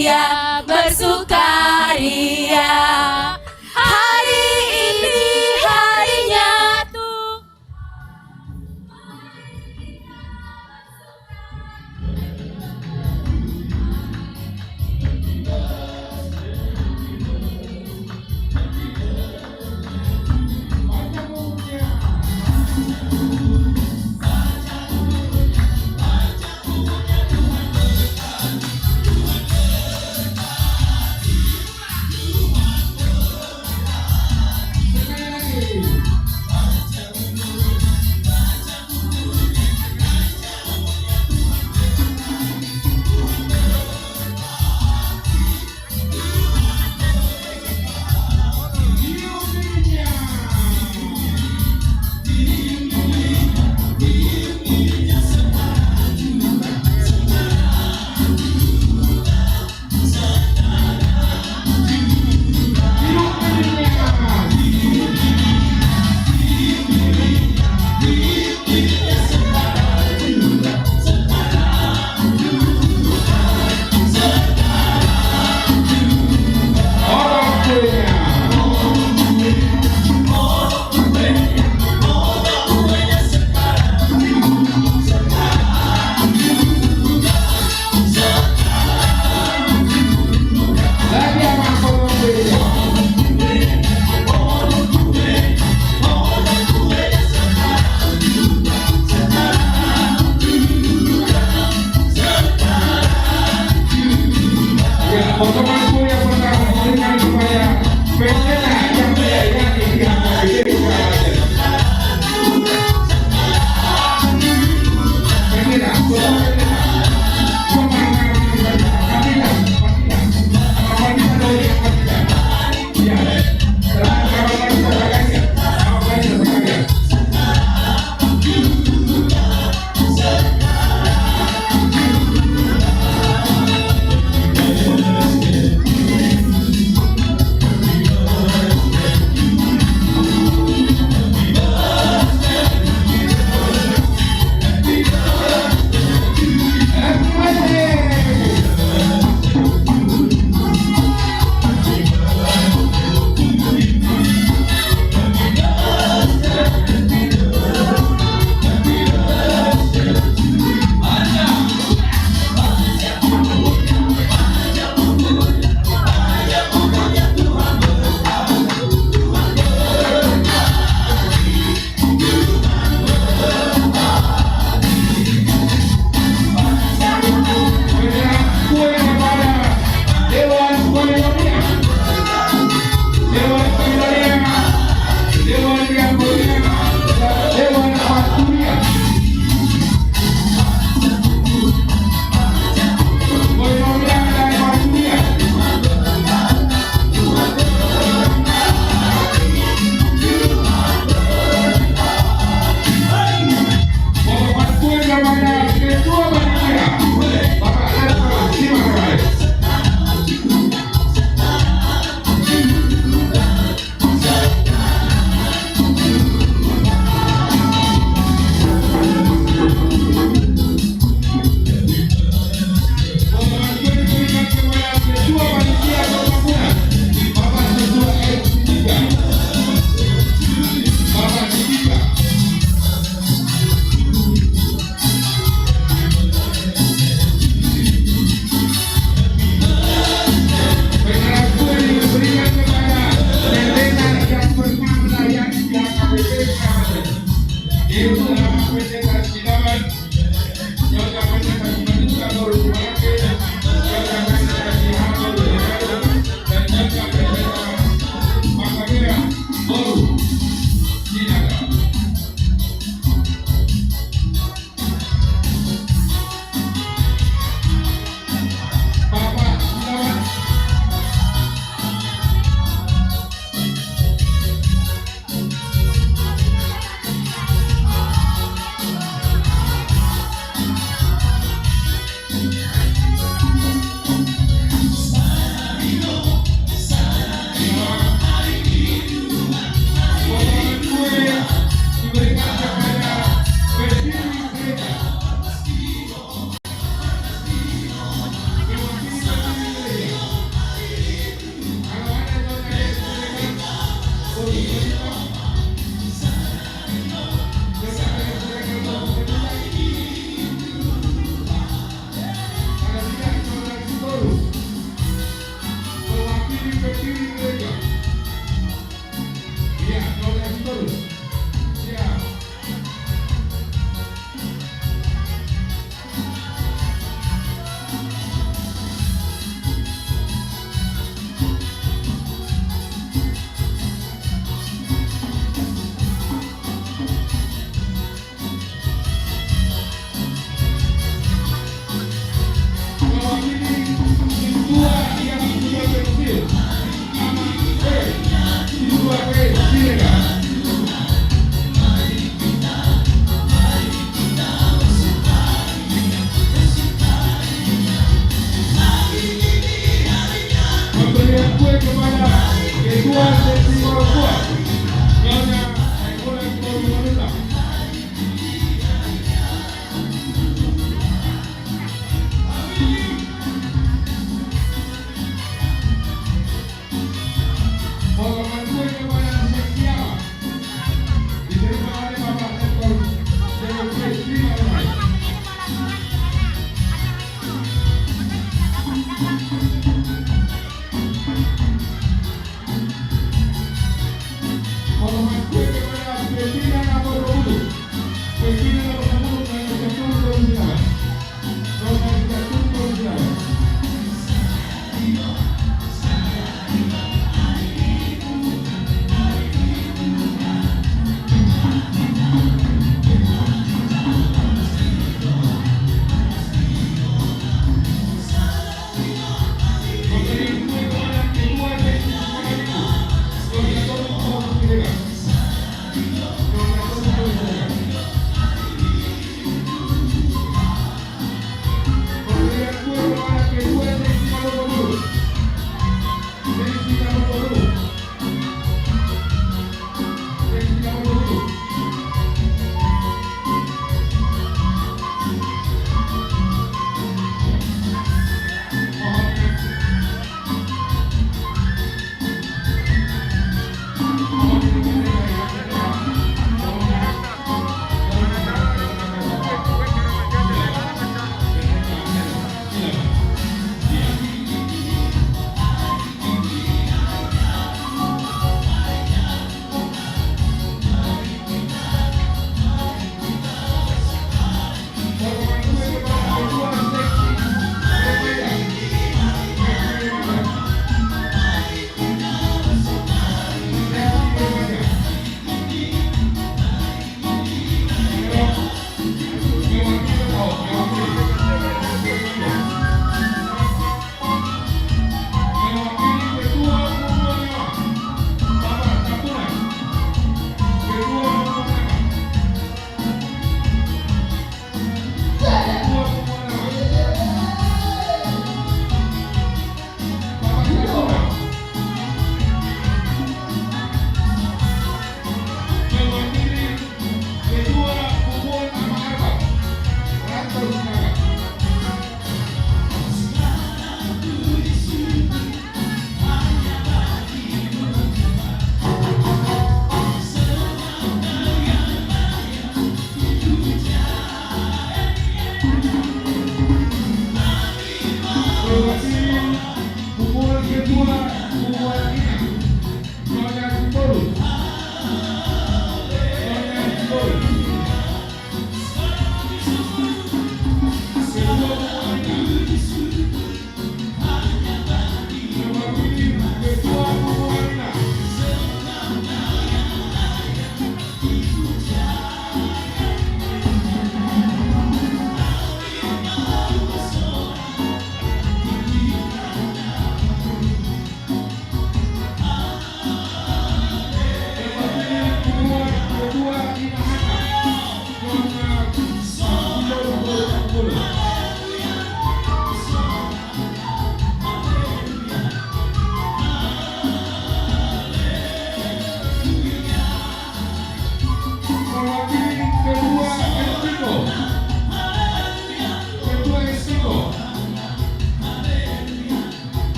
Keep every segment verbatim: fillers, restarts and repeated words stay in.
Ia bersukaria. Hari ini harinya Tuhan.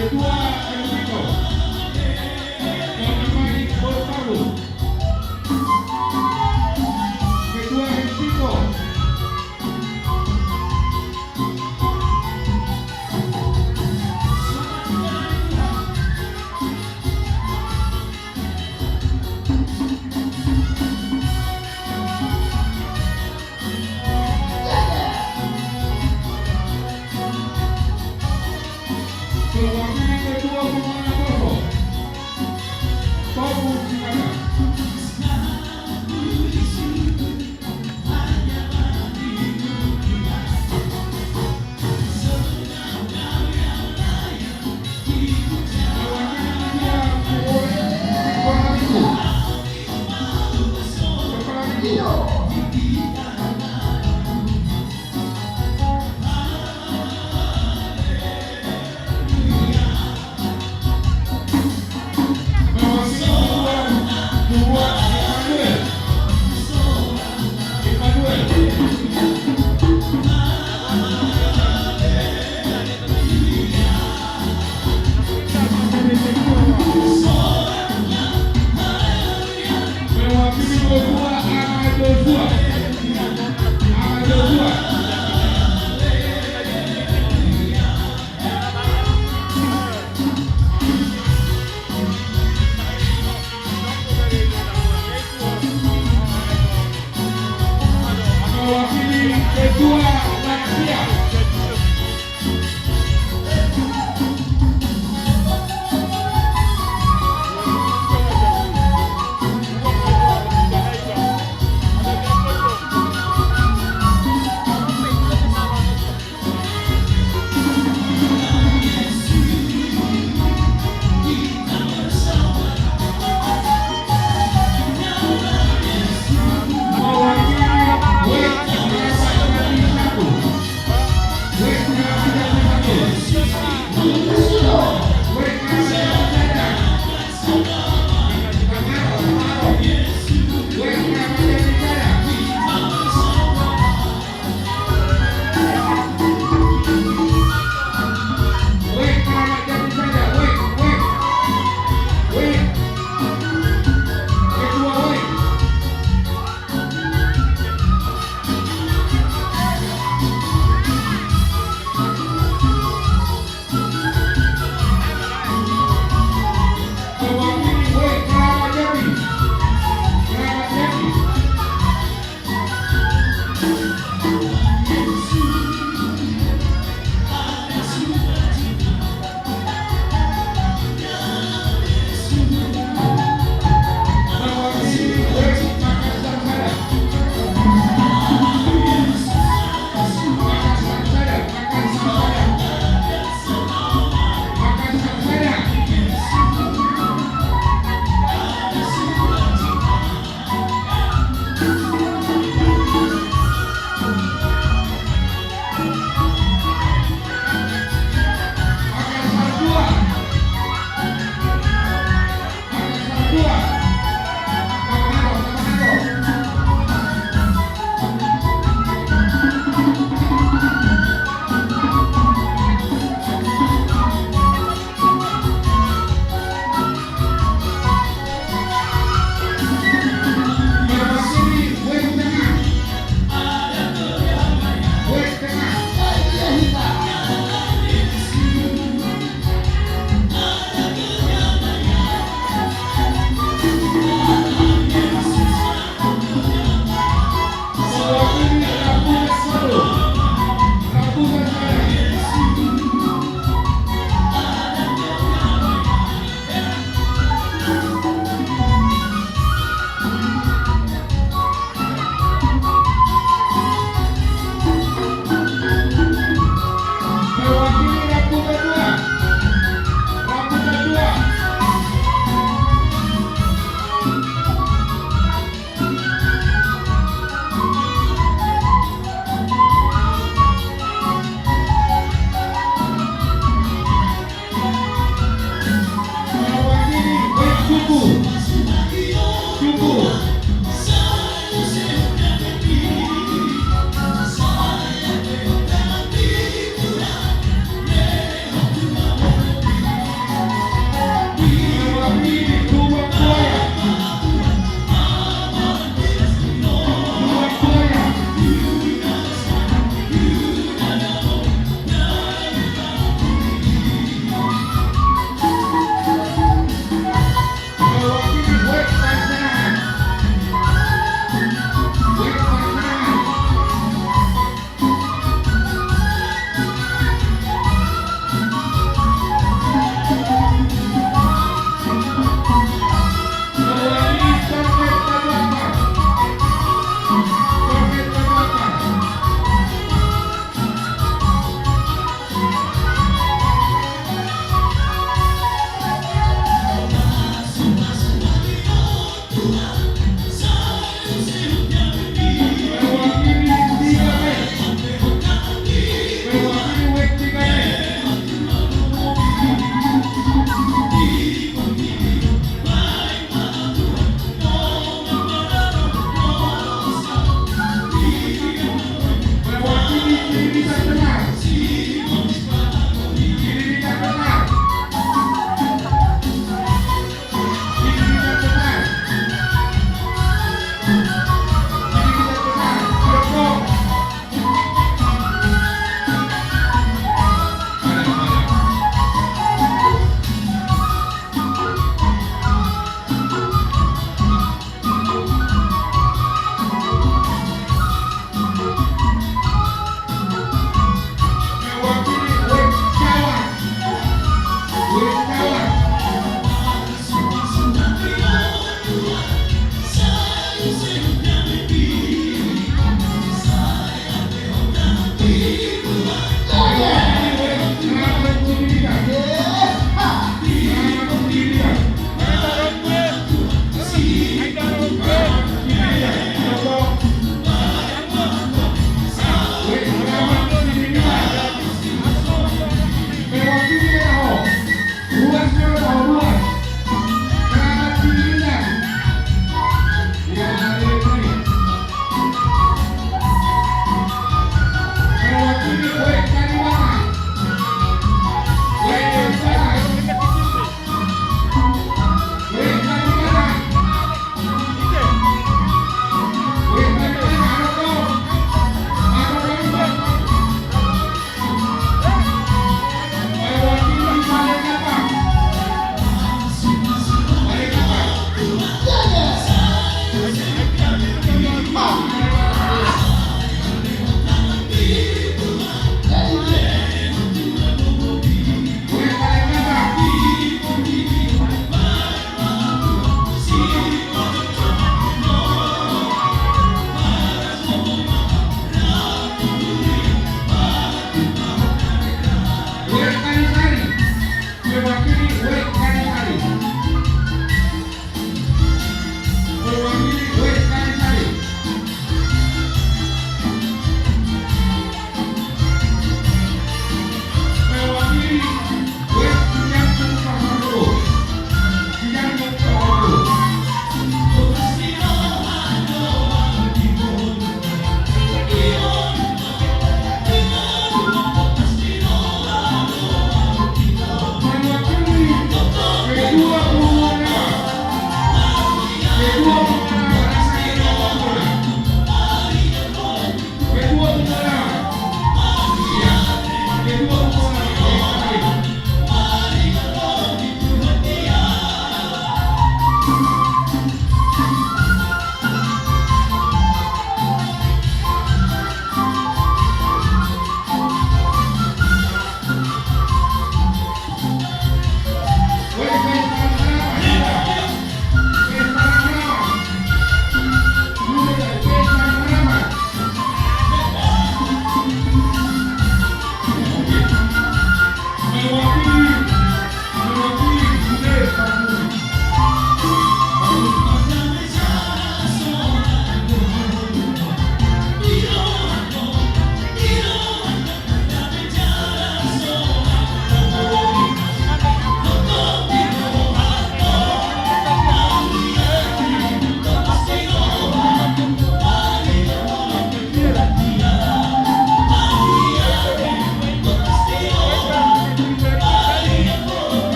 Ketua M P K. Ketua M P K.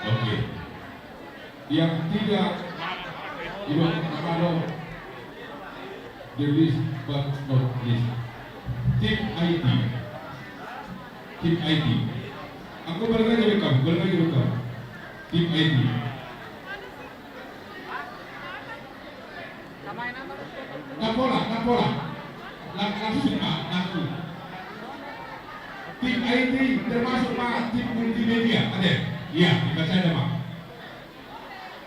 Oke. Yang tidak, tidak, the least but not least, tim I T. Tim I T. Aku balik aja rekam, balik aja rekam. Tim I T. Ndang pola, ndang pola. Lang-, langsung, Pak, langsung. Tim I T termasuk, Pak, tim multimedia, ada? Iya, dibaca aja, Pak.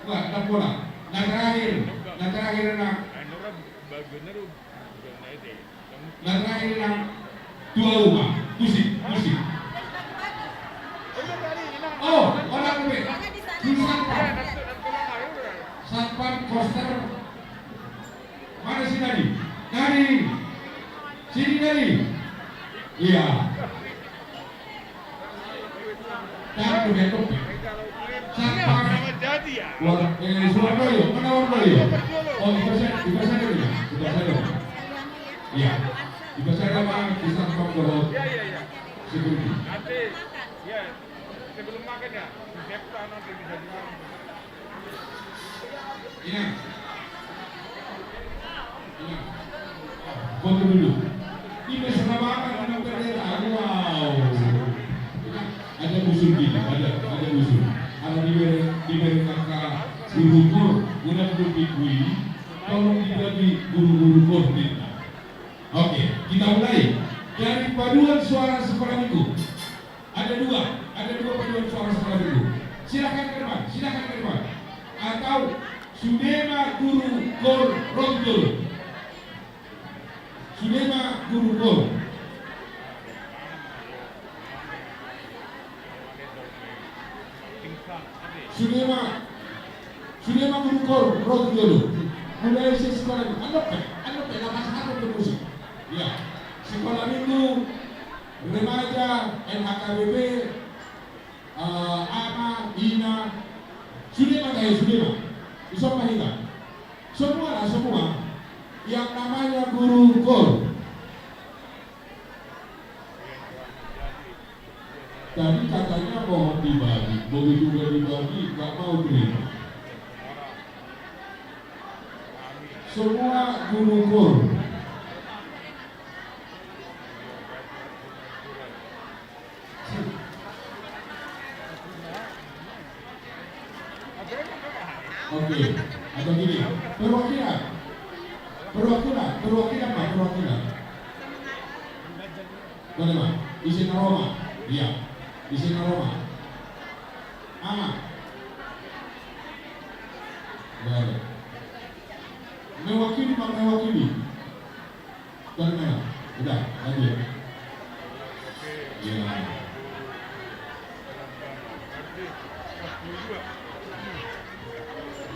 Wah, ndang pola. Nah, terakhir, nah, terakhir, nah. Na terakhir, inang, tua uma, musik, musik. Oh, orang lebih. Di satpam. Satpam koster. Mana si Nadi? Nadi. Sini, Nadi. Iya. Satu, ya, tuh. Satpam. Wah, eh, Suwardoyo, mana Wardoyo? Oh, di Pasar, di Pasar dulu, ya? Di Pasar dulu. Iya. Di Pasar sama di Satpam Dohot. Security. Ya, sebelum makan ya, siap sana, bisa juga. Inang. Inang. Foto dulu. Ini salah banget, ini bendera. Wow. Ada usul gini, ada, ada usul. Kalau di, di mereka guru kor, udah dulu dikui, tolong dibagi guru-guru kor minta. Oke, kita mulai dari paduan suara sekolah minggu. Ada dua, ada dua paduan suara sekolah minggu. Silakan ke depan, silakan ke depan. Atau sude ma guru kor ro tu jolo. Sude ma guru kor. Sude ma, sude ma guru kor ro tu jolo. Mulai sian sekolah minggu. Andok pe, andok pe, lapas andok pe musik. Ya. Sekolah minggu, remaja, N H K B P, eh, ama, ina, sude ma tahe, sude ma. Ison ma hita. Semua lah, semua. Yang namanya guru kor. Tadi katanya mohon dibagi, begitu udah dibagi, nggak mau terima. Semua guru kor. Oke, atau gini, perwakilan. Perwakilan, perwakilan, Pak, perwakilan. Boleh, Pak? Ise na ro ma? Iya. Ise na ro ma? Ama. Boleh. Mewakili, Pak, mewakili. Udah, udah, lanjut. Ya.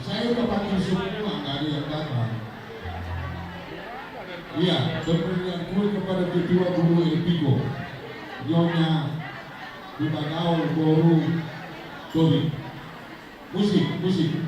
Saya udah panggil semua, nggak ada yang datang. Iya, pemberian kue kepada ketua guru Elpiko, Nyonya Hutagaol boru Tobing. Musik, musik.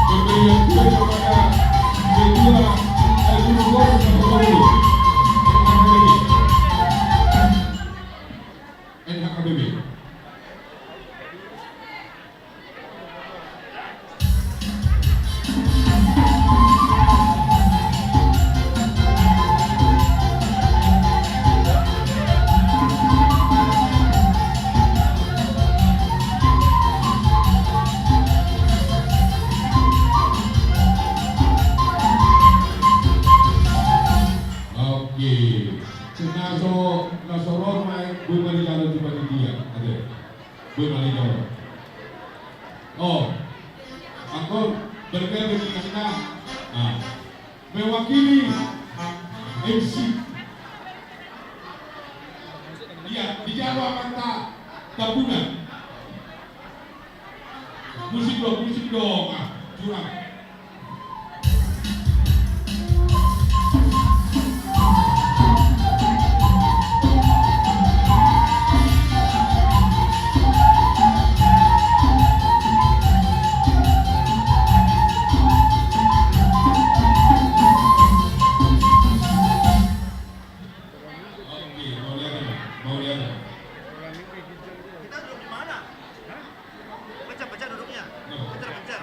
Pemberian kue kepada ketua, eh, guru kor, guru N H K B P. Oke. Seng na so, na so ro ma i, boi ma dijalo tu panitia. Ate. Boi ma dijalo. Oh. Angkon, bergabung di tengah. Nah. Mewakili M C. Iya, dijalo amanta Tambunan. Musik dong, musik dong. Ah, curang. Oke, mau lihat apa? Mau lihat apa? Kita duduk di mana? Pecah-pecah duduknya. Pecah-pecah.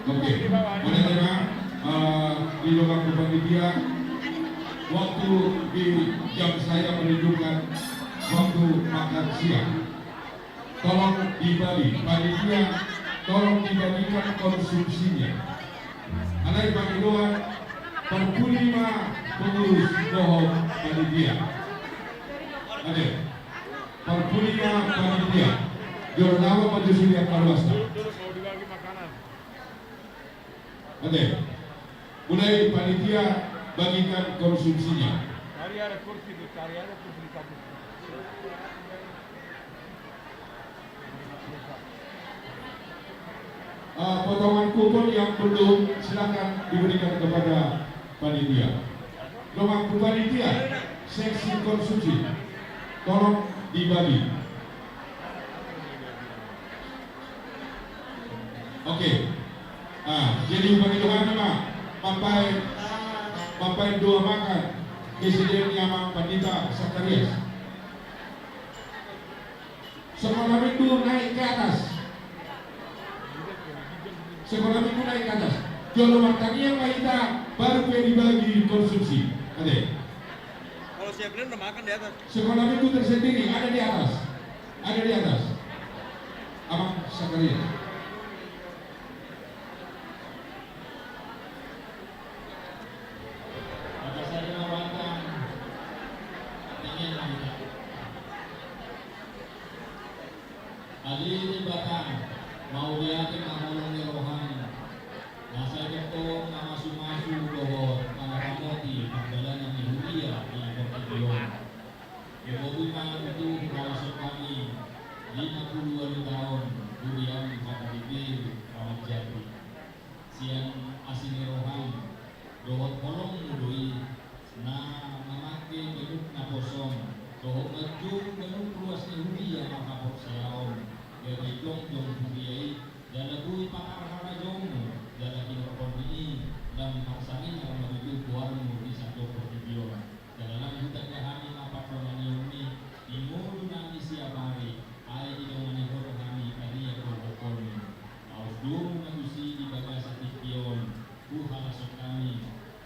Oke, boleh terima, eh, di lokasi panitia, waktu di jam saya menunjukkan waktu makan siang. Tolong dibagi, panitia, tolong dibagikan konsumsinya. Alai pangidoan, parpudi ma pengurus dohot panitia. Ate, parpudi ma panitia. Jolo nama maju sini apa luasnya. Oke. Mulai panitia bagikan konsumsinya. Eh, potongan kupon yang belum, silakan diberikan kepada panitia. Dongan ku panitia, seksi konsumsi, tolong dibagi. Oke. Ah, jadi bagi dongan ma, mambahen, mambahen dua makan, disediakan ni Amang Pandita Sakarias. Sekolah minggu naik ke atas. Sekolah minggu naik ke atas. Jolo martangiang ma hita, baru pe dibagi konsumsi. Ate. Kalau si Evelyn udah makan di atas. Sekolah minggu tersendiri ada di atas. Ada di atas. Amang Sakarias. Maka sadia ma rohanta, tangiang ma hita. Ale Debata, mauliate ma holong ni roham, na sai tongtong mamasumasu dohot mamaramoti pardalanan ni huria di portibi on. Umboto ma tutu huhalashon hami lima pulu ualu taon huriam di H K B P Ramadjati. Sian asi ni roham dohot holongmu do i, na mamangke ganup naposom dohot manjou ganup ruas ni huria marhaporseaon, gabe jongjong huria i, jala boi patar harajaonmu jala hinorhon ni i, lam marsanginar ma tutu goarmu di sandok portibi on. Jala lam hutanda hami ma pardonganionni di ngolu nami siapari, ai didongani Ho do hami, adia do gokhonmi. Laos domu ma tusi di bagasan tingki on, huhalashon hami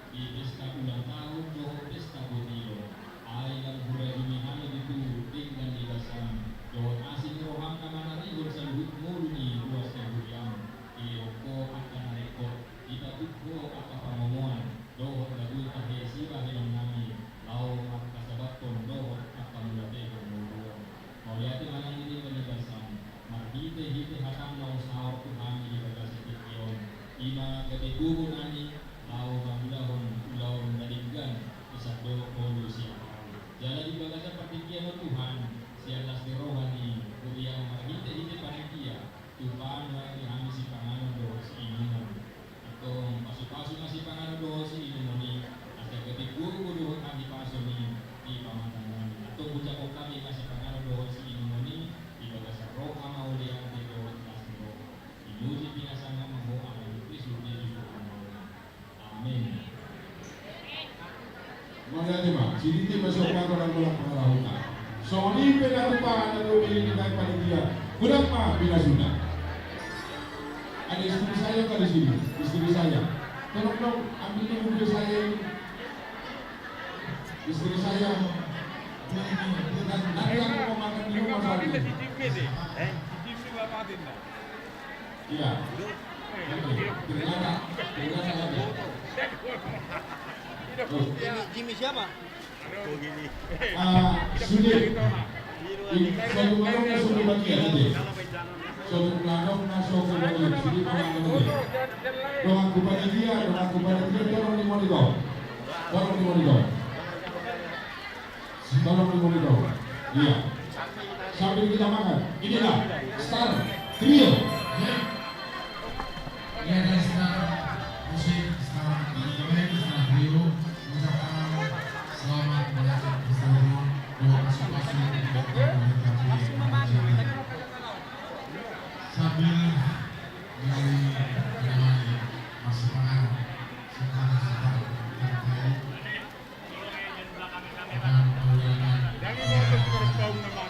di pesta ulang tahun dohot pesta botilon. Ai lam hurajumi hami tutu denggan ni basam dohot asi ni roham na manarihon saluhut ngolu ni ruas ni huriam. Dilehon Ho angka na ringkot, dipatuk Ho angka pangomoan, dohot na boi tahe sibahenon nami, laho mangkasabamhon dohot mangkamulapehon ngolu on. Mauliate ma nang di denggan ni basam, marhitehite hatam na husaor tu hami di bagasan tingki on, i ma gabe gogo nami laho mangulahon ulaon na denggan di sandok ngolu siapari. Jala di bagasan partingkian on Tuhan, sian las ni roha ni huriam marhitehite panitia, tupa nuaeng di hami sipanganon dohot siinumon. Antong pasupasu ma sipanganon dohot siinumon i, asa gabe gogo dohot hahipason i di pamatangonnami. Antong ucapon hami ma sipanganon dohot siinumon i di bagasan roha mauliate dohot las ni roha. Dipuji pinasangap ma Ho, ala ni Kristus Jesus Tuhan nami. Amin. Mauliate ma, sididi ma sian pagolang-golang pangarahutna. Songon i pe na tupa na lobi ni panitia. Godang ma pinasuna. Ada istri saya nggak di sini? Istri saya. Tolong dong, ambil dulu istri saya ini. Istri saya. Nanti aku mau makan di rumah saya. Iya. Oke. Ternyata, ternyata ada. Tuh. Jimmy, Jimmy siapa? Ah, sude. Ini, so tung ladok na so hubagian ate. So tung ladok na so hubagian. Sude ma ate. Dongan ku panitia, dongan ku panitia, tolong dimonitor. Tolong dimonitor. Tolong dimonitor. Iya. Sambil kita makan. Inilah Star Trio. Ya. Ini ada Star Musik, Star Aransemen, Star Trio. Ucapkan selamat merayakan pesta ulang tahun. Doa pasupasu untuk Bapak Ibu. Sambil dari, dari masih panganan. Sekarang sedang terkait Jangan mau turun bau nama.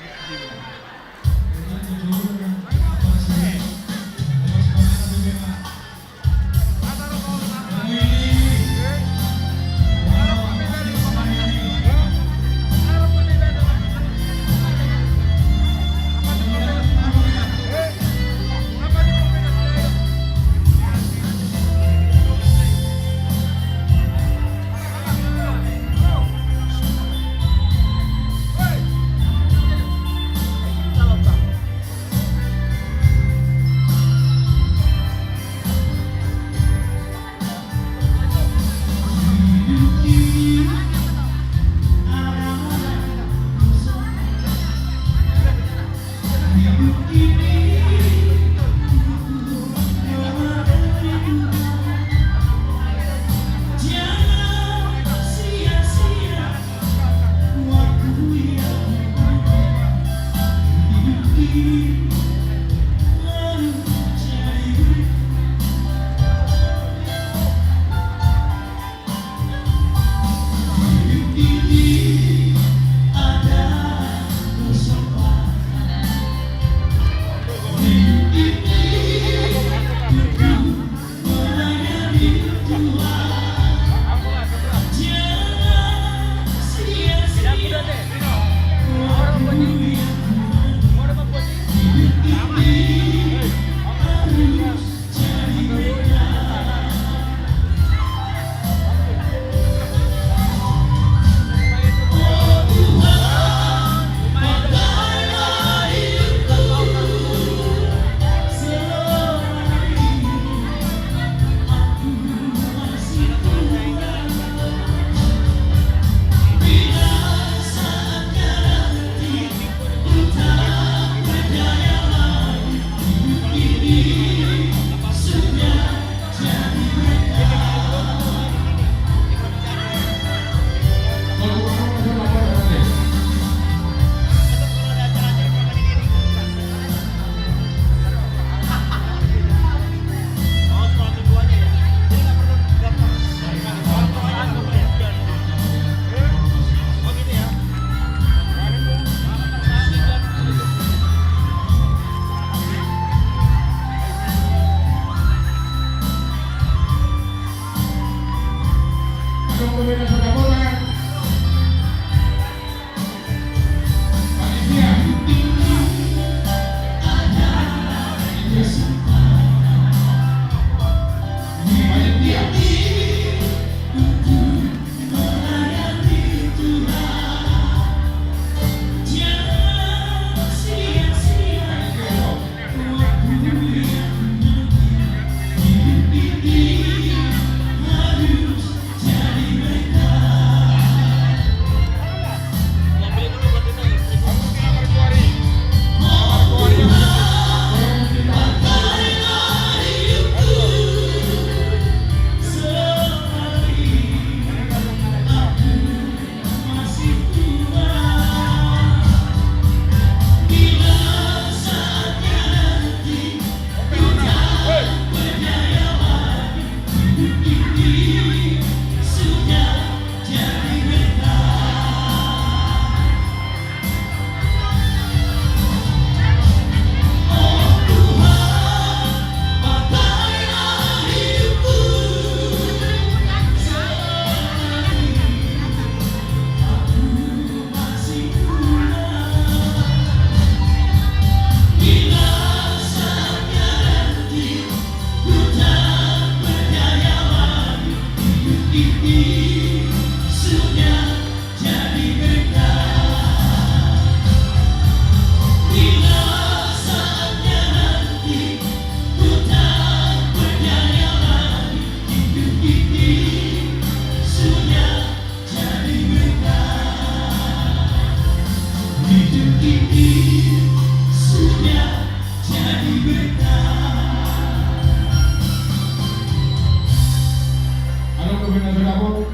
Adong dope na so dapot?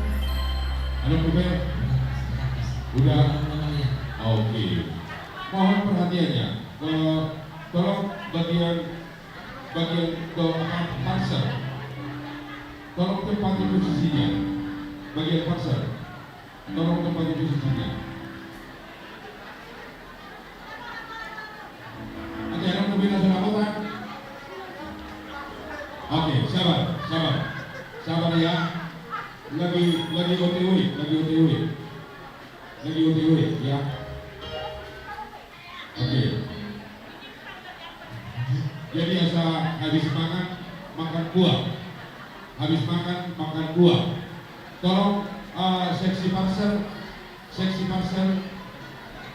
Adong dope? Udah? Oke. Mohon perhatiannya. Eh, tolong bagian, bagian do-, apa, parcel. Tolong tempati posisinya. Bagian parcel. Tolong tempati posisinya. Oke, adong dope na so dapot? Oke, sabar, sabar. Sabar ya. Lagi, lagi O T W, lagi O T W. Lagi O T W, ya. Oke. Jadi asa habis makan, makan kuah. Habis makan, makan kuah. Tolong, eh, seksi parcel, seksi parcel,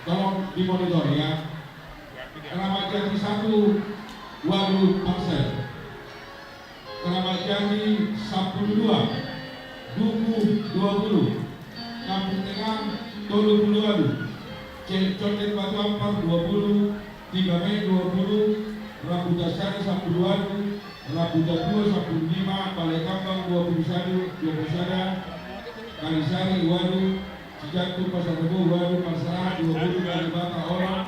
tolong dimonitor ya. Keramat Jati satu, walu parcel. Keramat Jati sampulu dua, Duku dua pulu, Kampung Tengah tolu pulu walu, Ce-, Condet Batu Ampar dua pulu, Tiga Mei dua pulu, Rambutan Sari sampulu walu, Rambutan Dua sampulu lima, Balai Kambang dua pulu sada, dua pulu sada, Kalisari walu, Cijantung Pasar Rebo walu, Parserahan dua pulu, Kalibata onom,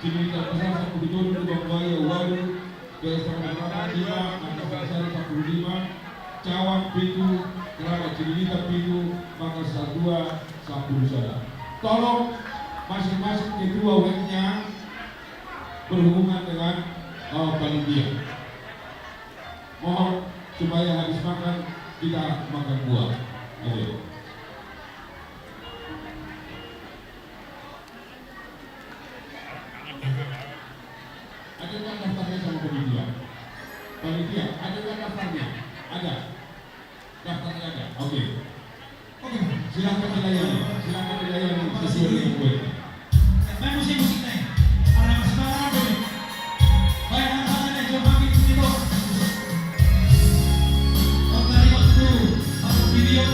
Cililitan Pasar sampulu tolu, Lubang Buaya walu, Desa Mataram lima, Makassar sampulu lima, Cawang pitu, Keramat Cililitan pitu, Makassar dua sampulu sada. Tolong masing-masing ketua W N-nya berhubungan dengan, eh, panitia. Mohon supaya habis makan Kita makan buah. Oke. Ada nggak daftarnya sama panitia? Panitia, ada nggak daftarnya? Ada. Daftarnya ada. Oke. Oke, silakan dilayani. Silakan dilayani sesuai dengan poin. Main musik-musik nih. Ada musik apa lagi nih? Baik, ada apa nih? Coba kita. Oke, waktu video.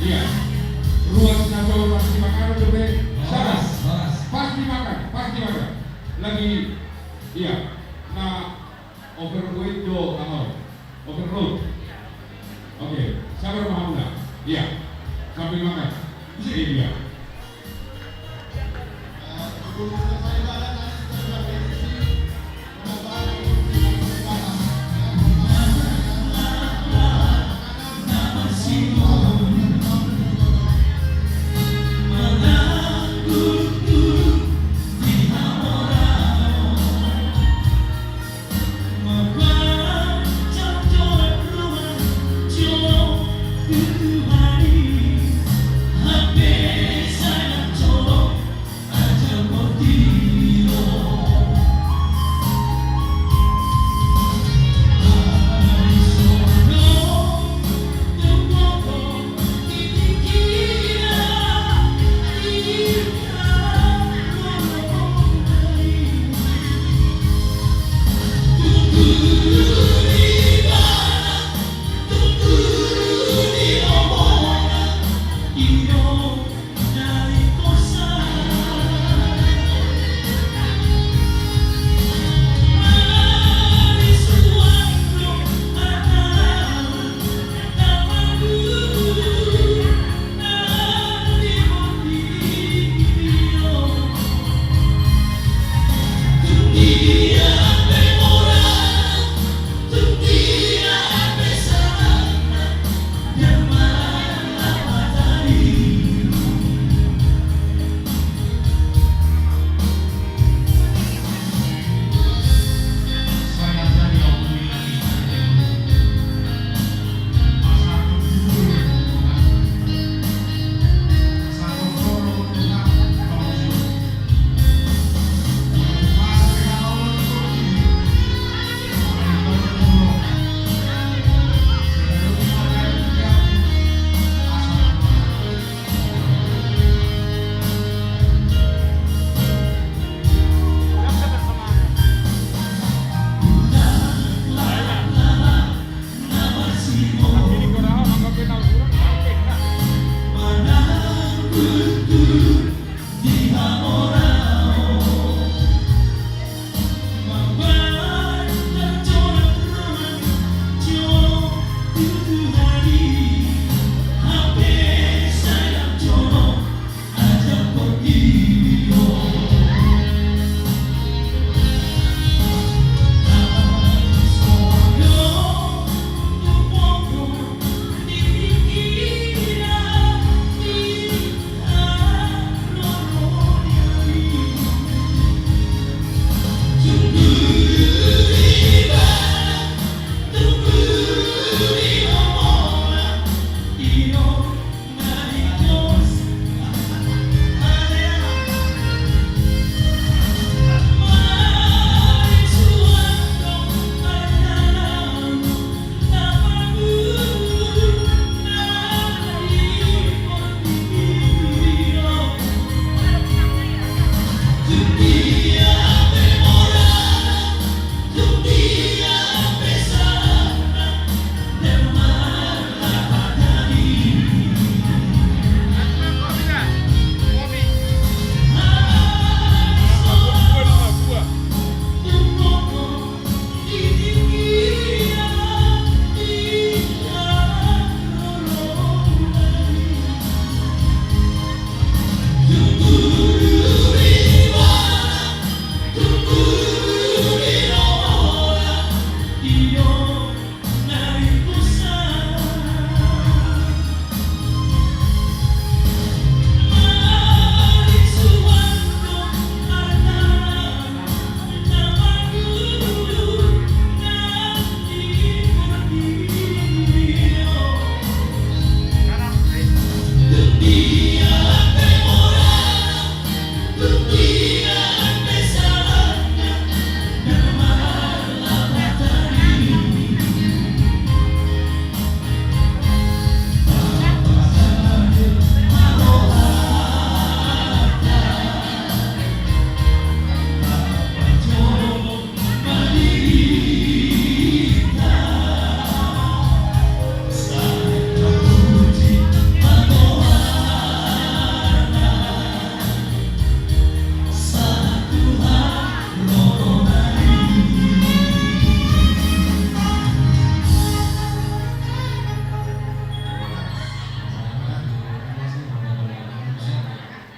Iya. Ruas na jolo pasti makan, dope. Sabar. Pasti makan, pasti makan. Lagi, iya. Nah, overweight do, ano, overload. Oke, sabar ma hamu. Iya. Sambil makan. Bisa jadi ya.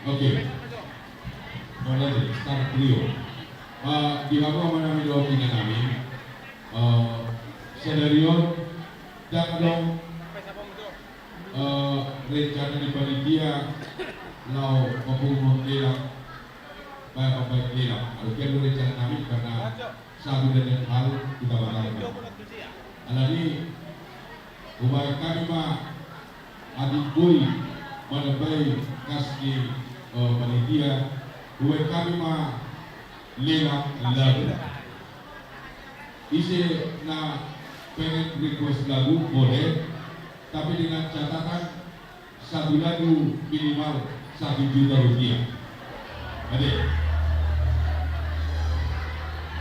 Oke. Mauliate, Star Trio. Eh, di hamu amang nami dohot inang nami, eh, sadari on ndang adong, eh, rencana ni panitia laho mampungu lelang, baen mambaen lelang. Alai pian do rencana nami karena satu dan lain hal kita batalkan. Alani, hubaen hami ma atik boi manambai kas ni, eh, panitia, hubaen hami ma lelang lagu. Ise na pengen request lagu, boleh, tapi dengan catatan satu lagu minimal satu juta rupiah. Ade.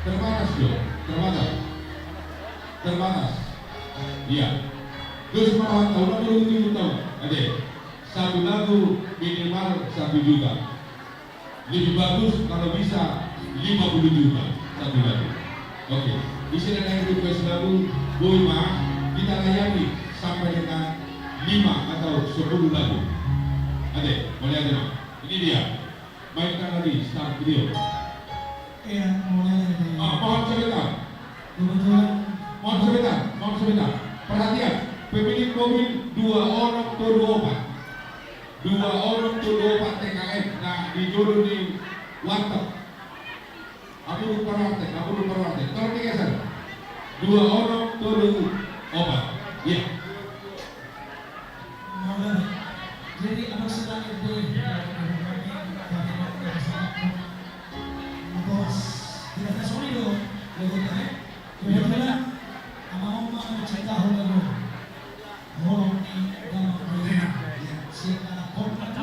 Terbatas do, terbatas. Terbatas. Iya. Terus malam tahun apa dulu tujuh tahun? Ade. Satu lagu minimal satu juta. Lebih bagus kalau bisa lima puluh juta satu lagu. Oke, ise na naeng request lagu, boi ma, kita layani sampai dengan lima atau sepuluh lagu. Ade, mauliate ma. Ini dia, main tangga di Star Trio. Iya, mauliate. Ah, mohon sebentar. Kebetulan. Mohon sebentar, mohon sebentar. Perhatian, pemilik mobil dua onom tolu opat. Dua onom tolu opat T K F, na di jolo ni warteg. Abu Parwarte, Abu Parwarte. Tolong digeser. Dua onom tolu opat. Iya. Jadi, abang sedang itu, ya, boas. Tidak ada soni do, lo tahu. Kebetulan, amang on ma na menciptakan lagu. Holong ni damang ni. Iya. Si anak kota.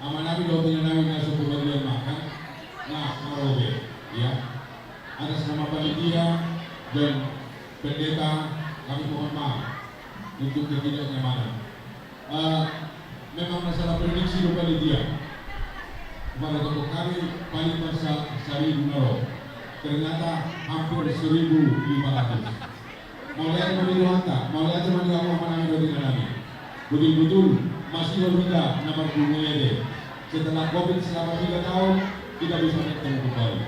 Amanami dohot inanami na so kebagian makan, na ro be, ya. Atas nama panitia dan pendeta, kami mohon maaf untuk ketidaknyamanan. Eh, memang masalah prediksi do panitia. Pada toko kami paling masa seribu na ro. Ternyata hampir seribu lima ratus. Mauliate ma di Tuhanta, mauliate ma di hamu amanami dohot inanami. Betul-betul masihol hita na marpungu ende. Setelah covid selama tiga tahun, kita bisa bertemu kembali.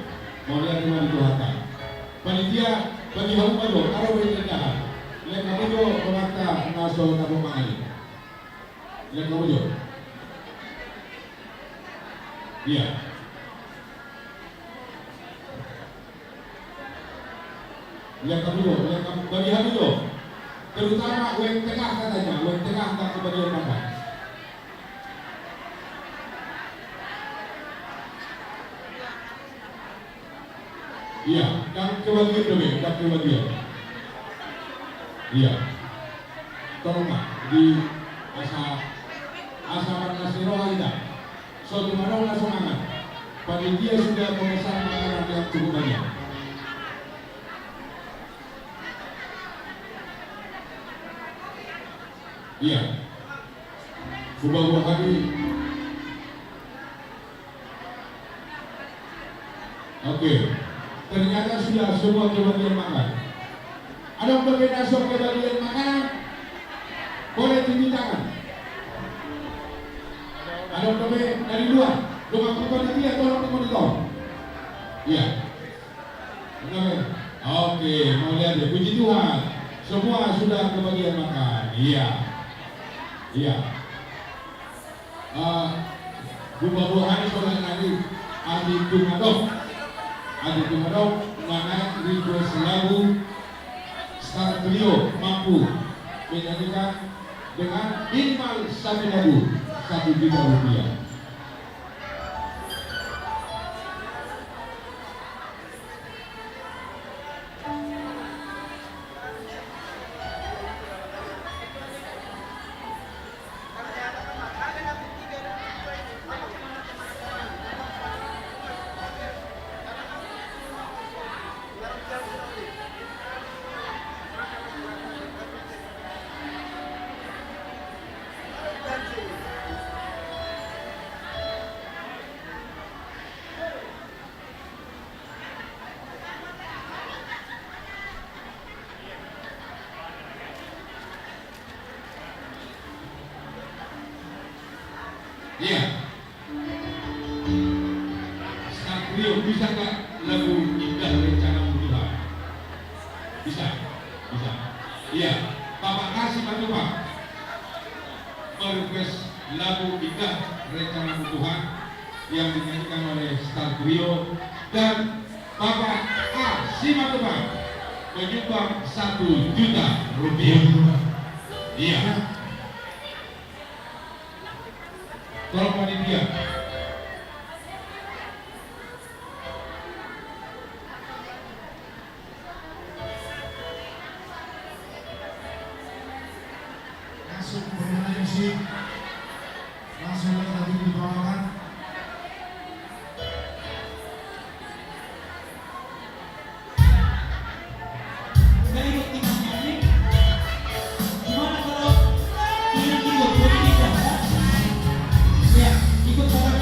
Mauliate ma di Tuhanta. Panitia, bagi hamu ma jo, aro be indahan. Lengkap ma jo dongan ta na so dapot mangan i. Lengkap ma jo. Iya. Lengkap ma jo, lengkap bagi hamu jo. Terutama weng tengah katanya, weng tengah nggak kebagian makan. Iya, ndang kebagian dope, ndang kebagian. Iya. Tolong ma di asa, asa marlas ni roha hita. So tung adong na so mangan. Panitia sudah memesan makanan yang cukup banyak. Iya. Hubaboa hami. Oke. Ternyata sudah semua kebagian makan. Adong dope na so kebagian makanan? Boleh tunjuk tangan. Adong dope dari luar? Dongan panitia, tolong di monitor. Iya. Benar, ya? Oke, mauliate. Puji Tuhan. Semua sudah kebagian makan. Iya. Iya. Eh, hubaboa hami songon nangkin, atik tung adong, atik tung adong na naeng request lagu, Star Trio mampu menyanyikan dengan minimal satu lagu, satu juta rupiah. Iya. Star Trio, bisa nggak lagu Indah Rencanamu Tuhan? Bisa, bisa. Iya, Bapak Kasih Matupang merequest lagu Indah Rencanamu Tuhan yang dinyanyikan oleh Star Trio dan Bapak A Simatupang menyumbang satu juta rupiah. Iya. Tolong panitia. Langsung, bagaimana M C? Langsung lagi di bawah kan? Nggak ikut kita nyanyi? Gimana kalau kita ikut, boleh tidak, ya? Ya, ikut sama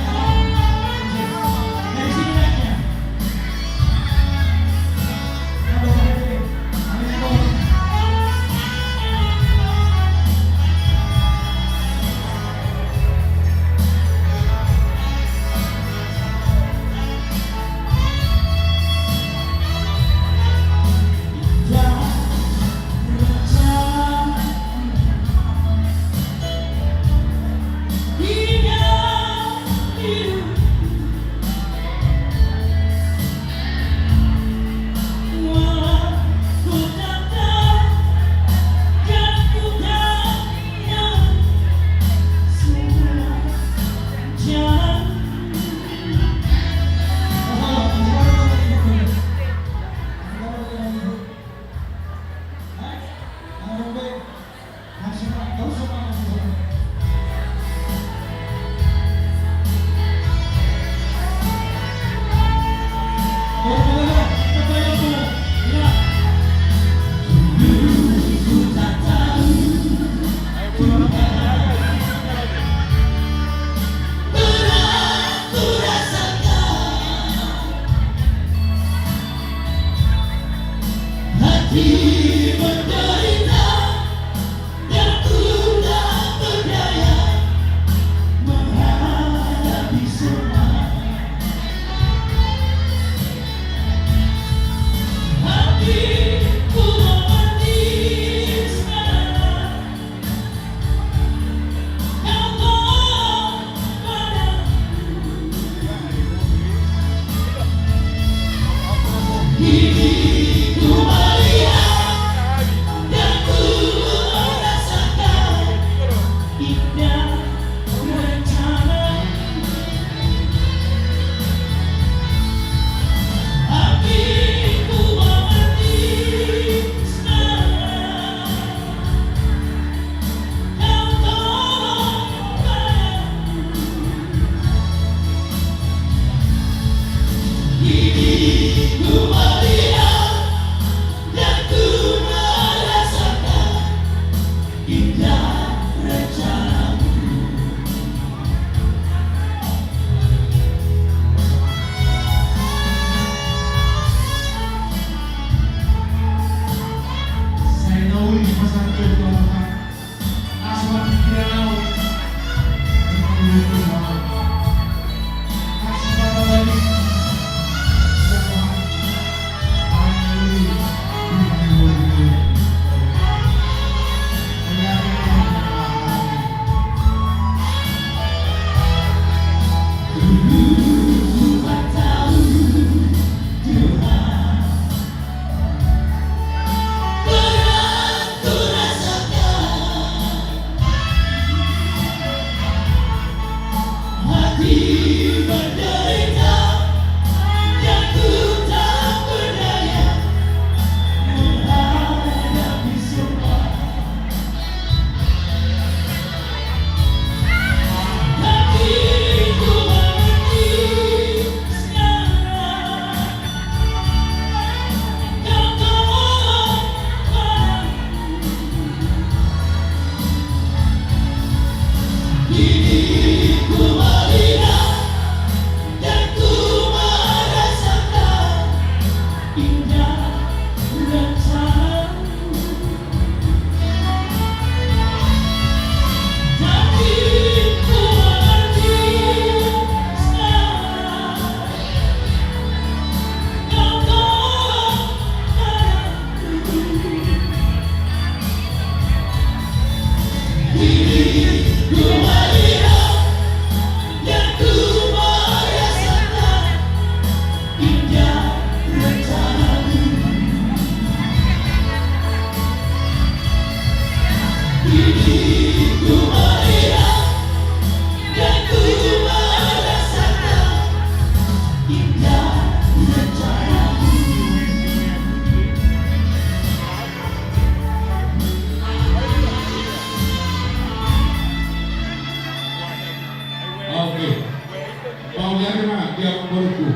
Mauliate ma di amangborungku.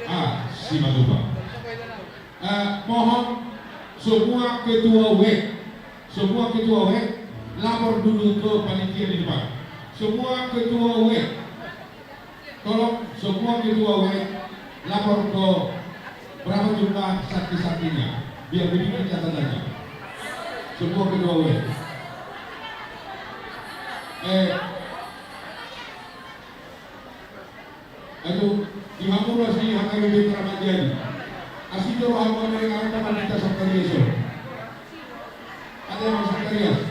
Ah, Simatupang. Eh, mohon semua ketua W, semua ketua W lapor dulu ke panitia di depan. Semua ketua W, tolong semua ketua W lapor ke berapa jumlah santi-santinya, biar begitu catatannya. Semua ketua W. Eh, Aduh, di hamu do asi H K B P Kramat Jati. Asi do roha muna dengan Amang Pandita Sakarias on. Ada Amang Sakarias.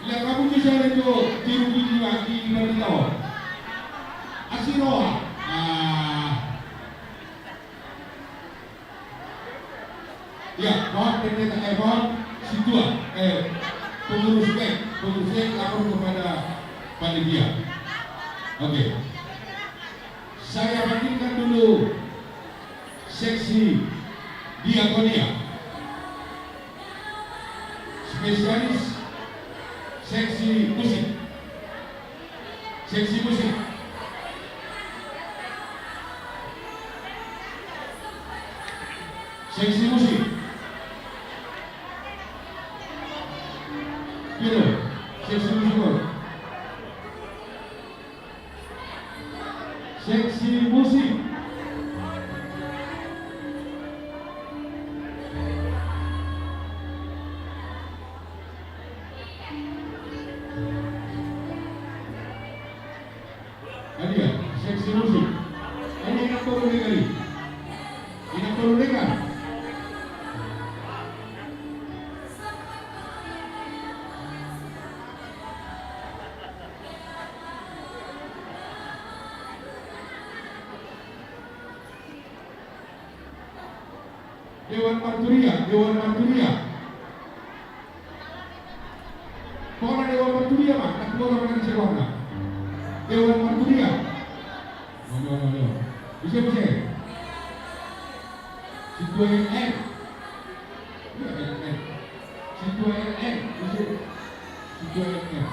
Lihat kamu bisa itu tiru gigi di Pandita on. Asi roha. Ah. Ya, mohon pendeta, eh, mohon sintua, eh, pengurus B, pengurus B lapor kepada panitia. Oke. Saya panggilkan dulu seksi diakonia. Spesialis seksi musik. Seksi musik. Seksi musik. Gitu. Seksi musik. Seksi musik. Adia, seksi musik. Adia, inang boru dengar i. Inang boru dengar. Dewan Marturia, Dewan Marturia. Pokokna Dewan Marturia ma, na kuota mana di sewa na. Dewan Marturia. Mano, mano, mano. Bisa, bisa. Sintua R M. Iya, R M. Sintua R M. Bisa. Sintua R M.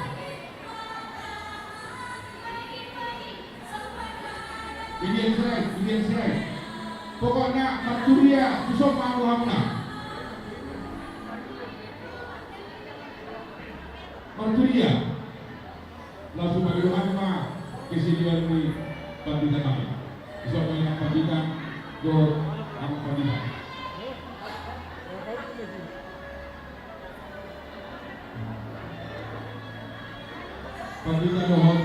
Bagian sirai, bagian sirai. Pokokna Marturia, tuson ma hamu hamuna. Marturia. Langsung padohan ma kesenian ni pandita nami. Tuson ma inang pandita dohot amang pandita. Pandita dohot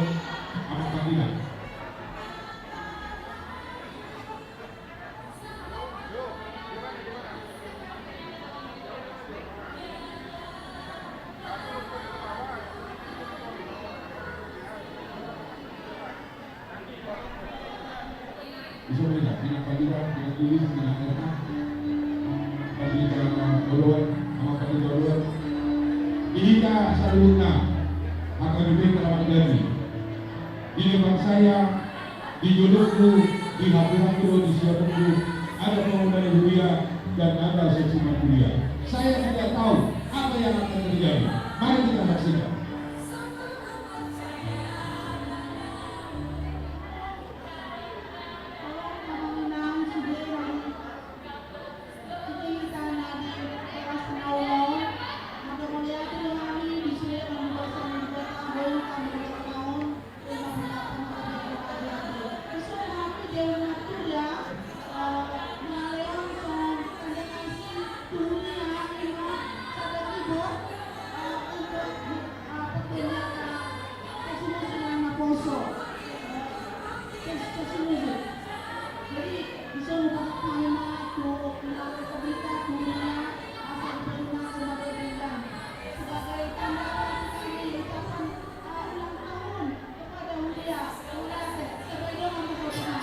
amang pandita. Bisa beda, inang pandita, inang tulis, inang R A, pandita oloan, amang pandita oloan. Di hita saluhutna, H K B P Kramat Jati. Di depan saya, di jolongku, di hatiku, di siapku, ada pemuda huria dan ada seksi marturia. Saya tidak tahu apa yang akan terjadi. Mari kita saksikan. Jadi, bisa mengubah nama tu, nama kita, dunia, asal kita sebagai bintang. Sebagai tanda kasih kami ucapkan, uh, ulang tahun kepada Huria, Huria, sebagai doa untuk kita.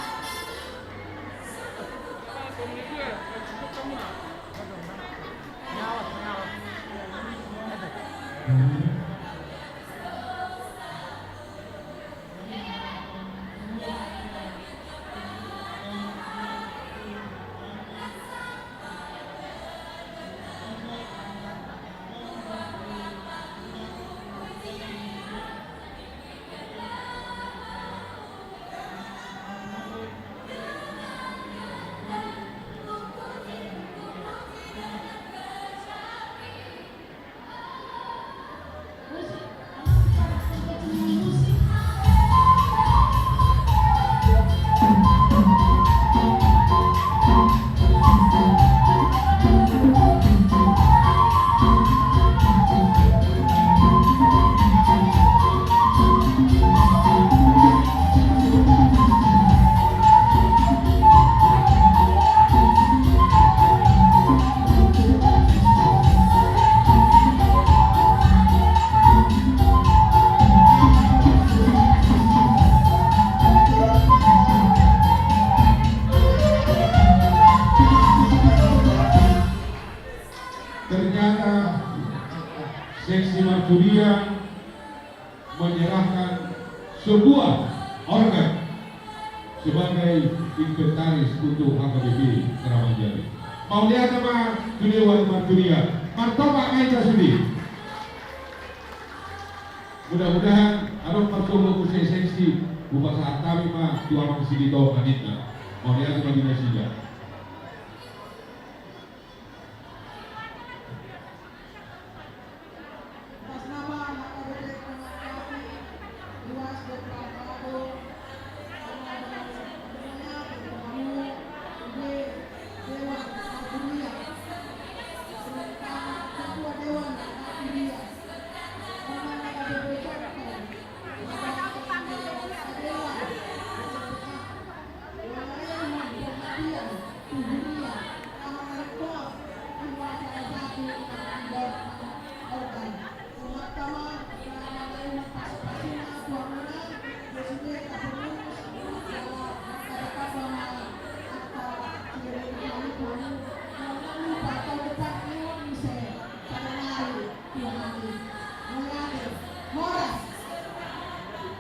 Sebuah organ sebagai inventaris untuk H K B P Kramat Jati. Mauliate ma tu Dewan Marturia. Martopak ma hita sude. Mudah-mudahan adong parjolo muse seksi, hupasahat hami ma tu amang Silitonga ninna. Mauliate ma di nasida.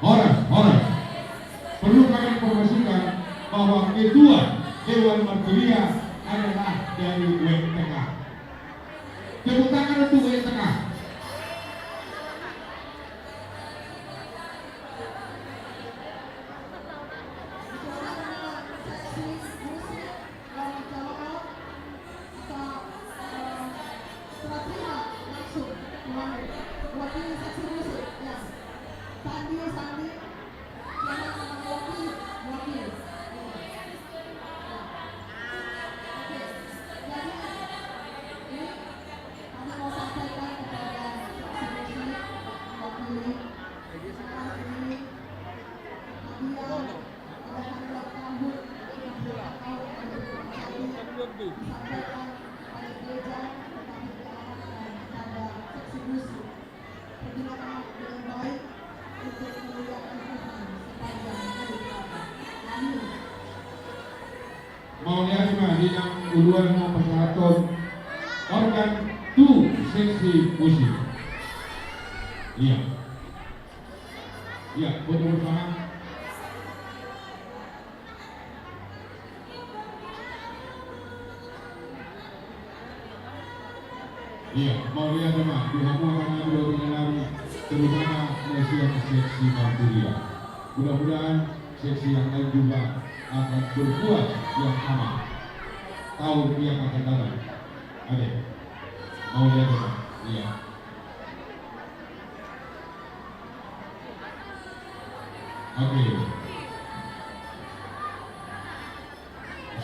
Horas, horas. Perlu kami informasikan bahwa ketua Dewan Marturia adalah dari W T K. Tepuk tangan untuk W T K. Mauliate ma di na uluan na pasahathon organ tu seksi musik. Iya. Iya, foto bersama. Iya, mauliate ma di hamu amang nami, dohot inang nami, terutama na sian seksi Marturia. Mudah-mudahan seksi yang lain juga akan berbuat yang sama tahun yang akan datang. Ade. Mauliate ma. Iya. Oke.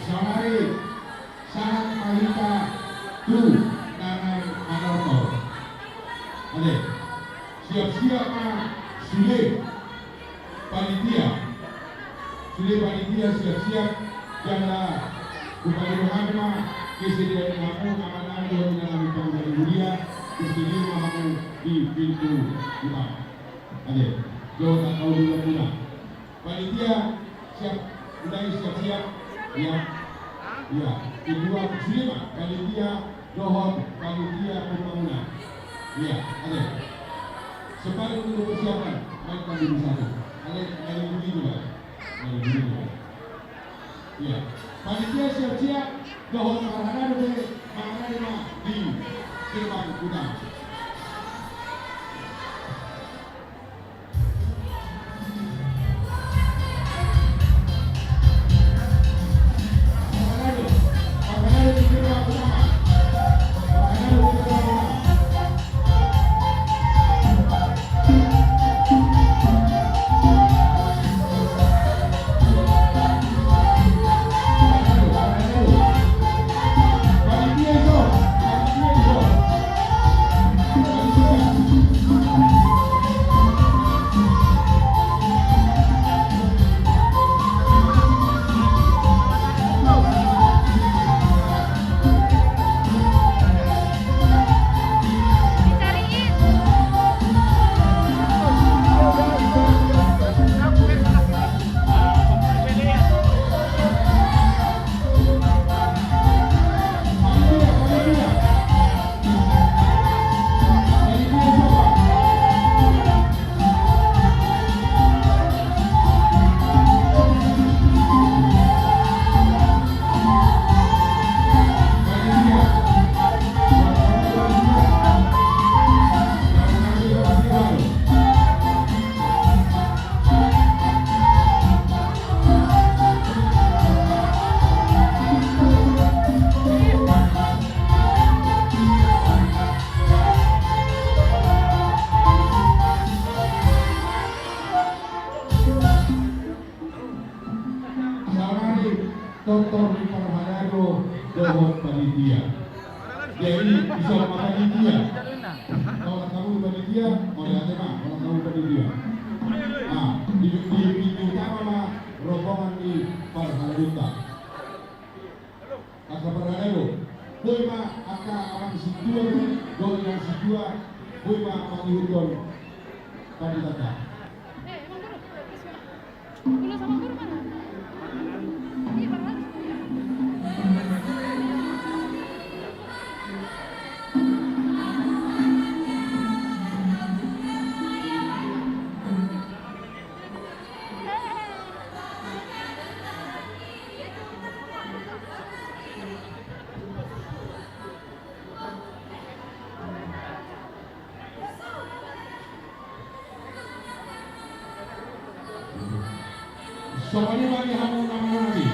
Saonari sahat ma hita tu na naeng manortor. Ade. Siap-siap ma sude panitia. Sude panitia siap-siap jala hupaboa hami ma kesediaan ni hamu amang nami dohot inang nami, pangula ni huria, kesediaan ma hamu di pintu utama. Ade, jo, tak tahu dulu pula. Panitia siap, udah siap-siap. Ya. Ya, kedua, sude ma panitia dohot panitia pembangunan. Iya, ade. Sebagai untuk persiapan, baik kami di satu. Ade, dari dulu juga. Dari dulu juga. Iya. Panitia siap-siap, dohot marhaha dope, marhaha dope di gerbang utama. Tonton ni parhalado dohot panitia. Jadi, bisa ma panitia. Kalau kamu panitia, mau lihat ma, kalau kamu panitia. Nah, di, di pintu utama ma rombongan ni parhaladota. Angka parhalado, boi ma angka amang sintua, dohot inang sintua, boi ma mangihuthon pandita. Songon i ma di hamu na manang i.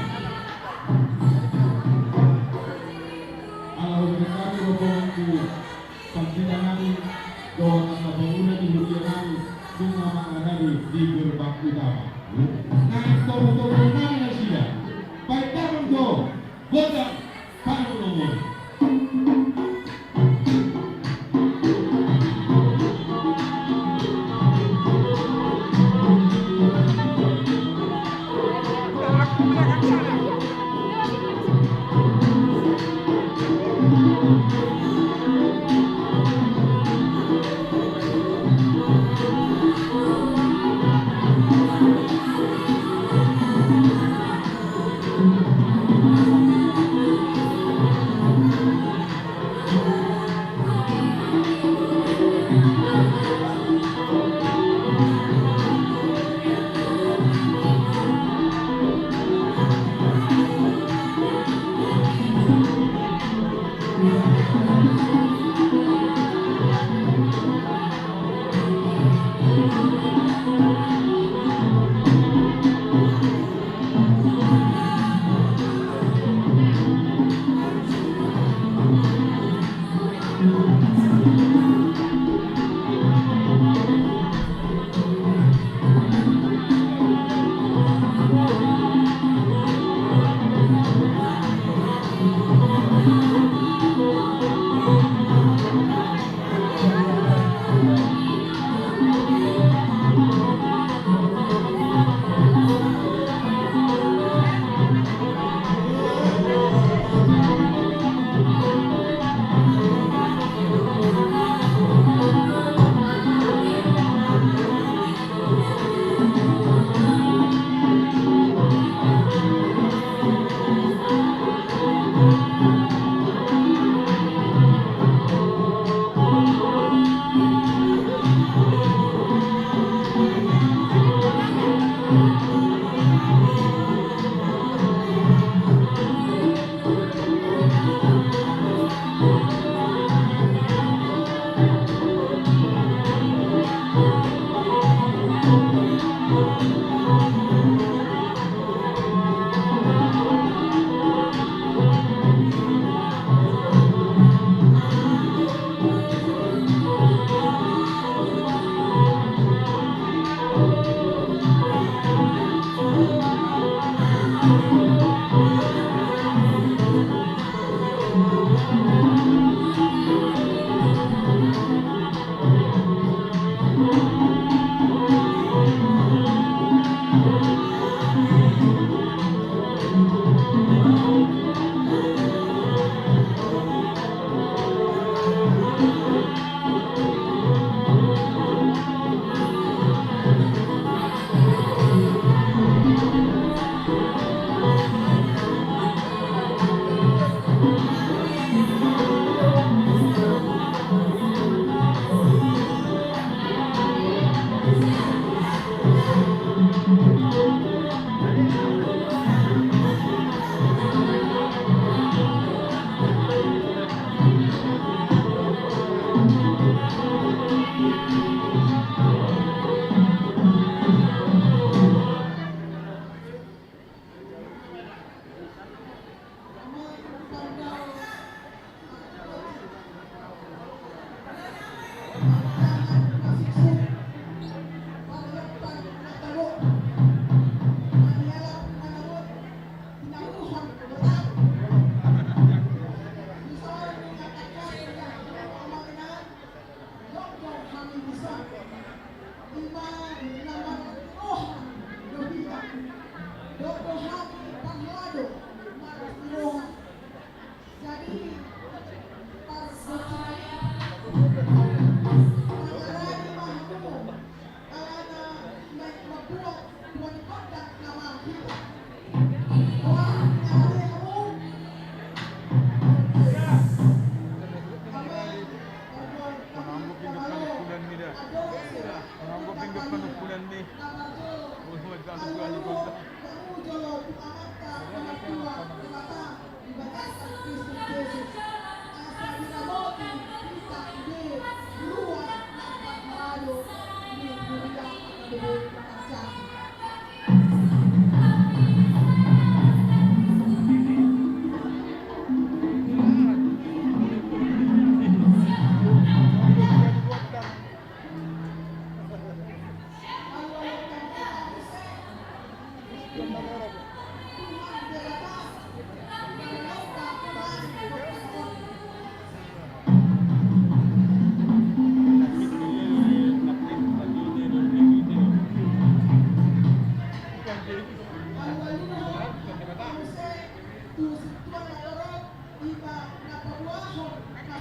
Ala hubereng hami rombongan tu pandita nami dohot angka pangula ni huria nami, nunga mangalani di gerbang utama. Naeng togu-togu nami nasida. Baen damang do gondang.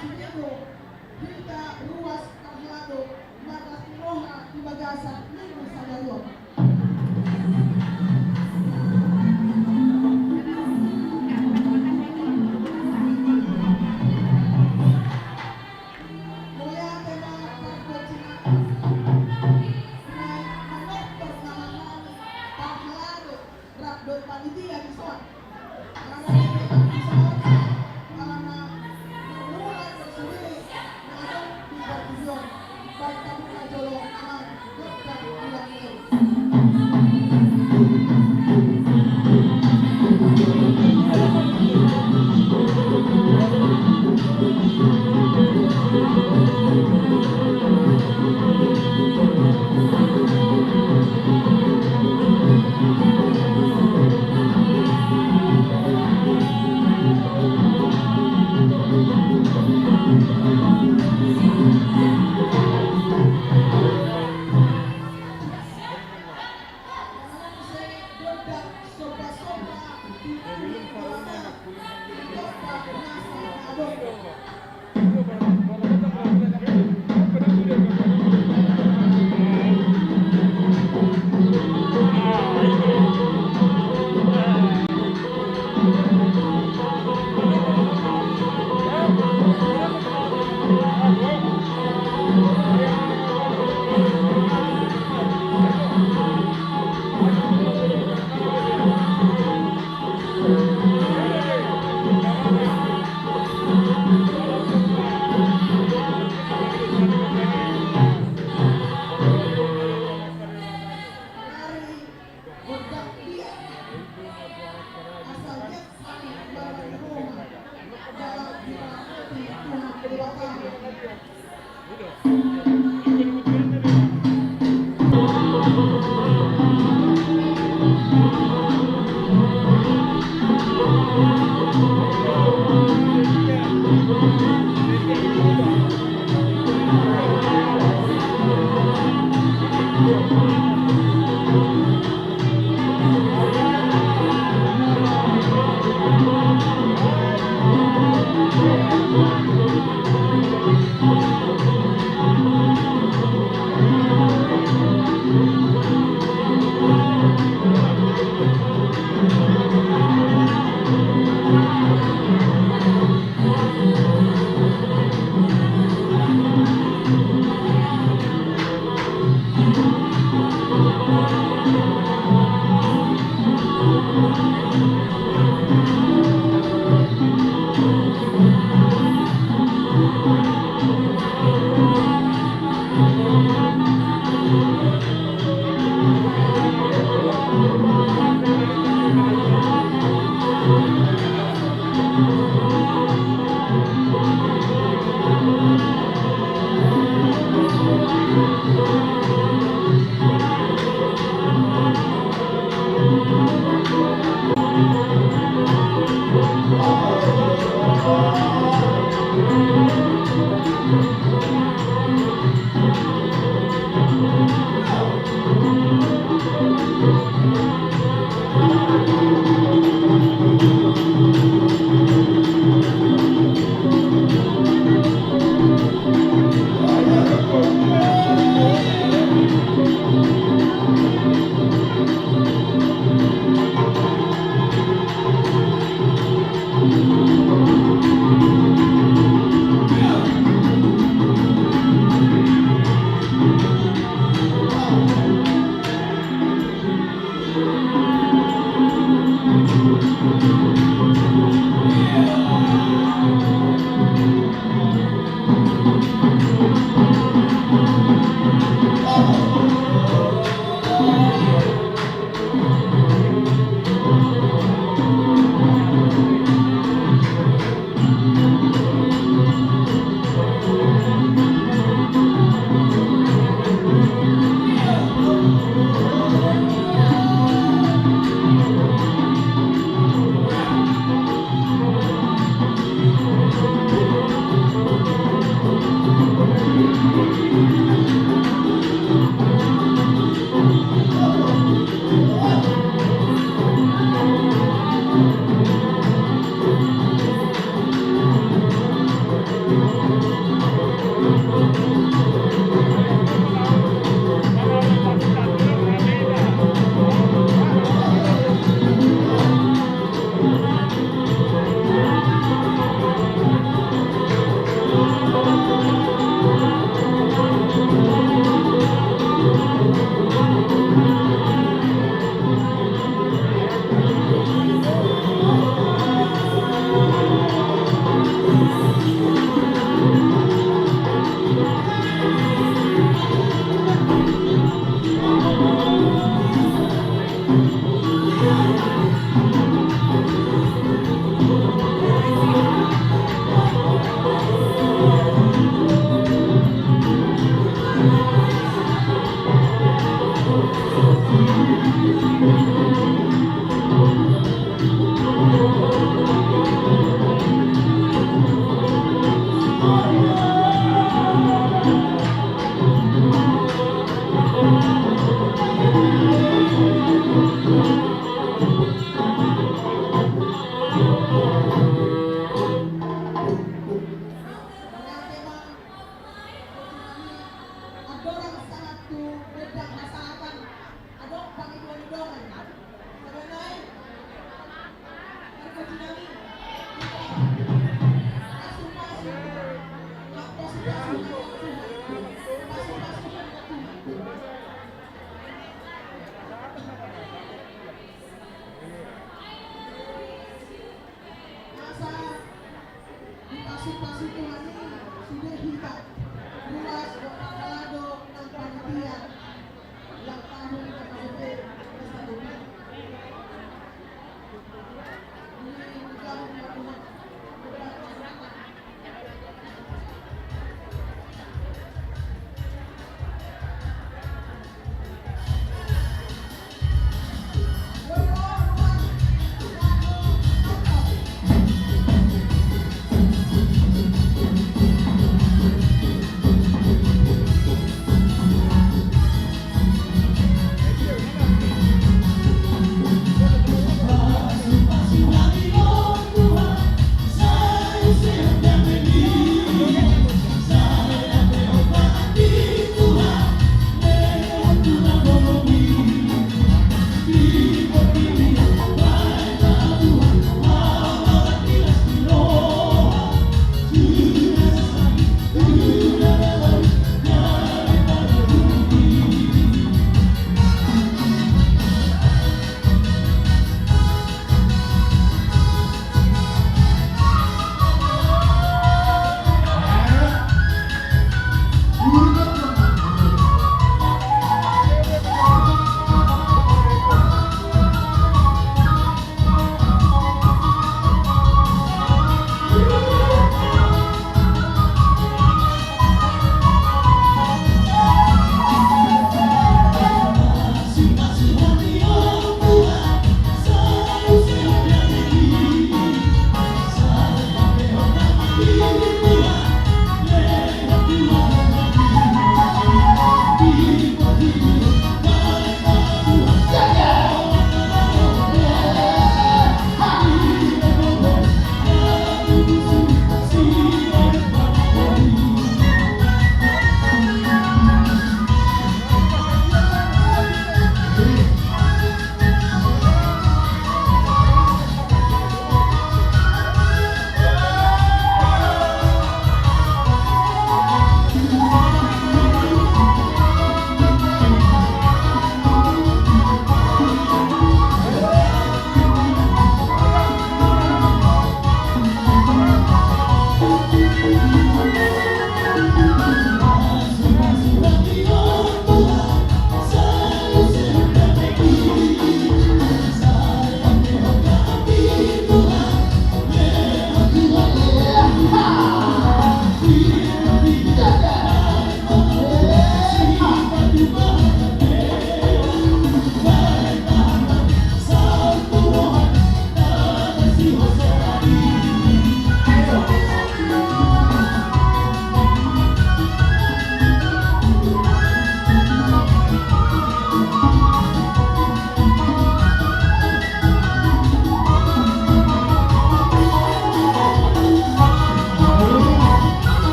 Sinindu, hita ruas parhalado, marlas ni roha di bagasan minggu sadari on. Mauliate ma pargonsi nami. Naeng manortor ma hami parhalado rap dohot panitia dison. Alana di son, alana mangula do sude na adong di portibi on. Baen hamu ma jolo amang gondang ulang i. Andorang sahat tu gondang hasahatan, adong pangidoan ni dongan. Sabanai, marga Jinami, pasu-pasu, pasu-pasu, pasu-pasu. Asa dipasu-pasu Tuhan i sude hita. Ruas do, pala do nang panitia. Ulang tahun K K B P Desa Doli. Ini bergabung dengan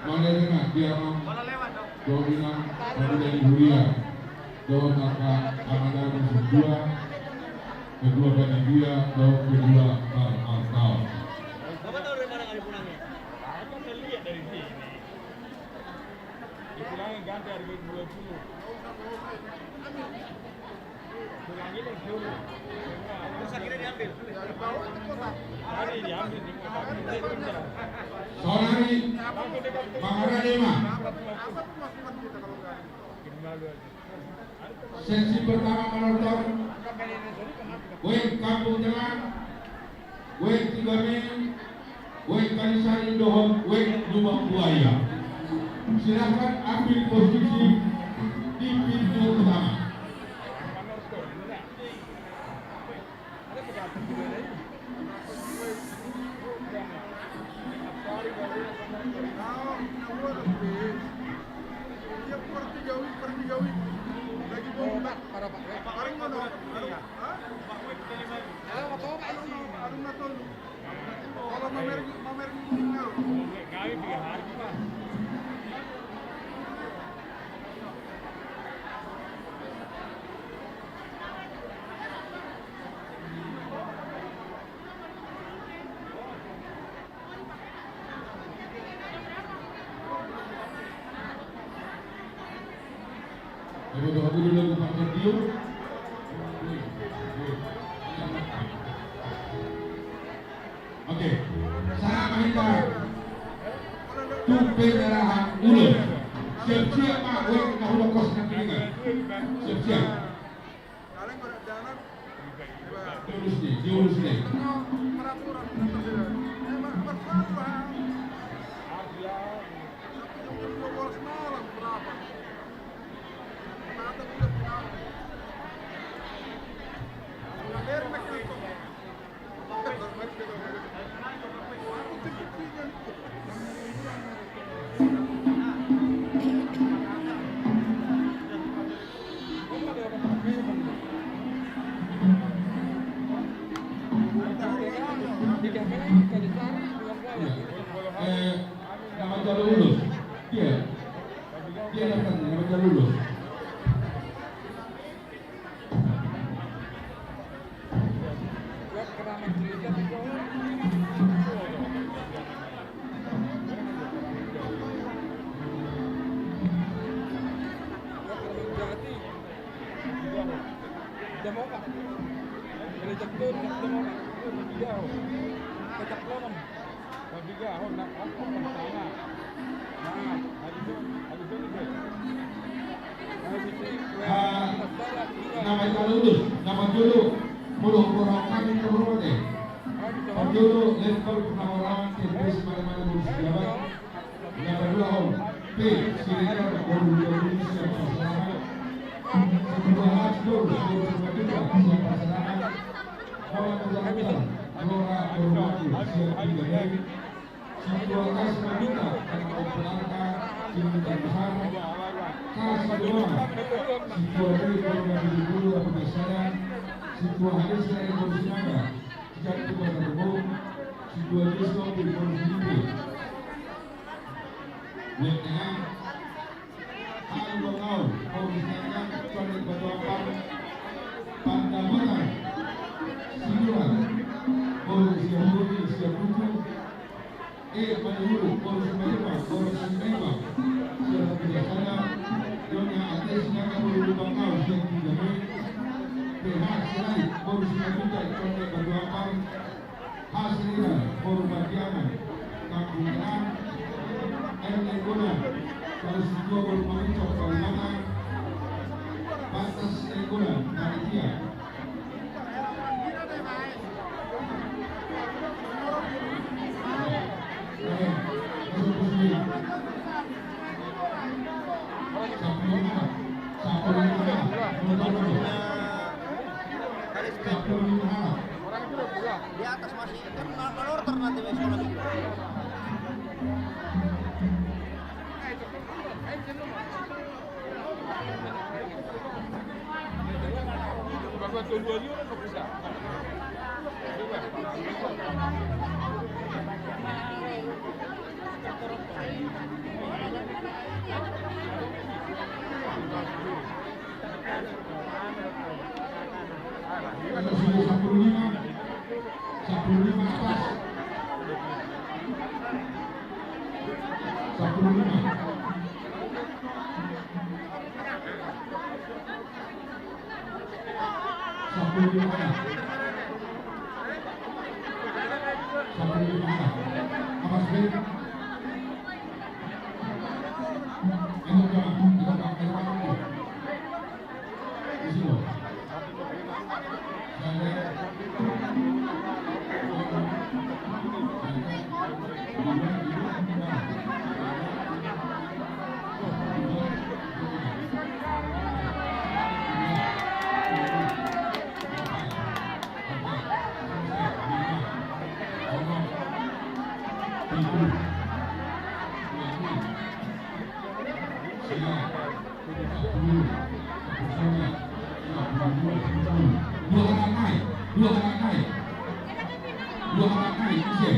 Mauliate ma di amang dohot inang panitia ni huria dohot angka amang inang na dua, kedua panitia dohot kedua paralta. Bapak tahu dari mana kali pulangnya? Saya kan saya lihat dari sini. Dipulangin ganti harga dua puluh. Pulangin yang dulu. Terus akhirnya diambil. Tadi diambil semua, tapi dia pindah. Saudari, Mangara Lima. Seksi pertama menonton, Weng Kampung Tengah, Weng Tiga Mei, Weng Kalisari dohot Weng Lubang Buaya. Silakan ambil posisi di pintu utama. Oke, sahat ma hita tu penyerahan ulos. Siap-siap ma, Weng, na hudok kos na piringan. Siap-siap. Diurus ni, diurus ni. Eh, na manjalo ulos. Dia. Dia na manjalo ulos. Ah, na manjalo ulos, na manjalo ulos. Molo, molo hami terhormat, eh. Manjalo letkol purnawirawan, T P S, mane-mane bonus jabat. Na paduahon, P, Siregar, boru dua puluh siap pasangan. Situa Hasdor, boru Simatupang, siap pasangan. Kawan Jakarta, Flora, boru Batu, siap tiga hari. Situa Kas Maduta, anak Ompu Arta, Simatupang Besar. Kas Sidoarjo, Situa Tri, boru Batu Bulu, Abu Besara. Situa Hades, boru Sinaga, Jati Badan Umum. Situa Disko, boru Sinipi. Wetnam. Halo, halo, boru Sinaga, Candi Batu Ampar, Pandabotan, Siluan, boru Siaburi, Siabuku, eh, Maliwuru, boru Simaewa, boru Simaewa, Nainggolan, saluhut situan, molo mangucap salamatan, batas Nainggolan, panitia. Di atas masih kan mal-, malortor nanti, wes, kalau gitu. Sampulu lima, sampulu lima atas. Sampulu lima. Sampulu lima atas. Sampulu lima atas. Atas, Beb. Enak, jangan. Enak, enak, enak. Dua halak nai, dua halak nai. Dua halak nai, ise?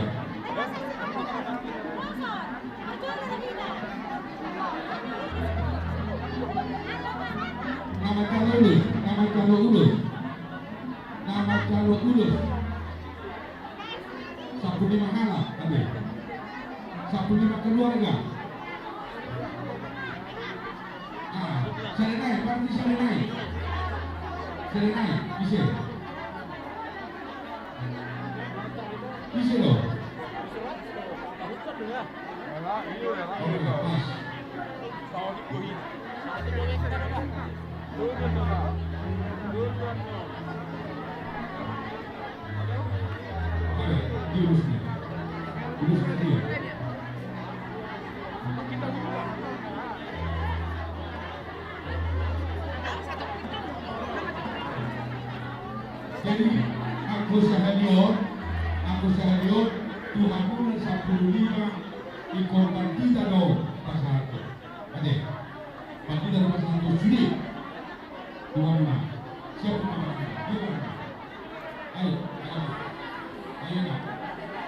Na manjalo ulos, na manjalo ulos. Na manjalo ulos. Sampulu lima halak, ate. Sampulu lima keluarga. Ah, sada nai, berarti sada nai. Sada nai, ise? Ise do? Oh, pas. Jadi, anggo sahali on, anggo sahali on, tu hamuna sampulu lima, ingkon pandita do pasahathon. Ate. Pandita do pasahathon sude. Dua lima. Siap, dua lima. Ayo, ayo. Ayo, na.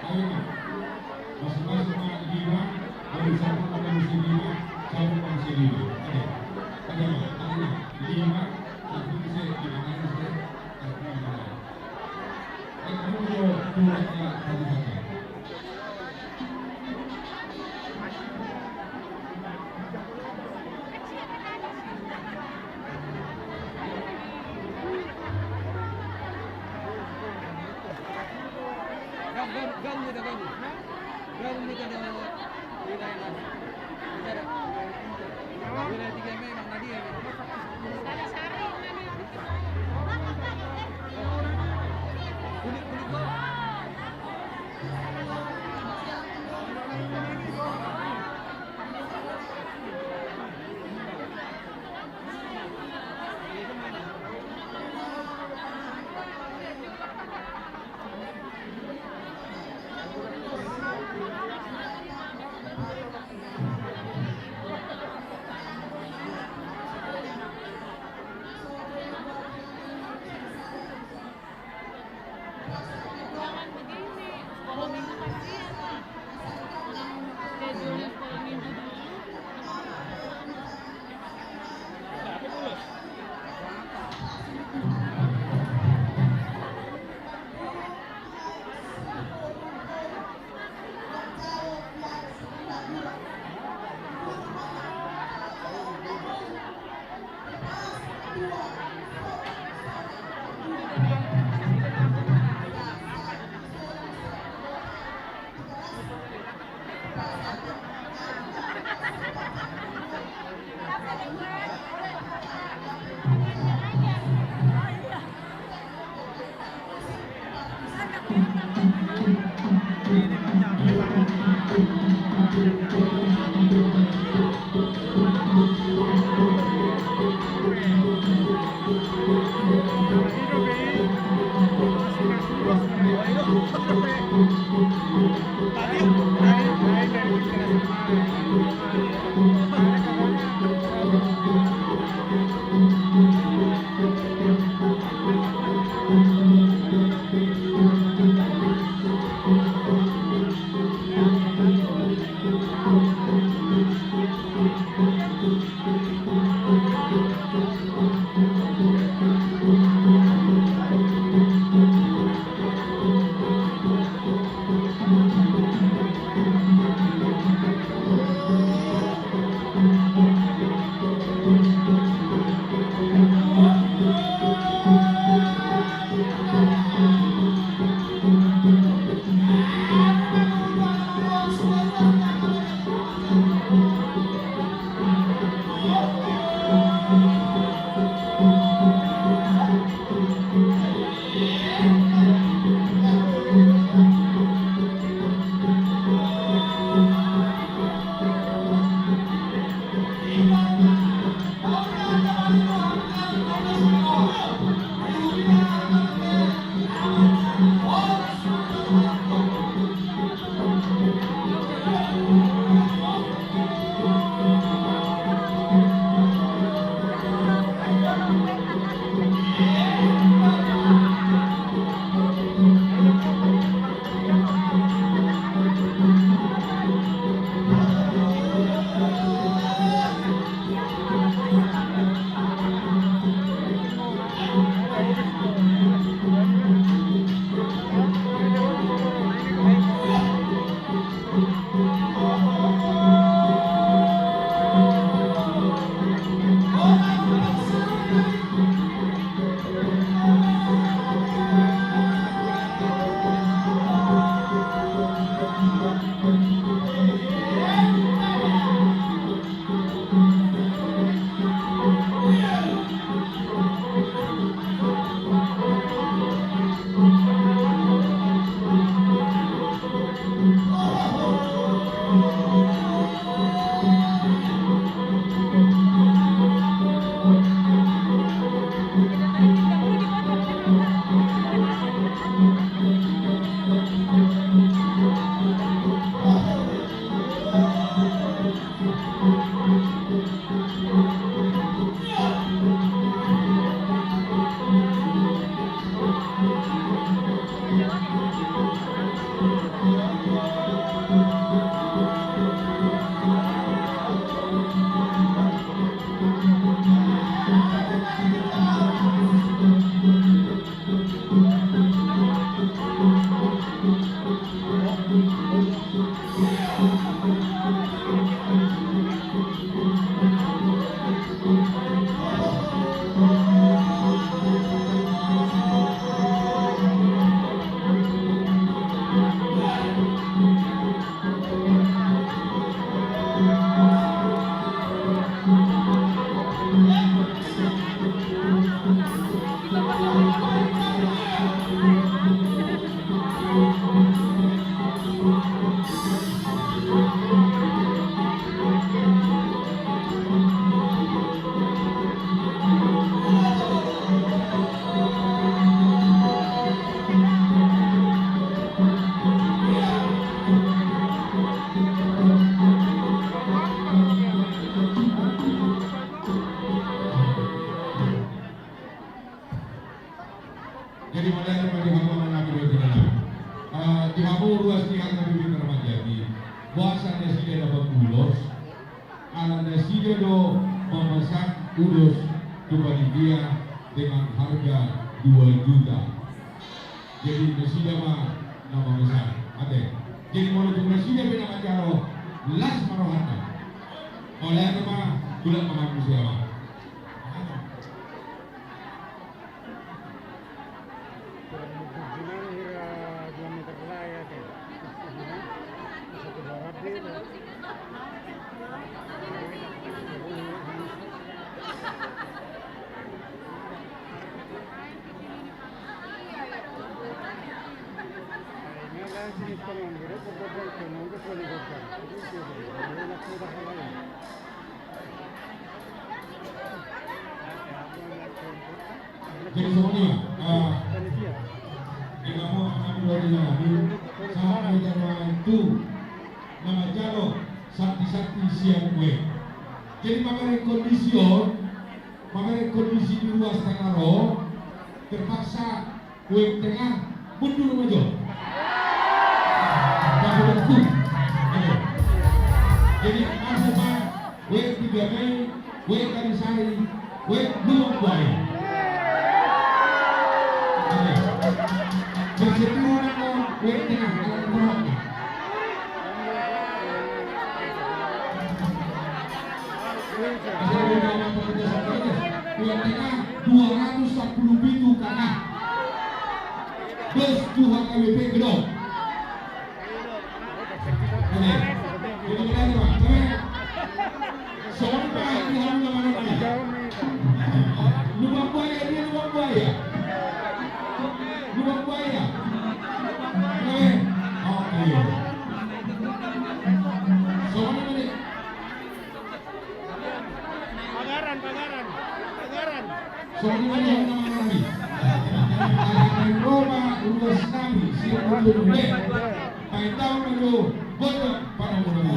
Ayo, na. Masing-masing ma lima, baru satu, baru si lima, satu, baru si lima. Ate. Ate, na. Ate, na. Lima, satu, si lima, satu, si lima. Ayo, ayo, ayo. Ayo, ayo, ayo. Dua, tiga, satu, satu. Jadi, mauliate ma di hamu amang nami dohot inang nami. Eh, di hamu ruas ni angka bibit ramadjati, boasa nasida dapat ulos? Ala nasida do mamasang ulos tu panitia dengan harga dua juta. Jadi, nasida ma na mamasang. Ate. Jadi, molo tung nasida pe na manjalo, las ma rohana. Mauliate ma, tulak ma hamu muse, amang. Jadi songon i ma, eh, di hamu amang nami dohot inang nami, sahat ma hita nuaeng tu na manjalo santi-santi sian web. Jadi mamereng kondisi on, mamereng kondisi di ruas tanggar on, terpaksa web tengah mundur ma jo. Bahu dan kum. Oke. Jadi, masuk ma web Tiga Mei, web Kalisari, web Lubang Buaya. Oke. Bersedia ma web tengah, kalau di bawah. Web tengah dua ratus sapuluh pitu K K. Dos tu H K B P gedong. Oke. Jadi berarti, Pak. Songon i ma di hamu na manang i. Lubang Buaya, dia Lubang Buaya. Lubang Buaya. Oke. Oke. Songon i ma di Pagaran, Pagaran, Pagaran. Songon i ma di hamu na manang i. Ala naeng ro ma ruas nami sian Bojonggede. Paintau ma jo gondang panomunomu.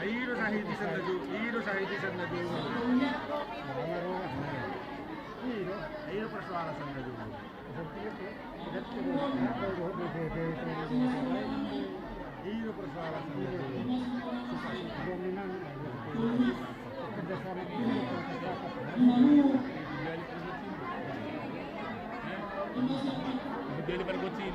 I do sahit i sian na jolo, i do sahit i sian na jolo. I do persoalan sian na jolo. I do persoalan sian na jolo. Jadi pada kucing.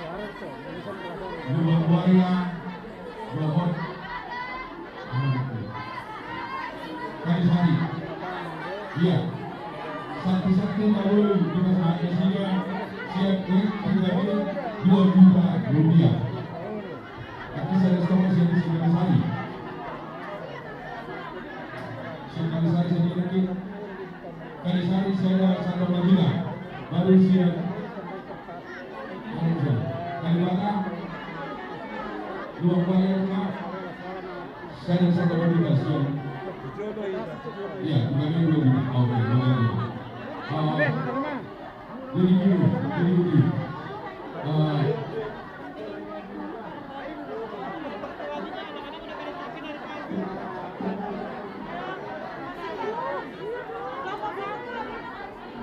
Lubang Buaya, Lohot, Kalisari. Iya. Santi-santi na boi dipasahat nasida sian Web tiga B dua juta rupiah. Tapi sada setengah sian Kalisari. Sian Kalisari sendiri. Kalisari sada sada lagi lah. Baru sian Kalibata. Dua kali ya, Pak. Saya dan saya baru dikasih. Iya, bukan yang dua juta. Oke, bukan yang dua. Oh. Jadi gini, jadi gini. Eh,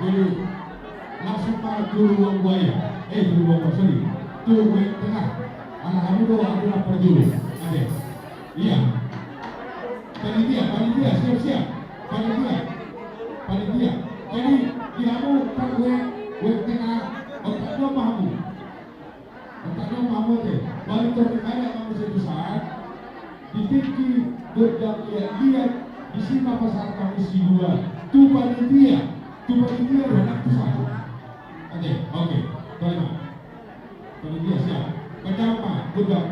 jadi, langsung ma tu Lubang Buaya. Eh, tu Lubang Buaya, sorry. Tu Web Tengah. Ala hamu do, aku lapor dulu. Oke. Iya. Panitia, panitia, siap-siap. Panitia. Panitia. Jadi, di hamu, Pak Web, Web Tengah, otak dua ma hamu. Otak dua ma hamu, oke. Balik ke rumah, ada kamu satu saat. Di tingki, godang liat-liat, di sini apa saat kamu si dua. Tu panitia, tu panitia, dua ratus saat. Oke, oke. Terima. Panitia siap. Pertama, godang.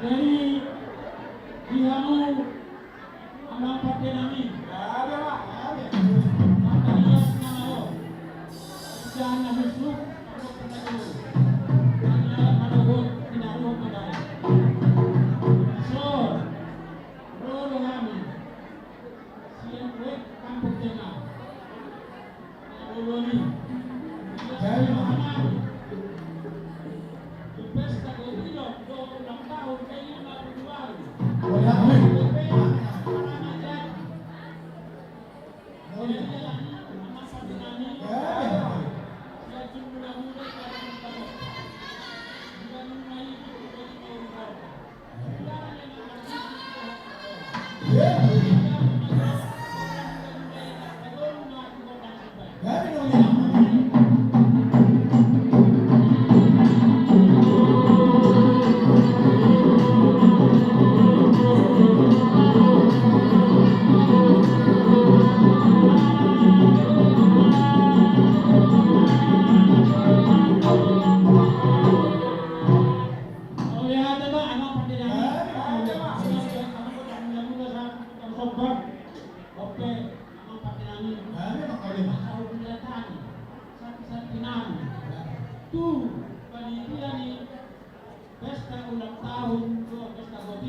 Jadi, di hamu amang pande nami. Martalias na malo. Jangan na husuk, amang pande nami. Hanya manogot, pinaruhut madai. So, ro do hami. Sian Web Kampung Tengah.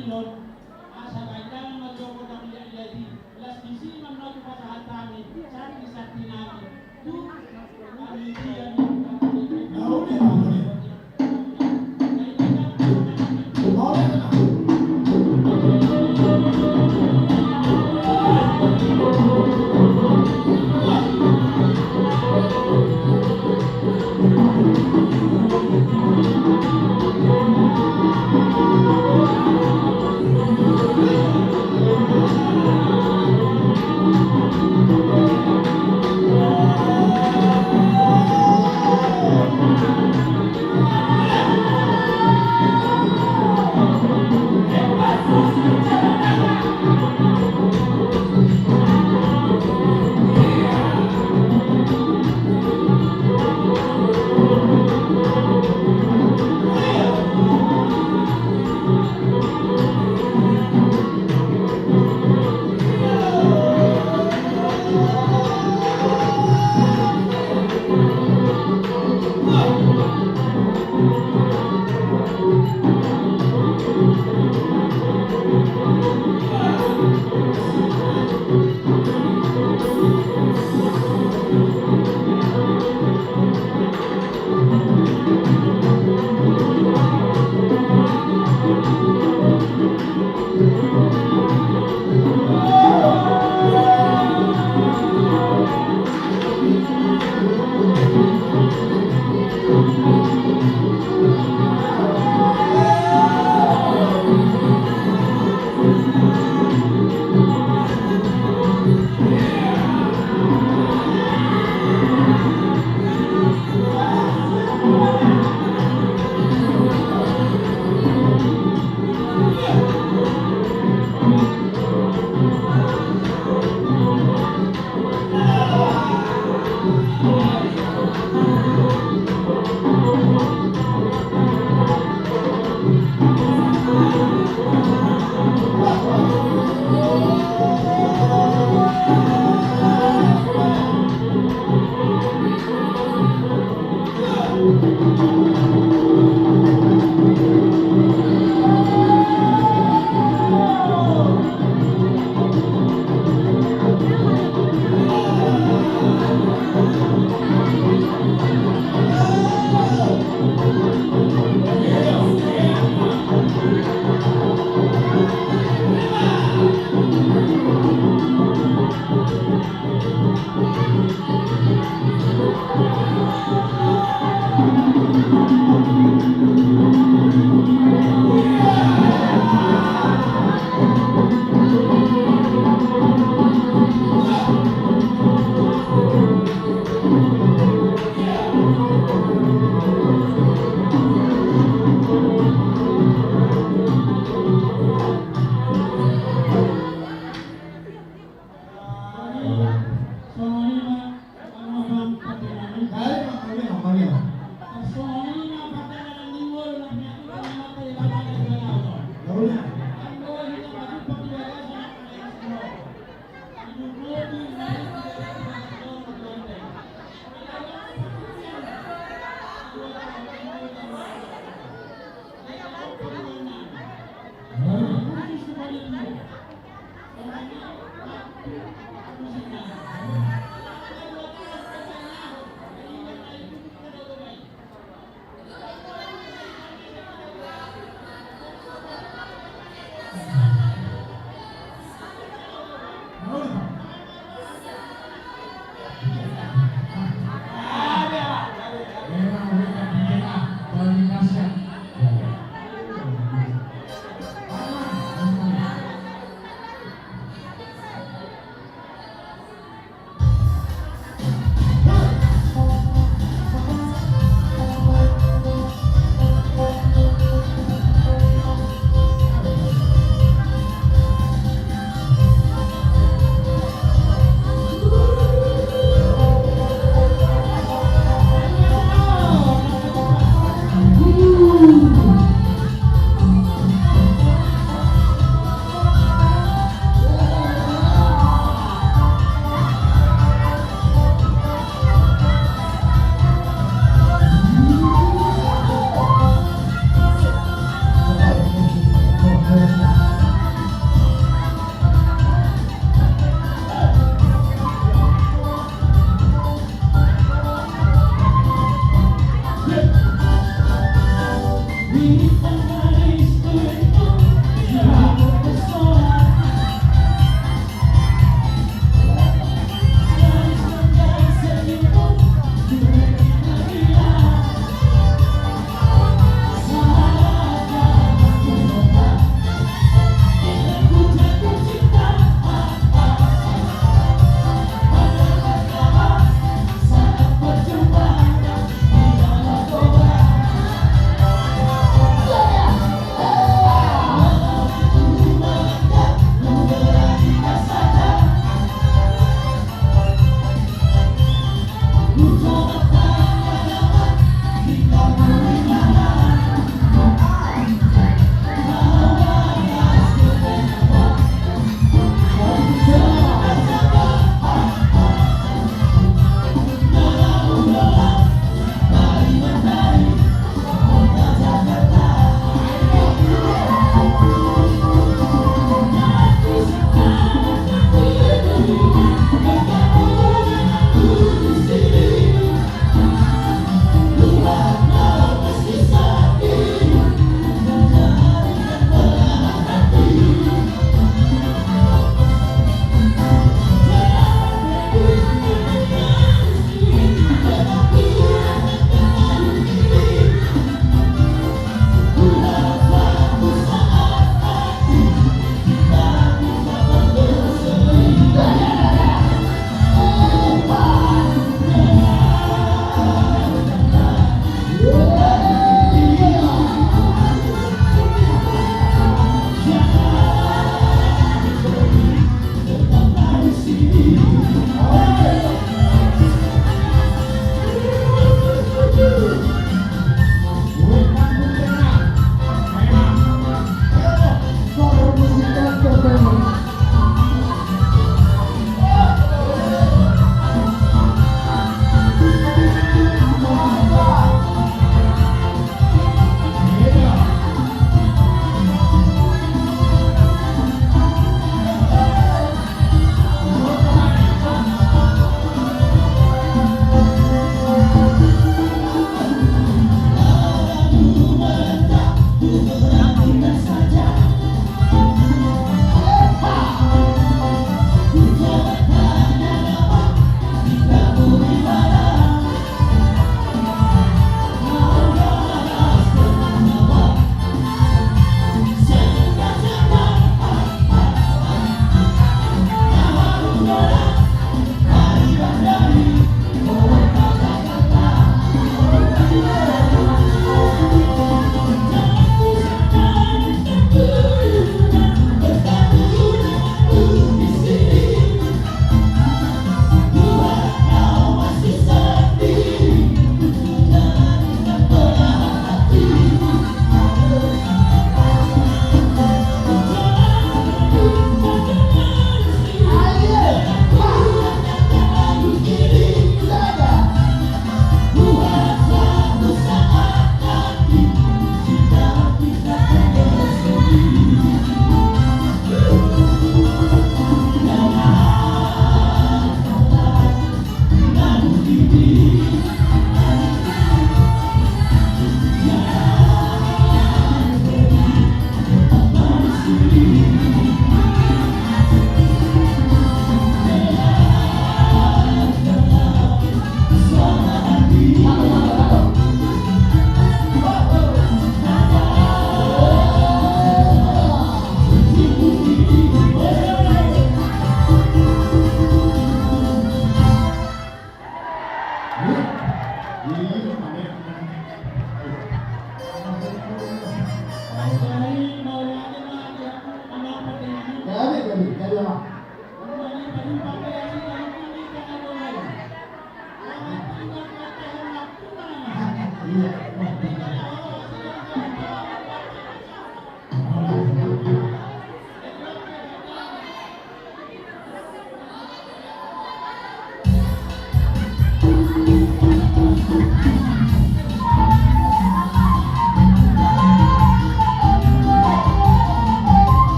Asa ganjang ma jo godang liat-liat i, las disi ma na hupasahat hami santi-santi nami tu panitia ni.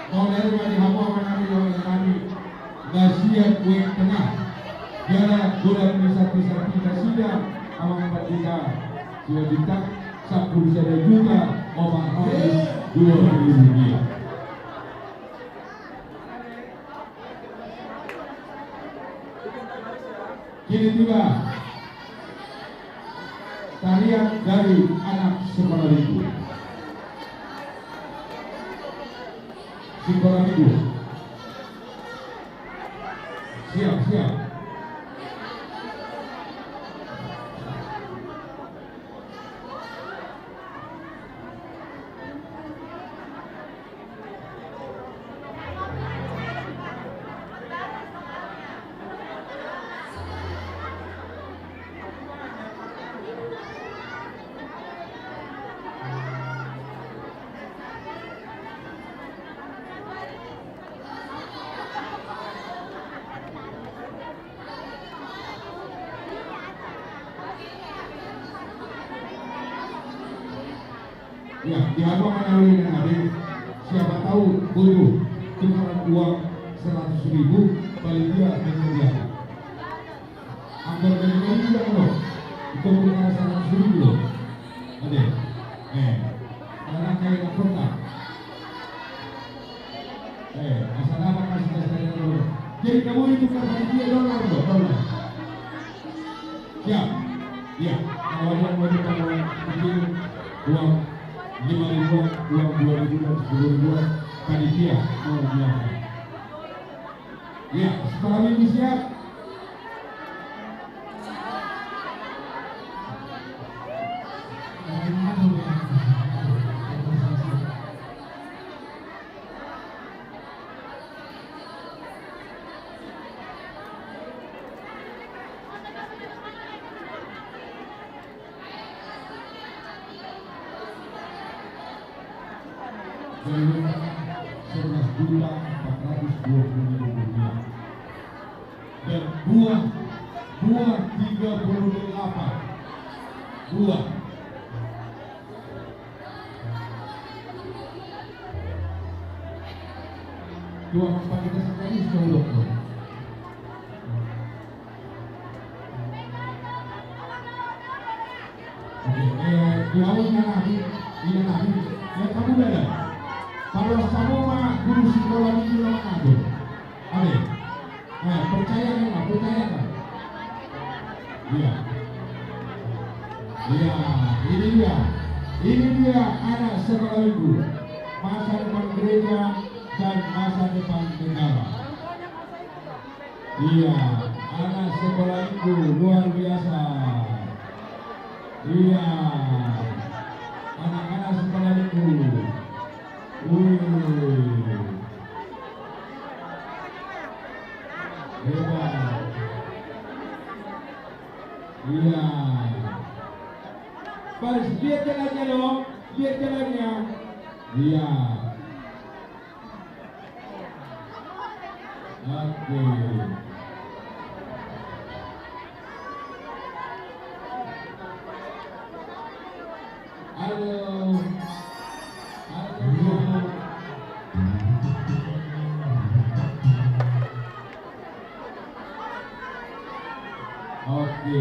Mauliate ma di hamu amang nami, inang nami, na sian Wayang Tengah. Jala godang ni santi-santi nasida amang pandita Simanjuntak, sampulu sada juta opat ratus dua puluh rupiah. Kini tiba tarian dari anak sekolah minggu. Sekolah minggu. Siap, siap. Ya, di hamu amang nami, inang nami, siapa tahu butuh tukaran uang seratus ribu, panitia menyediakan. Angkor dari mana juga lo? Itu tukaran seratus ribu lo. Ade. Eh. Karena kayak apa? Eh, asa dapat kasih kasih dari dulu. Jadi kamu itu kan panitia dolar, dolar. Siap. Iya. Kalau ada yang mau ditaruh kecil, uang lima ribu, uang dua ribu dan sepuluh ribu, panitia mau menyerahkan. Iya, sekolah minggu siap. Sebelas juta empat ratus dua puluh ribu rupiah. Dan buah, buah tiga puluh delapan. Buah. Dua empat kita sekali sudah udah. Oke, eh, di awal inang nami, inang nami, ya kamu dah. Kalau sama guru sekolah minggu nama aku. Oke. Eh, percaya kan, percaya kan? Iya. Iya, ini dia. Ini dia anak sekolah minggu. Masa depan gereja dan masa depan negara. Iya, anak sekolah minggu luar biasa. Iya, anak-anak sekolah minggu. Wih. Hebat. Iya. Baris, lihat jalannya dong. Lihat jalannya. Iya. Oke. Halo. Halo. Oke.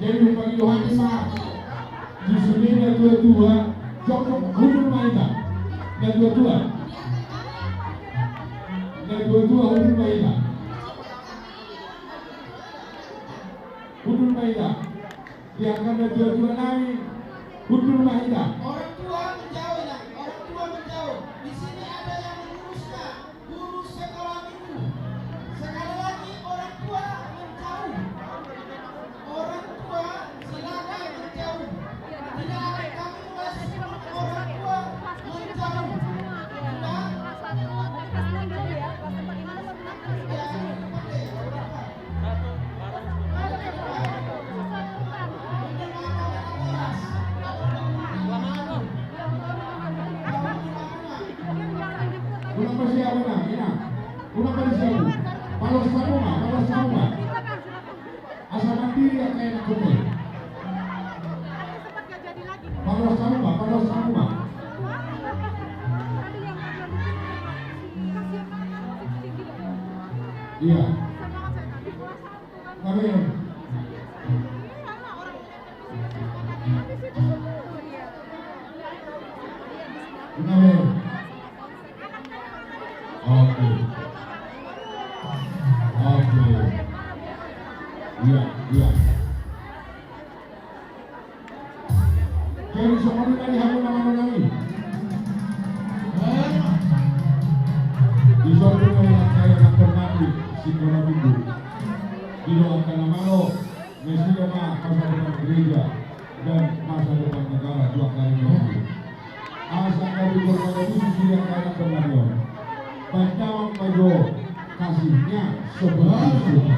Jadi, umpangi Yohanes ma. Di sini natuatua, jokjok, hundul ma hita. Natuatua. Natuatua, hundul ma hita. Hundul ma hita. Di angka natuatua nami, hundul ma hita. Orang tua menjauh, ya. Orang tua menjauh. Di sini ada yang mengurusnya. Guru sekolah minggu. Sekali lagi, orang tua menjauh. Orang tua, silakan menjauh. Tidak ada kami masuk, orang tua menjauh. Sudah? Ya, pakai. Unang pasia, unang, unang. Unang pasia. Palos hamu ma, palos hamu ma. Asa mandiri angka anakkonmu. Palos hamu ma, palos hamu ma. Iya. Amin. Amin. Oke. Oke. Iya, iya. Jadi songon i ma di hamu na manonang i. Di son pe na hita na ternampi sikola minggu. Di doakan na malo, nasida ma masa depan gereja dan masa depan negara tu angka ari na uli. Asa gabe jolma na khusus di angka anak ternampi on. Pandamang ma jo kasihnya seperti surga.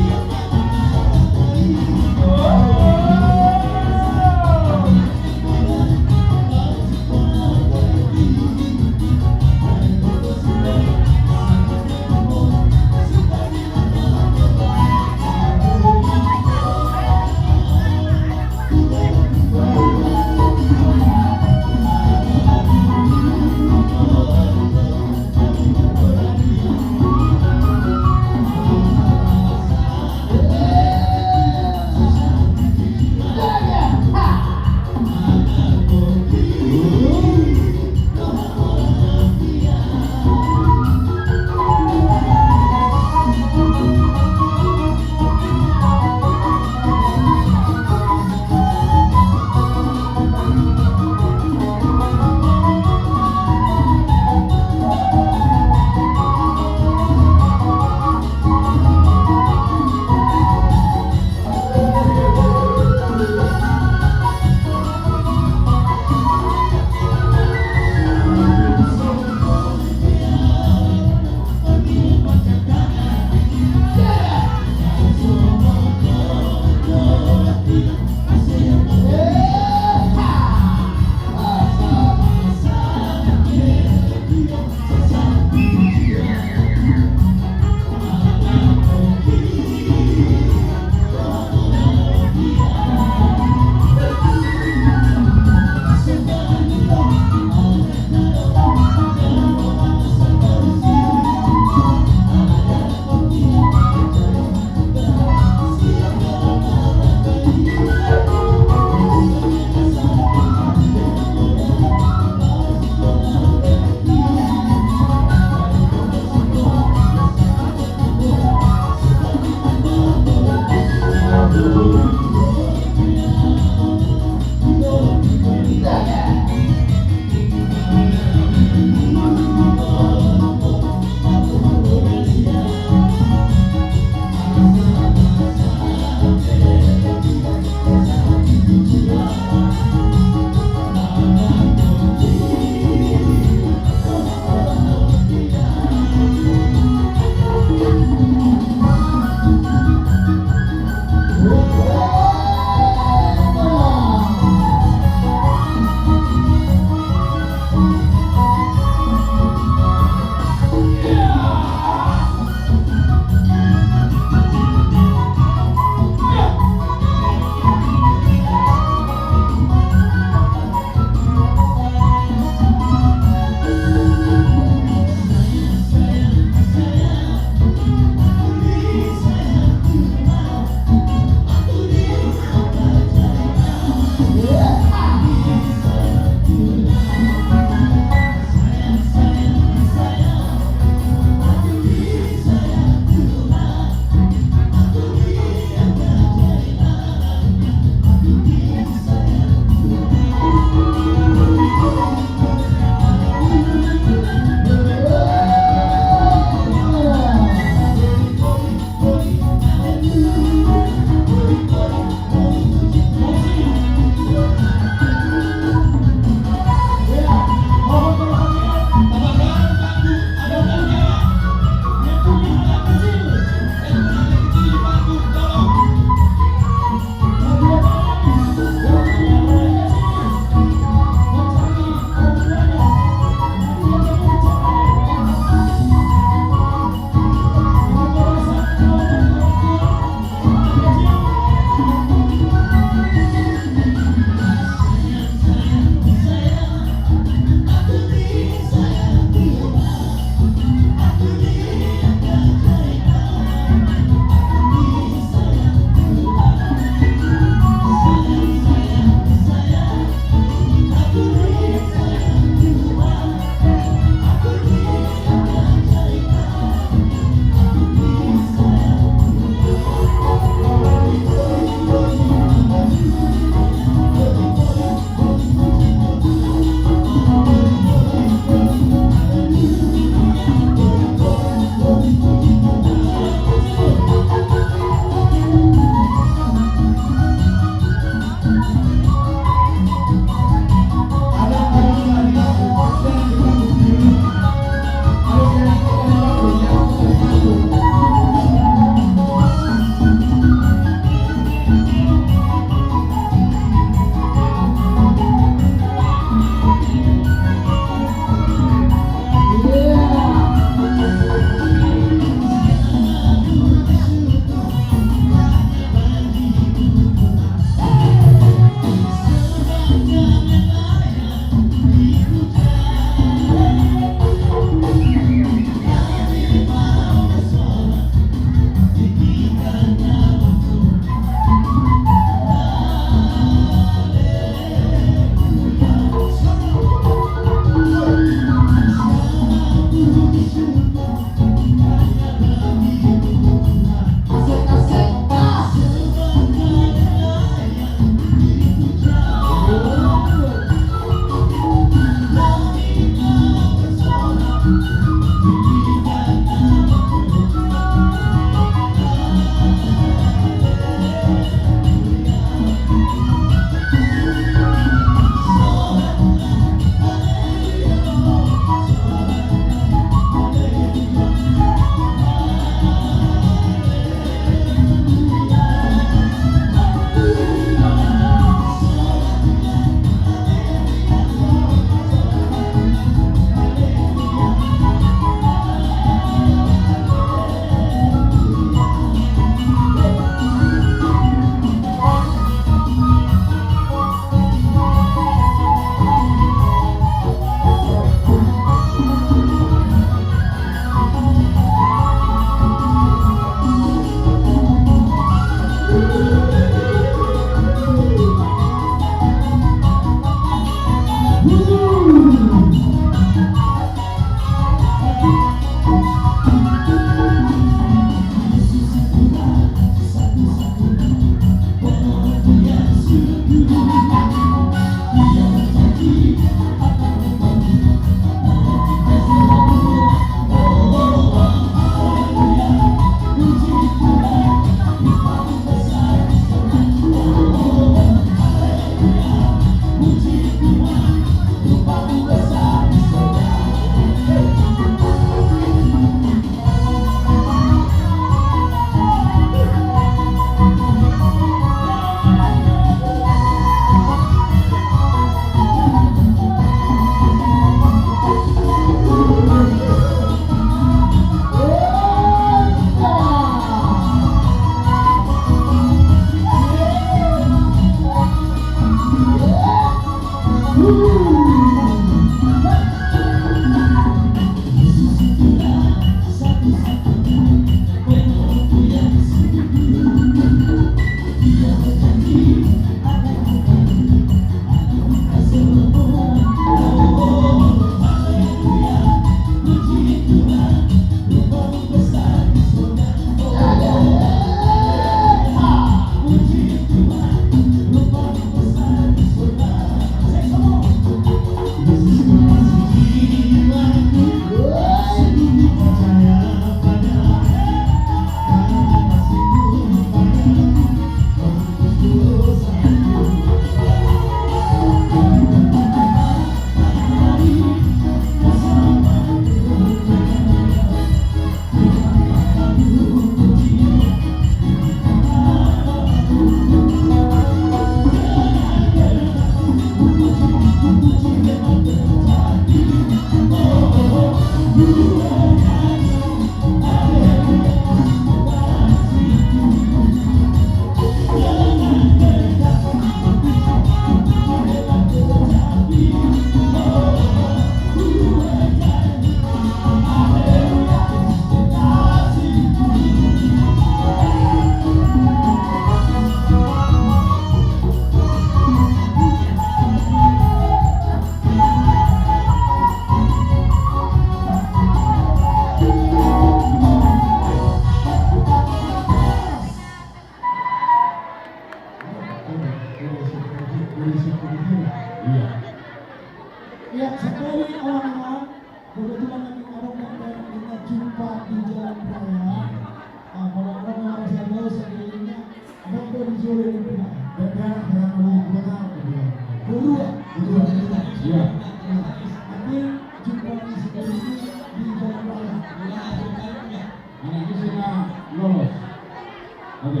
Oke.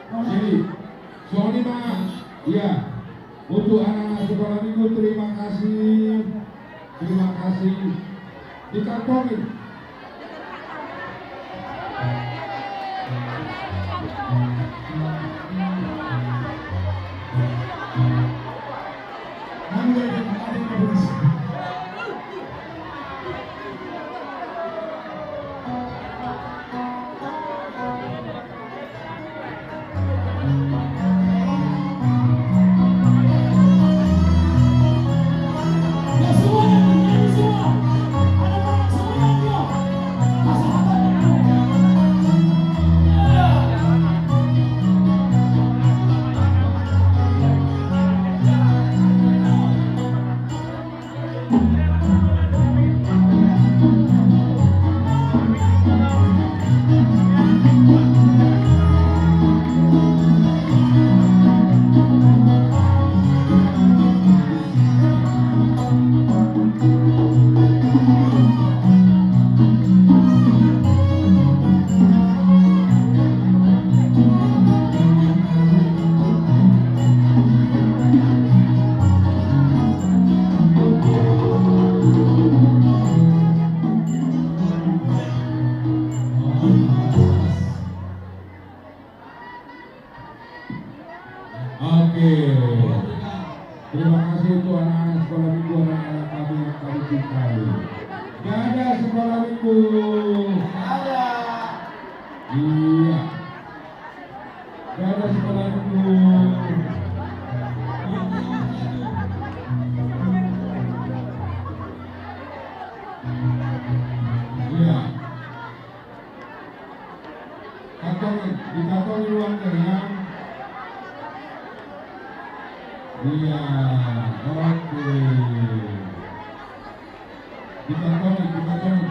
Jadi, songon i ma, iya. Untuk anak-anak sekolah minggu, terima kasih. Terima kasih. Dikantongi. Oke. Terima kasih untuk anak-anak sekolah minggu, anak-anak kami yang kami cintai. Gak ada sekolah minggu. Ada. Iya. Gak ada sekolah minggu. Iya. Kantongi, dikantongi uangnya ya. Iya, oke. Dikantongi, dikantongi.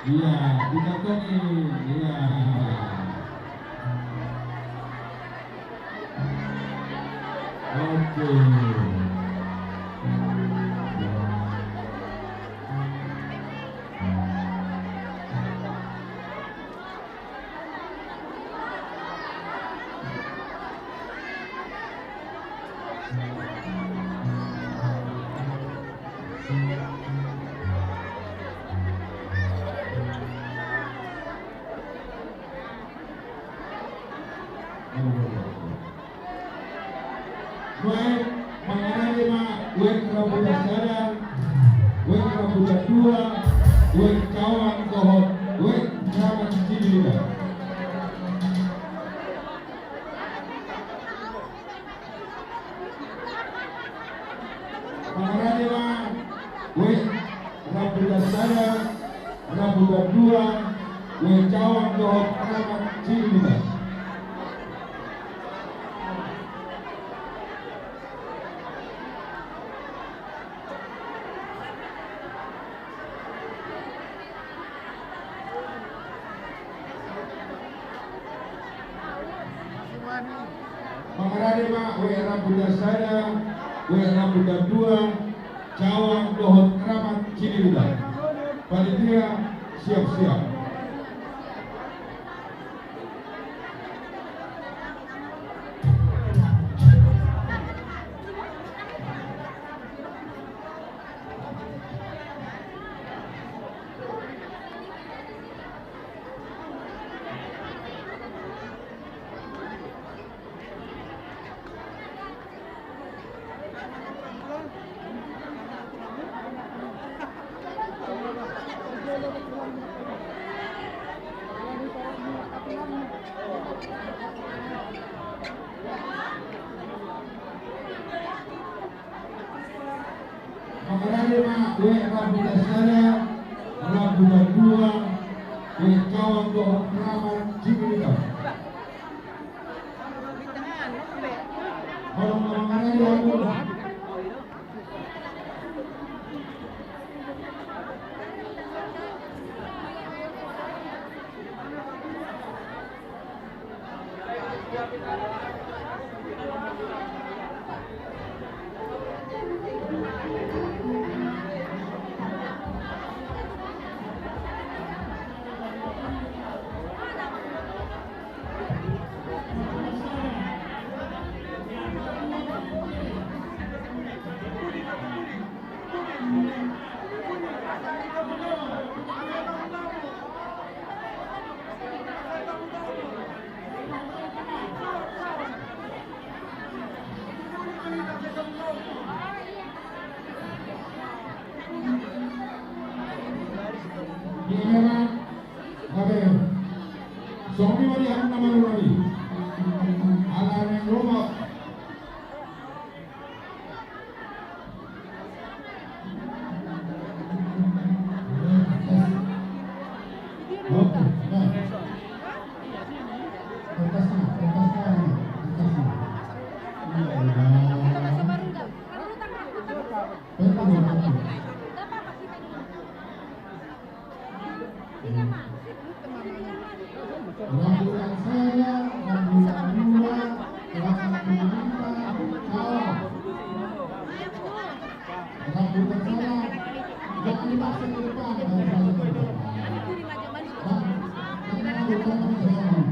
Iya, dikantongi. Iya. Oke. Baik, mangarade ma, wek rambutan sada, wek rambutan dua, wek cawang dohot, wek keramat cililitan. Mangarade ma, wek rambutan sada, rambutan dua, wek cawang dohot keramat cililitan. Mangarade ma, wek rambutan sada, wek rambutan dua, cawang dohot keramat cililitan. Panitia, siap-siap. Mangarade ma, wek rambutan sada, rambutan dua, wek cawang dohot keramat cililitan. Holong na mangarade hamu. Songon i ma di hamu na manurani. Ala naeng lomo. Oke, nah. Kertasnya, kertasnya, kertasnya. Iya, iya. Kertas, kertas. Rambutan sada, rambutan dua, rambutan lima, salam. Rambutan sada, jangan dipaksa ke depan, harus ada ke depan. Pak, jangan, jangan, jangan.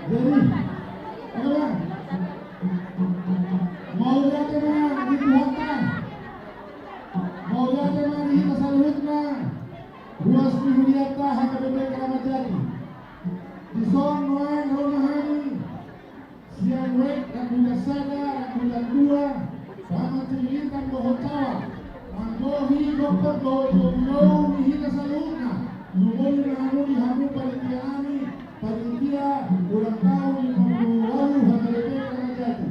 Jadi, mauliate ma di Tuhanta. Mauliate ma di hita saluhutna. Ruas ni hurianta H K B P Kramat Jati. Dison nuaeng ro ma hami sian W E K rambutan sada, rambutan dua, Paman Cililitan dohot Sawa. Manggohi gokhon dohot joujou ni hita saluhutna. Lumoli ma hamu di hamu panitia nami, panitia ulang tahun lima puluh walu H K B P Kramat Jati.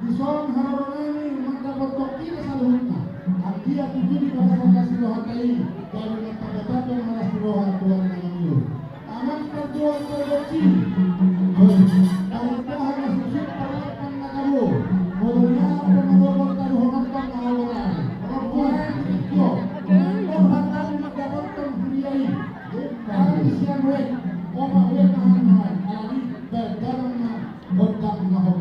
Dison haroro nami mandapothon hita saluhutna. Anggiat tutu di bagasan las ni rohanta i, gabe martamba-tamba ma las ni roha Tuhan na mangolu. Amang parjuang pargonsi. Parjuangan na suksuk, parjuangan na tabo. Molo nialap pe magodang taruhononhon ma haholongan. Rombongan di tio. Rombongan mandapothon huria i. Hami sian W E K, opat W E K ma hami nuaeng. Alani, baen damang ma gondang na hot.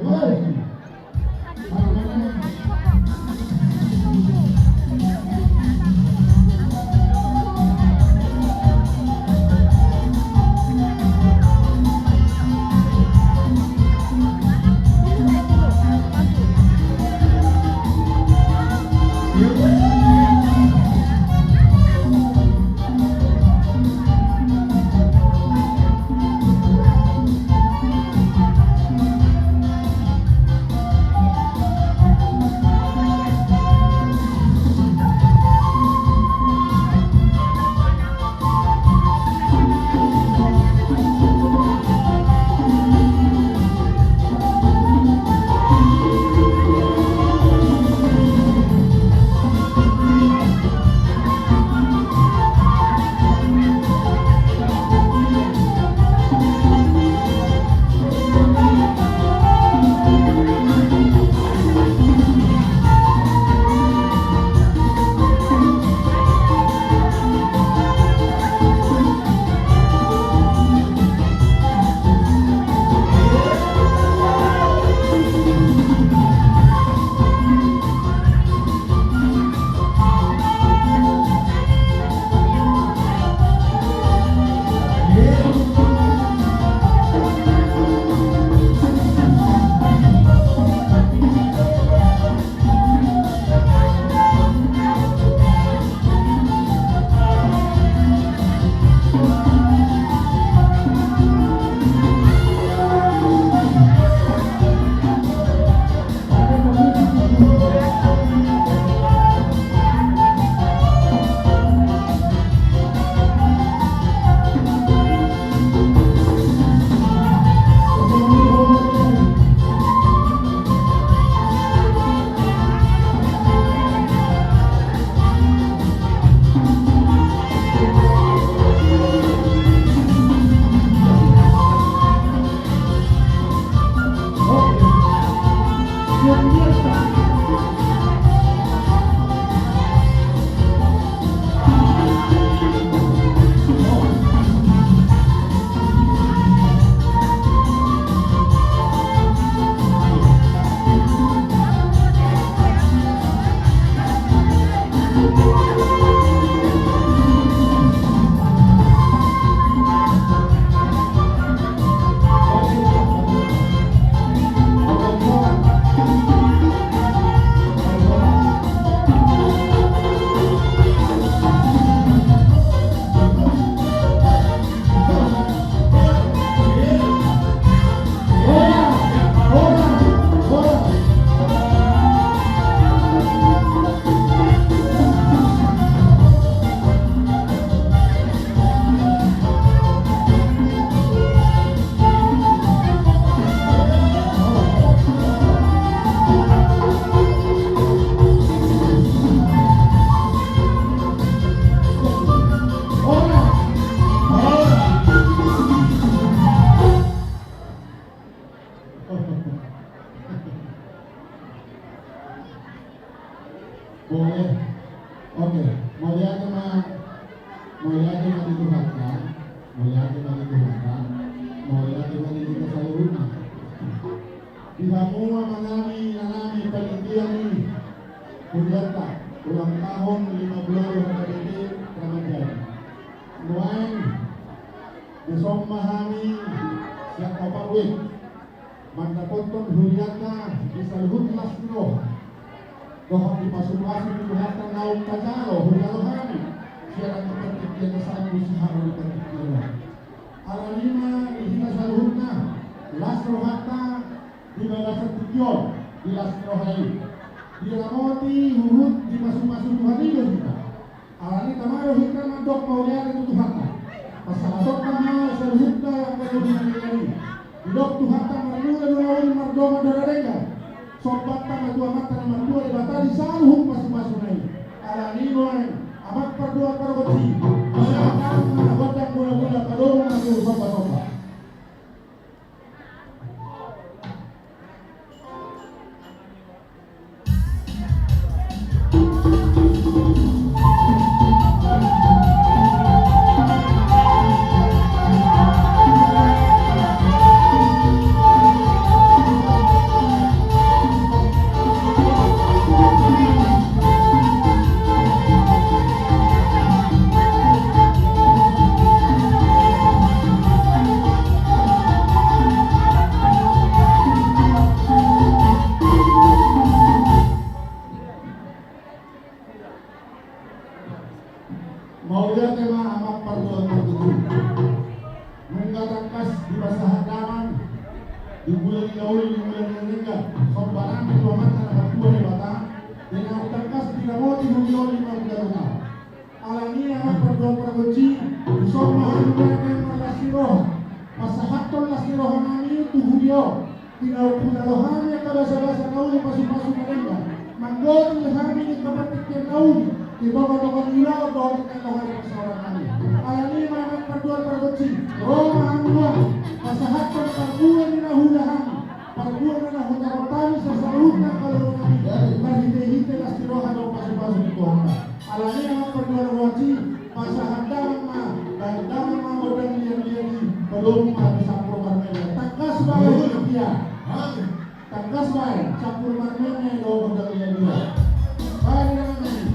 Boleh. Oke, mauliate ma, mauliate ma di Tuhanta, mauliate ma di Tuhanta, mauliate ma di hita saluhutna. Di hamu amang nami, inang nami, panitia ni hurianta, ulang tahun lima puluh H K B P Ramadjati. Nuaeng, dison ma hami sian Opat Wit mandapothon hurianta di saluhut las ni roha dohot dipasupasu ni Tuhanta naung tajalo huria rohani sian angka partingkian na salpu sahali di partingkian on. Alani i ma di hita saluhutna las rohanta di bagasan tingki on, di las ni roha i. Diramoti huhut dipasupasu Tuhan i do hita. Alani i tama do hita mandok mauliate tu Tuhanta. Pasahatonta ma saluhutna angka na uli na denggan i. Didok Tuhanta marmula do na uli, mardomu do na denggan. Sombanta ma tu Amanta na martua Debata di saluhut pasupasuna i. Alani i nuaeng, amang pardohan pargonsi, pasahat ma gondang hulahula, padomu ma tu sombasomba. Mauliate ma amang pardohan pargonsi. Nunga tangkas dipasahat damang di bulan na uli, di bulan na denggan, somba nami tu Amanta na martua Debata, di naung tangkas diramoti huria on lima puluh taon. Alani i amang pardohan pargonsi, dison ma hami nuaeng marlas ni roha pasahathon las ni roha nami tu huria on. Di naung hujalo hami angka basabasa na uli, pasupasu na denggan, manggomgom hami di angka partingkian na uli di tongatonga ni ulaon dohot di tongatonga ni parsaoran nami. Alani i ma amang pardohan pargonsi, ro ma hami nuaeng pasahathon parbue ni na huula hami, parbue na hutangihon hami sian saluhutna angka lolo nami, marhitehite las ni roha dohot pasupasu ni Tuhanta. Alani i amang pardohan pargonsi, pasahat damang ma, baen damang ma gondang liatliat i, padomu ma tu sampur marmeme. Tangkas baen, ia. Tangkas baen sampur marmeme dohot gondang liatliat. Baen damang ma i.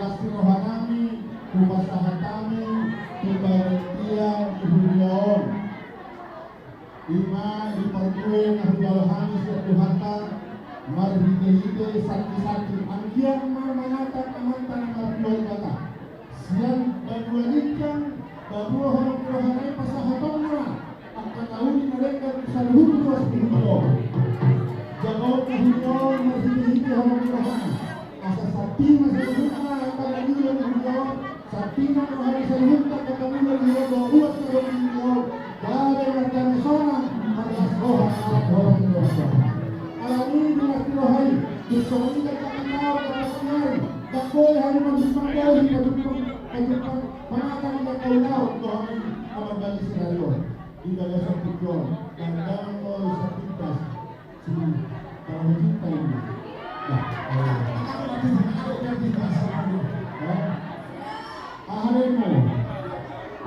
Pasti rohanami, hupasahat hami tu panitia di huria on. Ima di parbue na hujalo hami sian Tuhanta, marhite-hite santi-santi, anggiat ma manatap Amanta na martua Debata. Sian banua lingkang, banua holong ni rohana i pasahatonna angka na uli na denggan tu saluhut ruas ni huria on. Jagaon ma huria on marhite-hite holong ni rohana. Asa santi ma saluhutna angka na uli ni huria on, santi ma roha ni saluhutna angka na uli ni huria on, dohot ruas ni huria on. Gabe mardame sonang, marlas roha, marlas roha. Alani i di las ni roha i, di songon i angka na uli ni huria on, angka na uli ni huria on. Ndang boi hami manjumpang bohi, manjumpang, manjumpang manatang di angka ulaon dohot i amang banggi sirayo. Di bagasan tingki on, ndang dao molo sapintas si para pecinta ini. Nah, eh. Eh? Aha demo?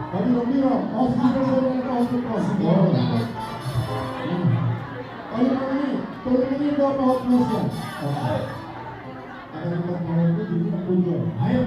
Pabirong-birong. Oh, si Biro, Biro, Biro, Biro, Biro. Oh. Nah. Tolu menit, tolu menit, dua puluh menit, ya. Oke. Ada lima puluh menit, jadi enam puluh dua. Ayo.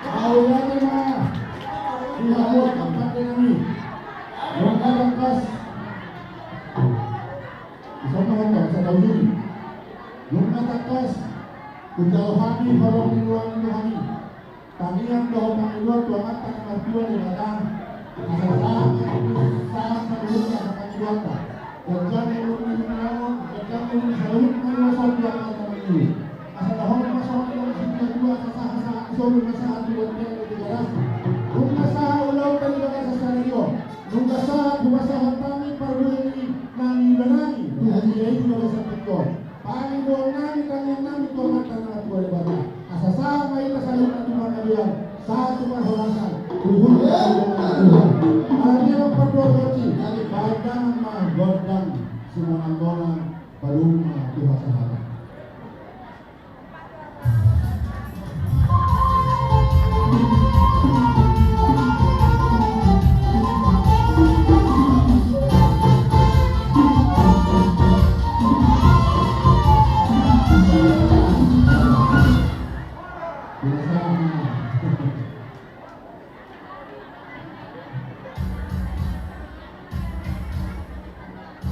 Mauliate ma di hamu angka pande nami. Nunga tangkas. Isomma hotong, sada ujung. Nunga tangkas hujalo hami holong ni roha ni Tuhan i. Tangiang dohot pangidoan tu Amanta na martua Debata. Asa sahat ma i, sahat saluhutna pangidoanta. Ganjang ma i di ulaon, ganjang ma i di saluhutna ruas on di angka na mangido. Asa dohonon ma songon na nidok ni situa-tua, asa sahat-sahat ni solu ma sahat tu bontean na di garas. Nunga sahat ulaonta di bagasan sadari on. Nunga sahat hupasahat hami parbue ni na niula nami tu huria i di bagasan tingki on. Pangidoan nami, tangiang nami tu Amanta na martua Debata. Asa sahat ma hita saluhutna tu Akhirna pandok roti, tadi pandangan ma gondang, simonang-monang, paduhut ma tu hata-hata.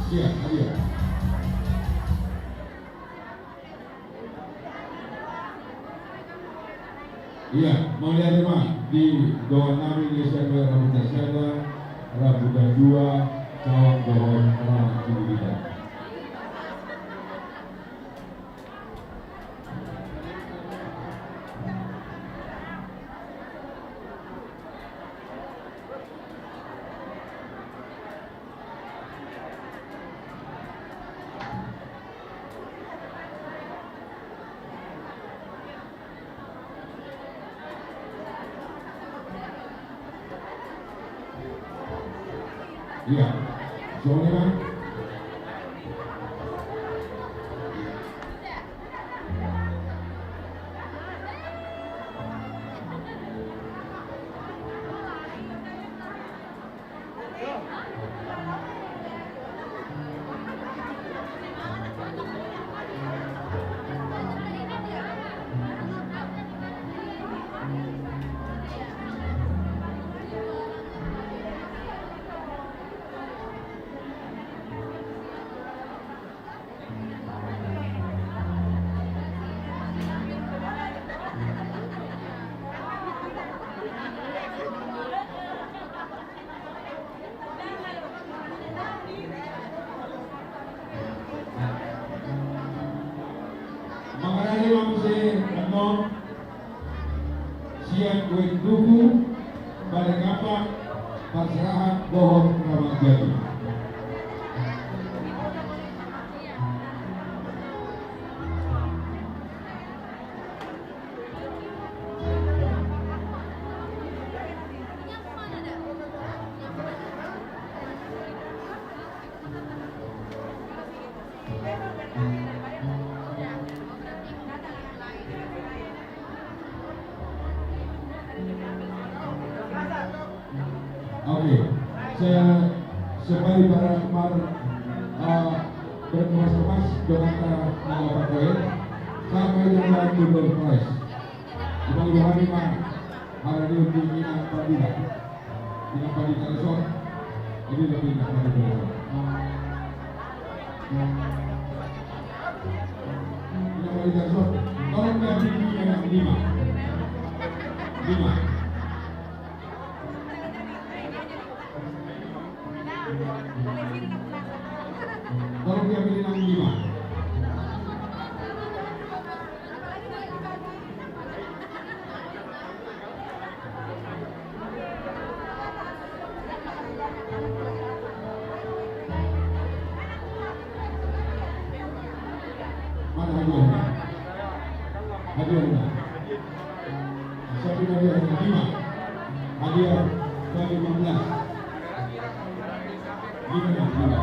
Iya, iya. Iya, mauliate ma di dongan nami na sian rambutan sada, rambutan dua, cawang dohot raja Cibudiran. Iya. Songon i ma. Mangarade ma muse annon sian Ueng Tugu, Bale Gambang, Parserahan dohot Ramadjati. Oke, saya sebalik para mar, eh, berkemas-kemas dengan para nangapa kue, sampai dengan door prize. Di pangido hami ma, harani di Inang Pandita. Inang Pandita Resort. Ini lebih Inang Pandita Resort. Inang Pandita Resort. Tolong diambil lima, lima. Lima. Tolong diambil Inang lima. Mana hadiahnya? Hadiahnya. Siapa hadiahnya? Lima. Hadiah ke lima belas. Lima, lima.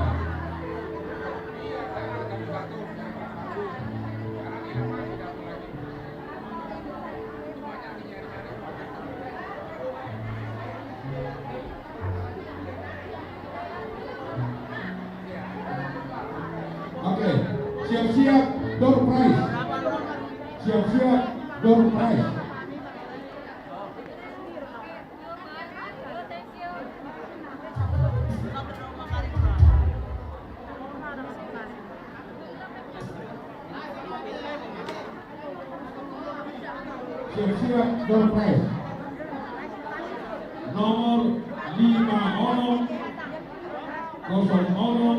Oke, siap-siap door prize. Siap-siap door prize. Siap-siap door prize. Nomor lima onom kosong onom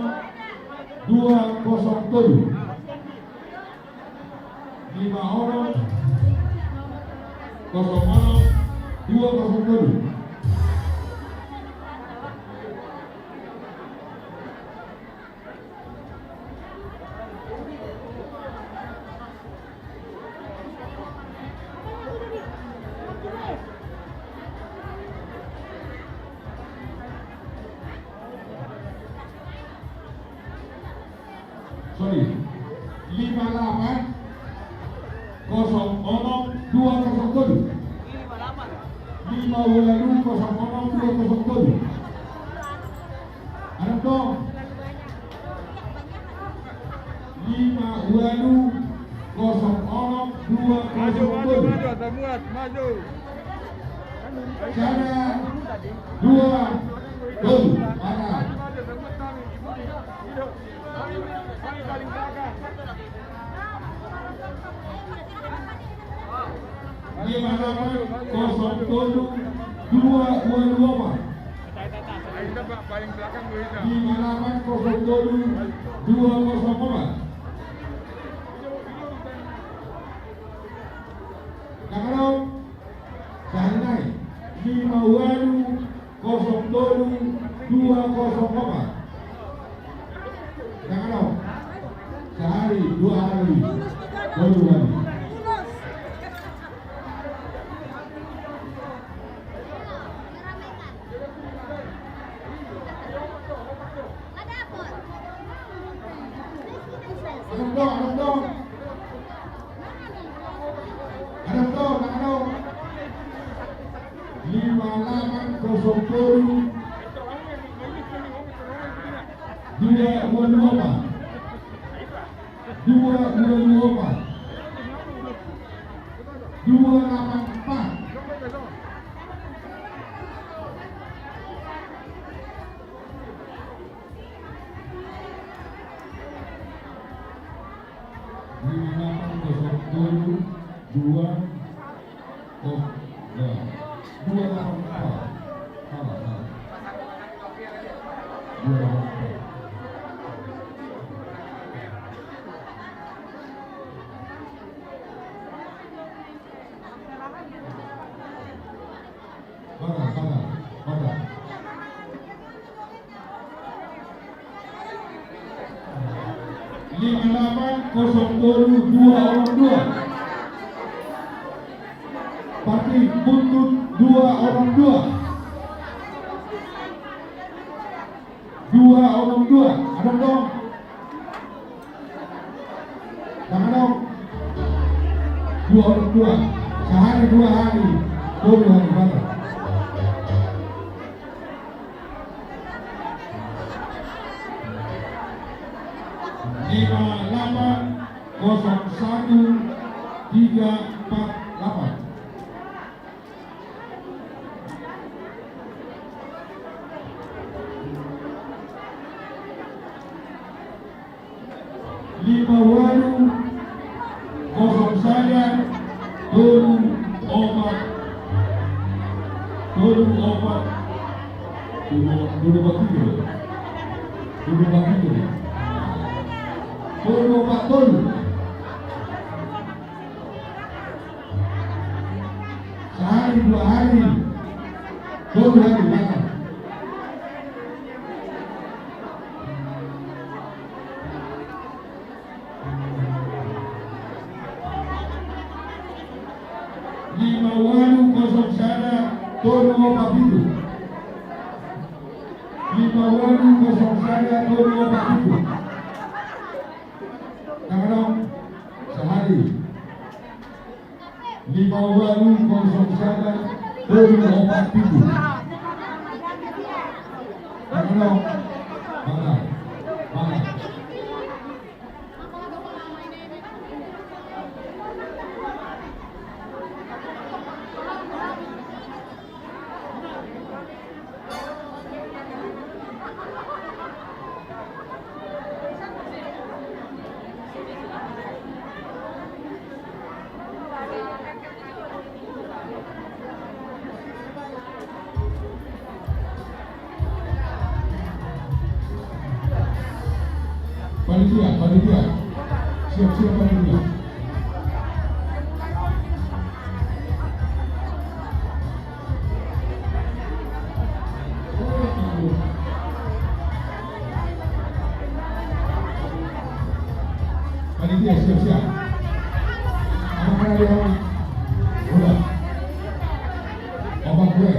dua kosong tolu. Lima onom kosong onom dua kosong tolu. Lima lapan kosong onom dua kosong tolu. Lima ualu kosong onom dua kosong tolu. Adong tong. Lima ualu kosong onom dua kosong tolu. Sada, dua, tolu. Mantap. Lima lapan kosong tolu dua ualu opat. Lima lapan kosong tolu dua kosong opat. Dang adong. Sahali nai. Lima ualu kosong tolu dua kosong opat. Dang adong. Sahali, dua hali, tolu hali. Adong tong, adong tong. Adong tong, adong. Lima lapan kosong tolu dua ualu opat. Dua ualu opat. Dua lapan empat. Lima lapan kosong tolu dua, oh, ya. Dua lapan empat. Salah, salah. Dua lapan empat. Batal, batal, batal. Lima lapan kosong tolu dua onom dua. Parti Buntut dua onom dua. Dua onom dua. Adong tong. Dang adong. Dua onom dua. Sahali, dua hali, tolu hali, batal. Lima lapan kosong satu tiga empat lapan. Lima ualu kosong sada tolu opat. Tolu opat. Tolu, tolu opat tiga. Tolu opat tiga. Tolu opat tolu. Sahali, dua hali, tolu hali, batal. Lima ualu kosong sada tolu opat pitu. Lima ualu kosong sada tolu opat pitu. Dang adong. Sahali. Lima ualu kosong sada tolu opat pitu. Dang adong. Batal. Batal. Panitia, panitia. Siap, siap, panitia. Panitia, siap, siap. Anak-anak yang udah. Obat gue.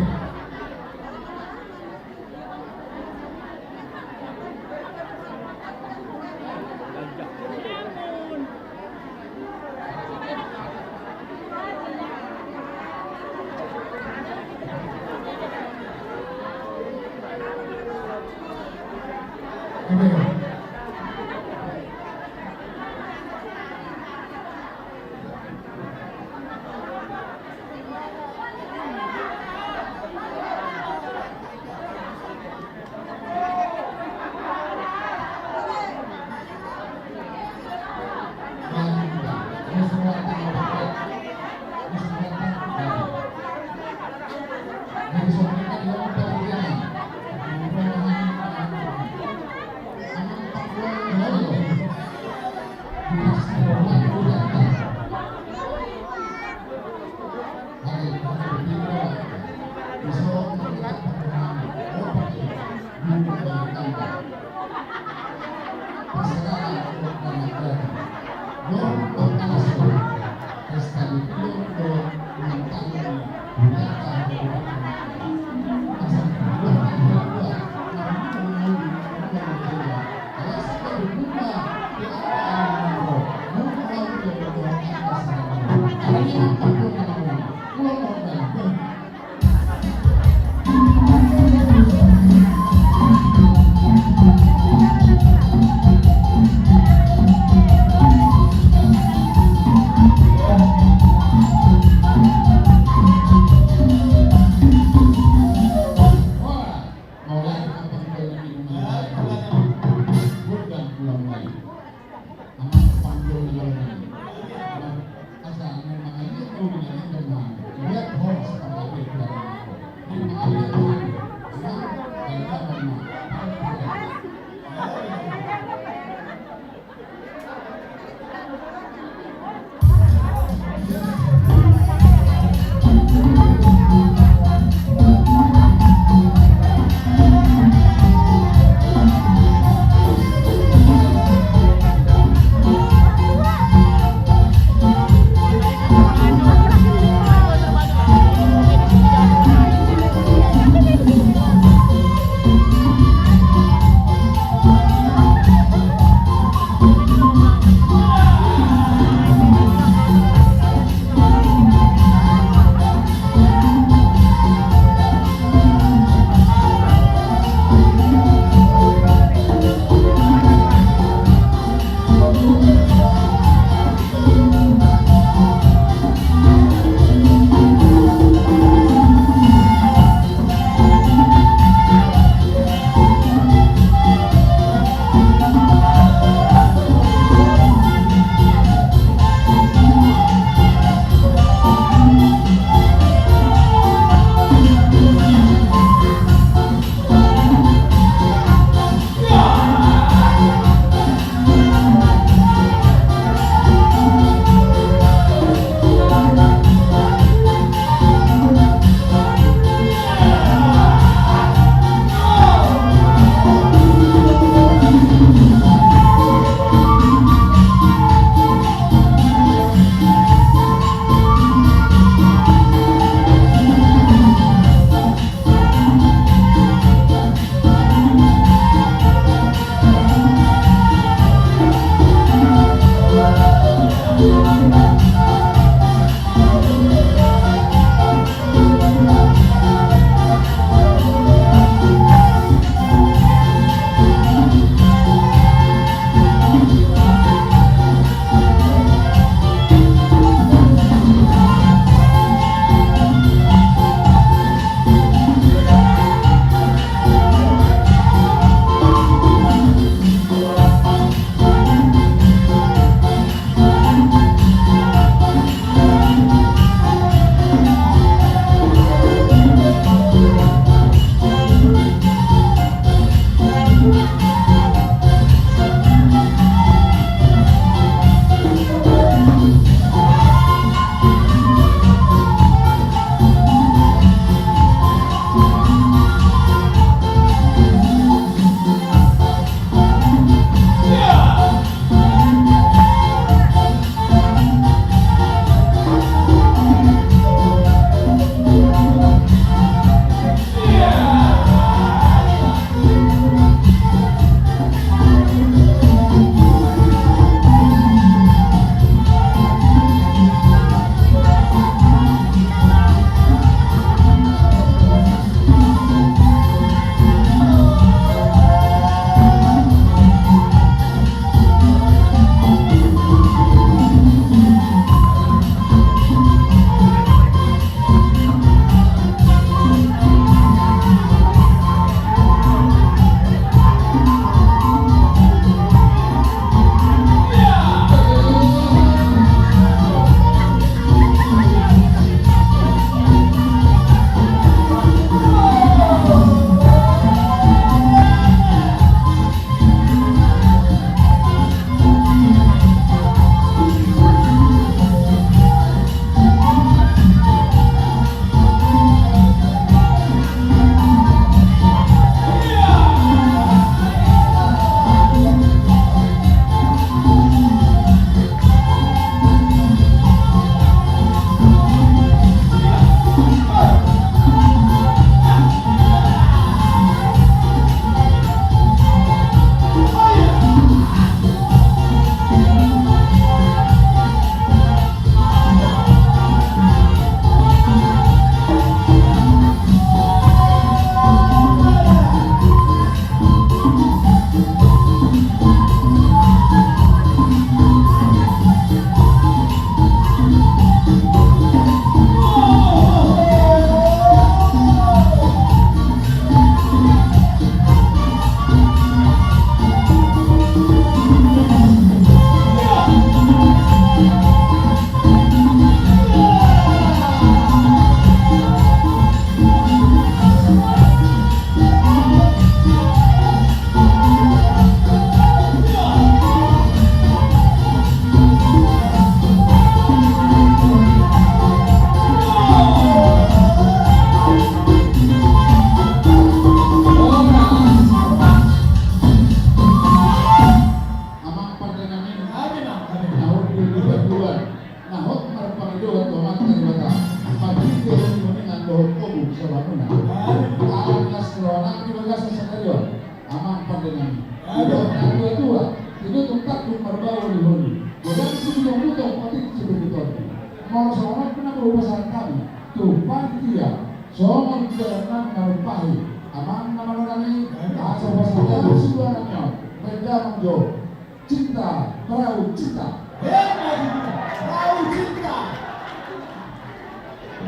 Pasahat hami tu panitia songon dia nang na numpahi amang na manorangi, asa pasahat hami sudah nang nyawa. Baik, damang jo. Cinta, perahu cinta. Perahu cinta.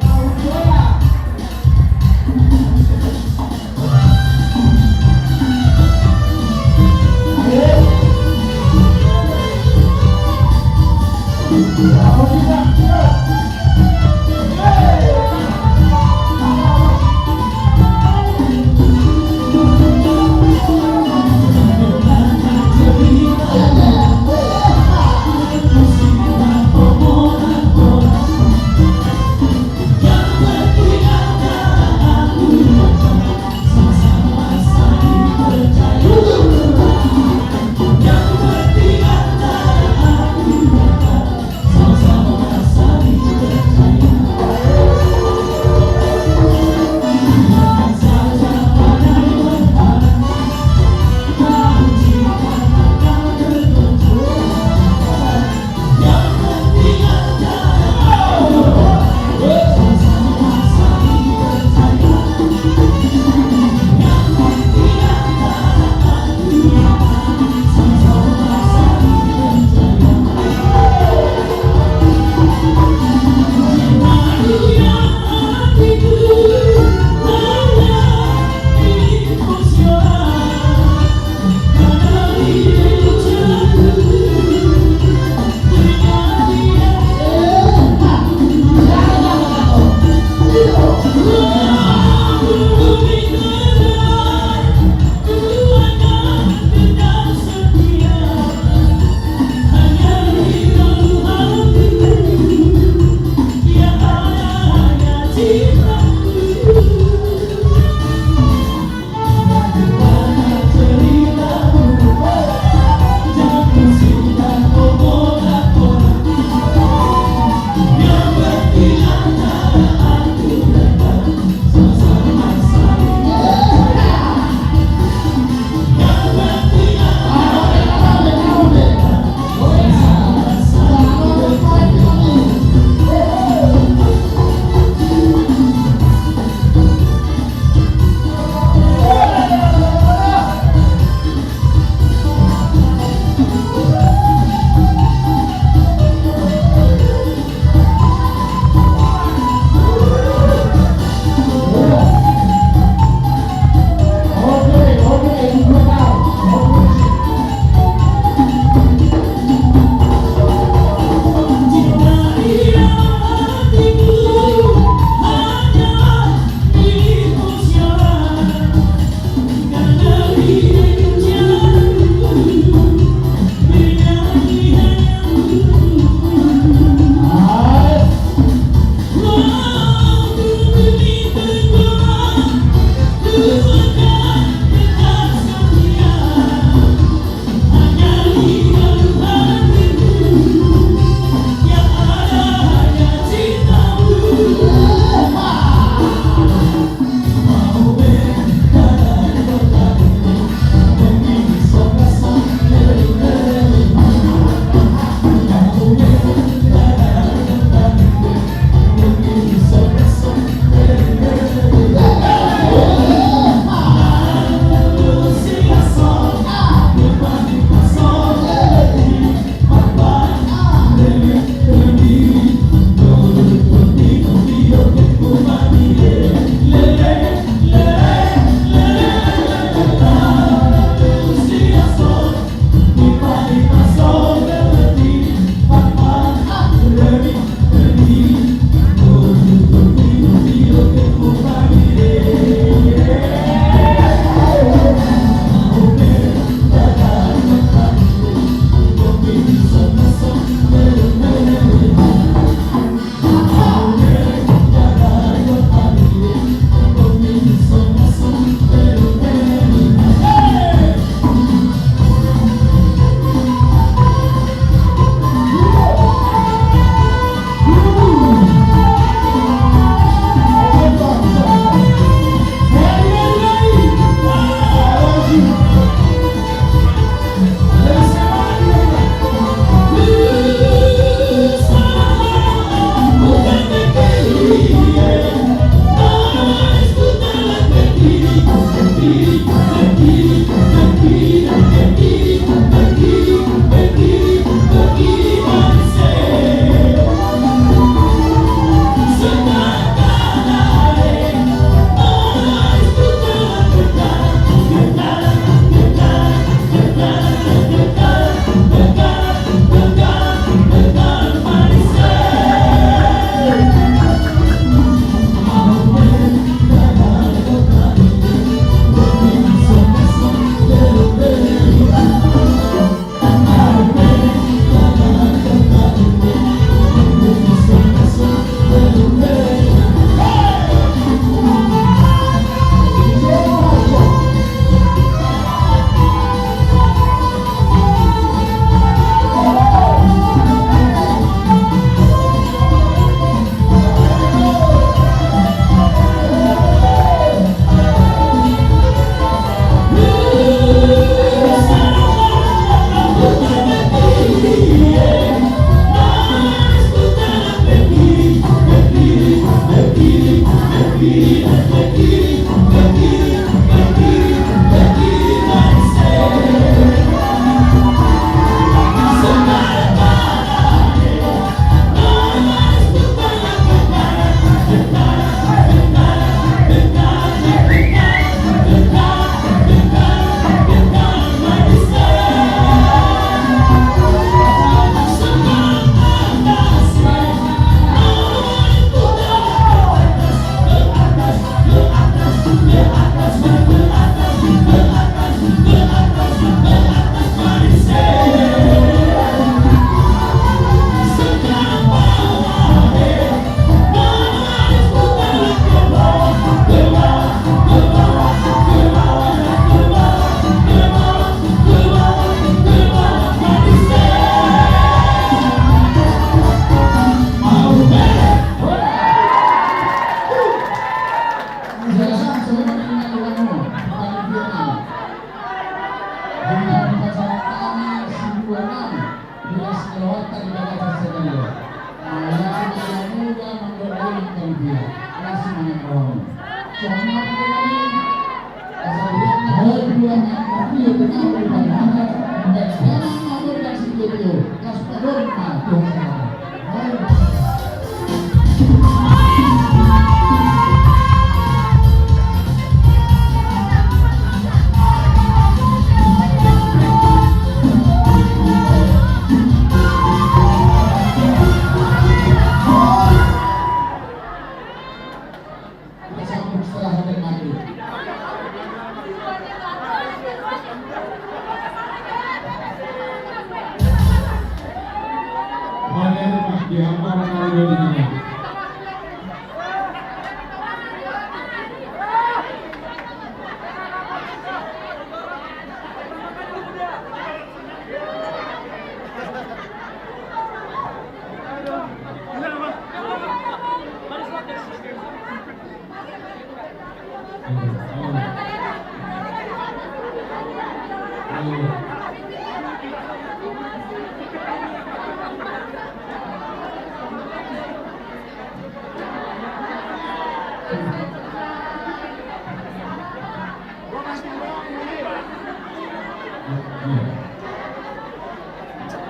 Perahu bola.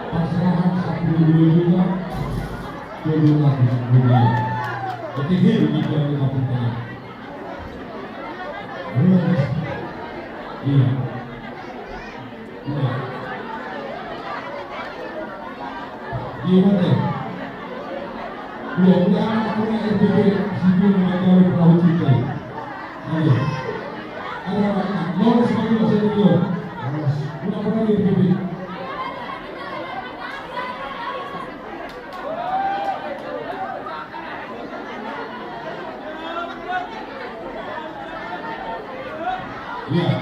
Pasangan sepuluh juta, dua belas juta. Oke, dia begitu yang lima puluh tengah. Iya. Iya. Iya, betul. Iya, udah anak punya R P P, sipil mengajar perahu cinta. Ayo. Ada anak, lolos lagi masuk dulu. Lolos. Udah pernah di R P P. Iya.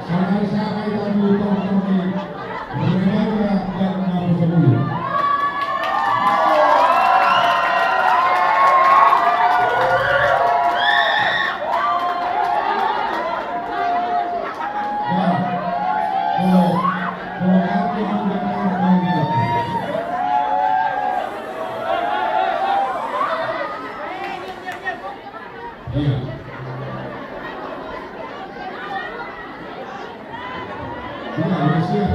Sangai-sangai kami tongtong di Remaja dan Napo Sepuluh. Ya. Kalau, kalau kami yang datang, kami datang. Iya. Iya, udah siap.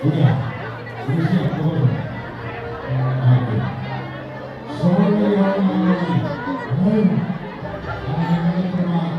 Udah. Udah siap, udah. Oke. Soalnya yang mana? Hmm. Ada yang mana?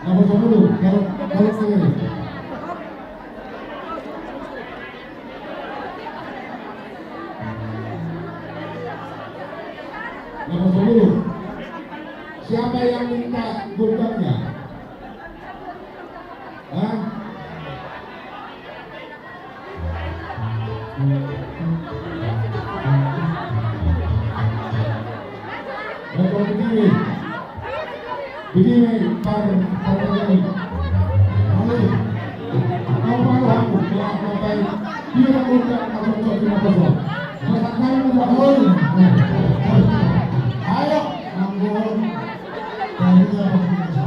Nomor sepuluh, kalau, kalau sendiri. Nomor sepuluh. Siapa yang minta gundangnya? Hah? Rekor berdiri. Berdiri, par, par, par, par. Ayo. Kau malu aku, ya, kau baik. Dia yang udah, aku cocok di mata kau. Masa kau udah, oh, iya. Ayo, Anggol. Tadi dia pakai mata.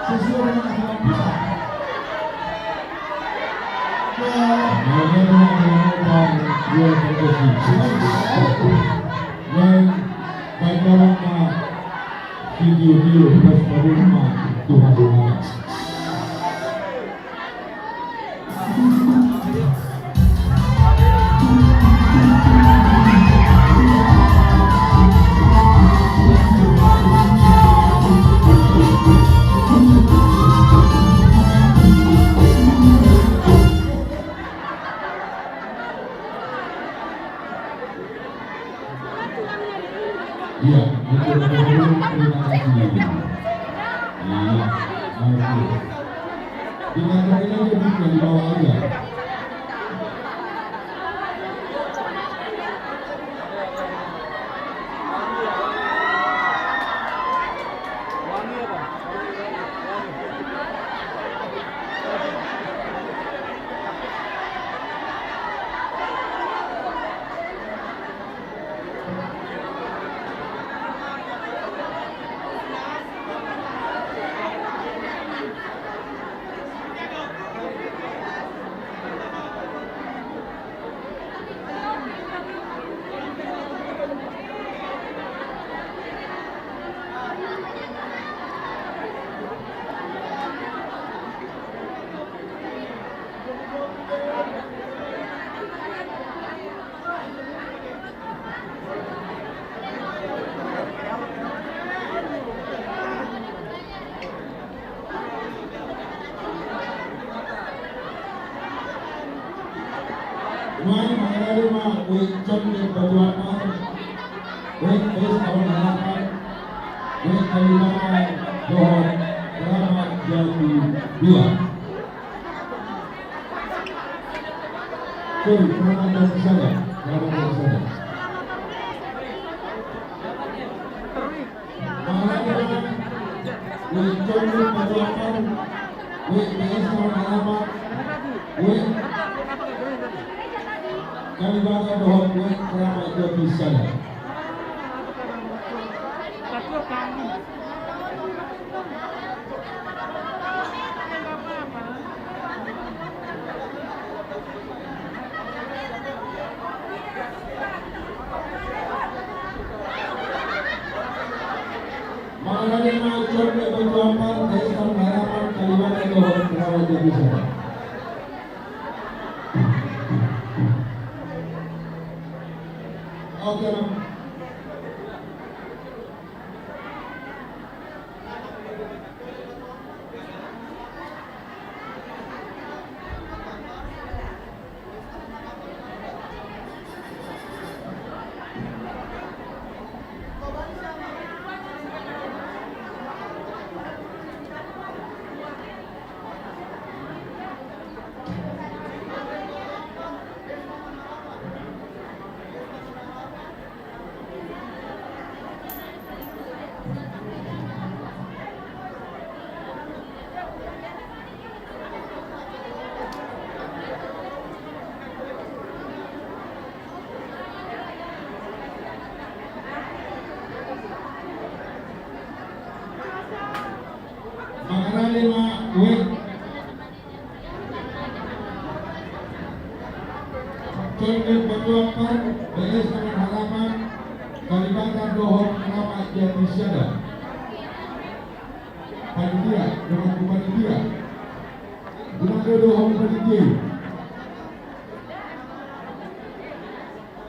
Sesuai dengan aturan pusat. Nah, ini adalah aturan pusat. Dua kompetisi. Main, main dalam, Pak. Video, video, pas pada rumah. Tuhan Allah. Iya, betul, betul, terima kasih. Iya, oke. Dimakan aja duitnya, dibawa aja. Nuaeng mangalale ma, wek Condet Batu Ampar, wek P S Taman Harapan, wek Kalibata dohot Keramat Jati Dua. Sorry, Keramat Jati Sada. Keramat Jati Sada. Mangalale ma, wek Condet Batu Ampar, wek P S Taman Harapan, wek Kalibata dohot wek Keramat Jati Sada. Mangalale ma, Condet Batu Ampar, P S Taman Harapan, Kalibata dohot Keramat Jati Sada. Oke, Bang. Mangalale ma, wek Condet Batu Ampar, P S Taman Harapan, Kalibata dohot Keramat Jati Sada. Panitia, dohot panitia. Unang dohot panitia.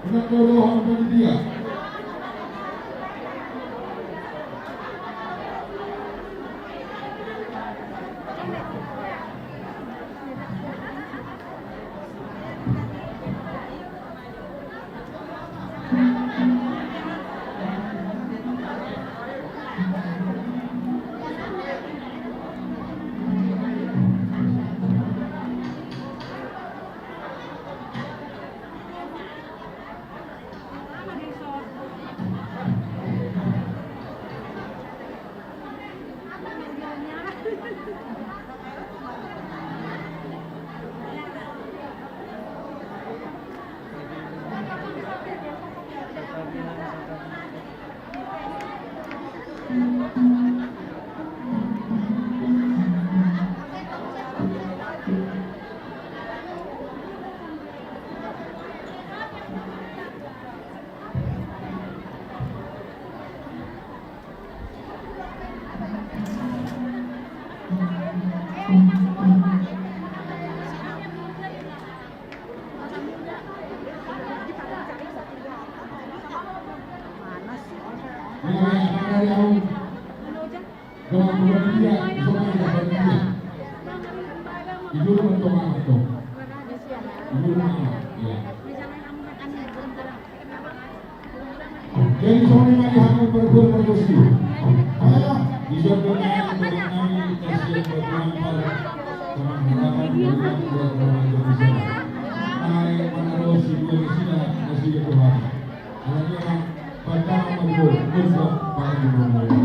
Unang dohot panitia. Panitia, di sana ada panitia. Di dulu mentong amat dong. Di dulu amat, ya. Jadi songon i ma di hamu pargual pargonsi. Di son do nami, di son do nami, kasian buat nampar. Teman harapan di rumah buat orang yang bisa. Naik mana dosi dua di sini, nasi di Tuhan. Alani ma, pandangan ma di bawah, bawah, pandangan di bawah.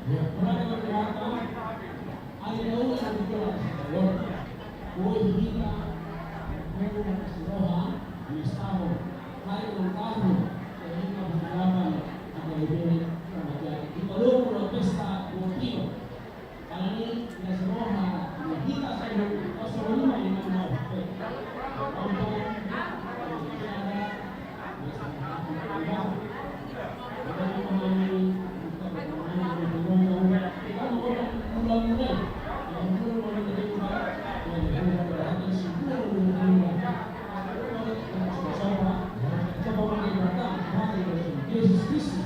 Ia, ora na marhata, ale na ora na bicara sabalon. Boi hita mangolu marsiroha, mestahon, ale na tahu, sehingga berhadapan ada lebih sama jadi. Di Palembang pesta botino. Alani na siroha, na hita sai, kosong lima lima lima. Jesus Kristus.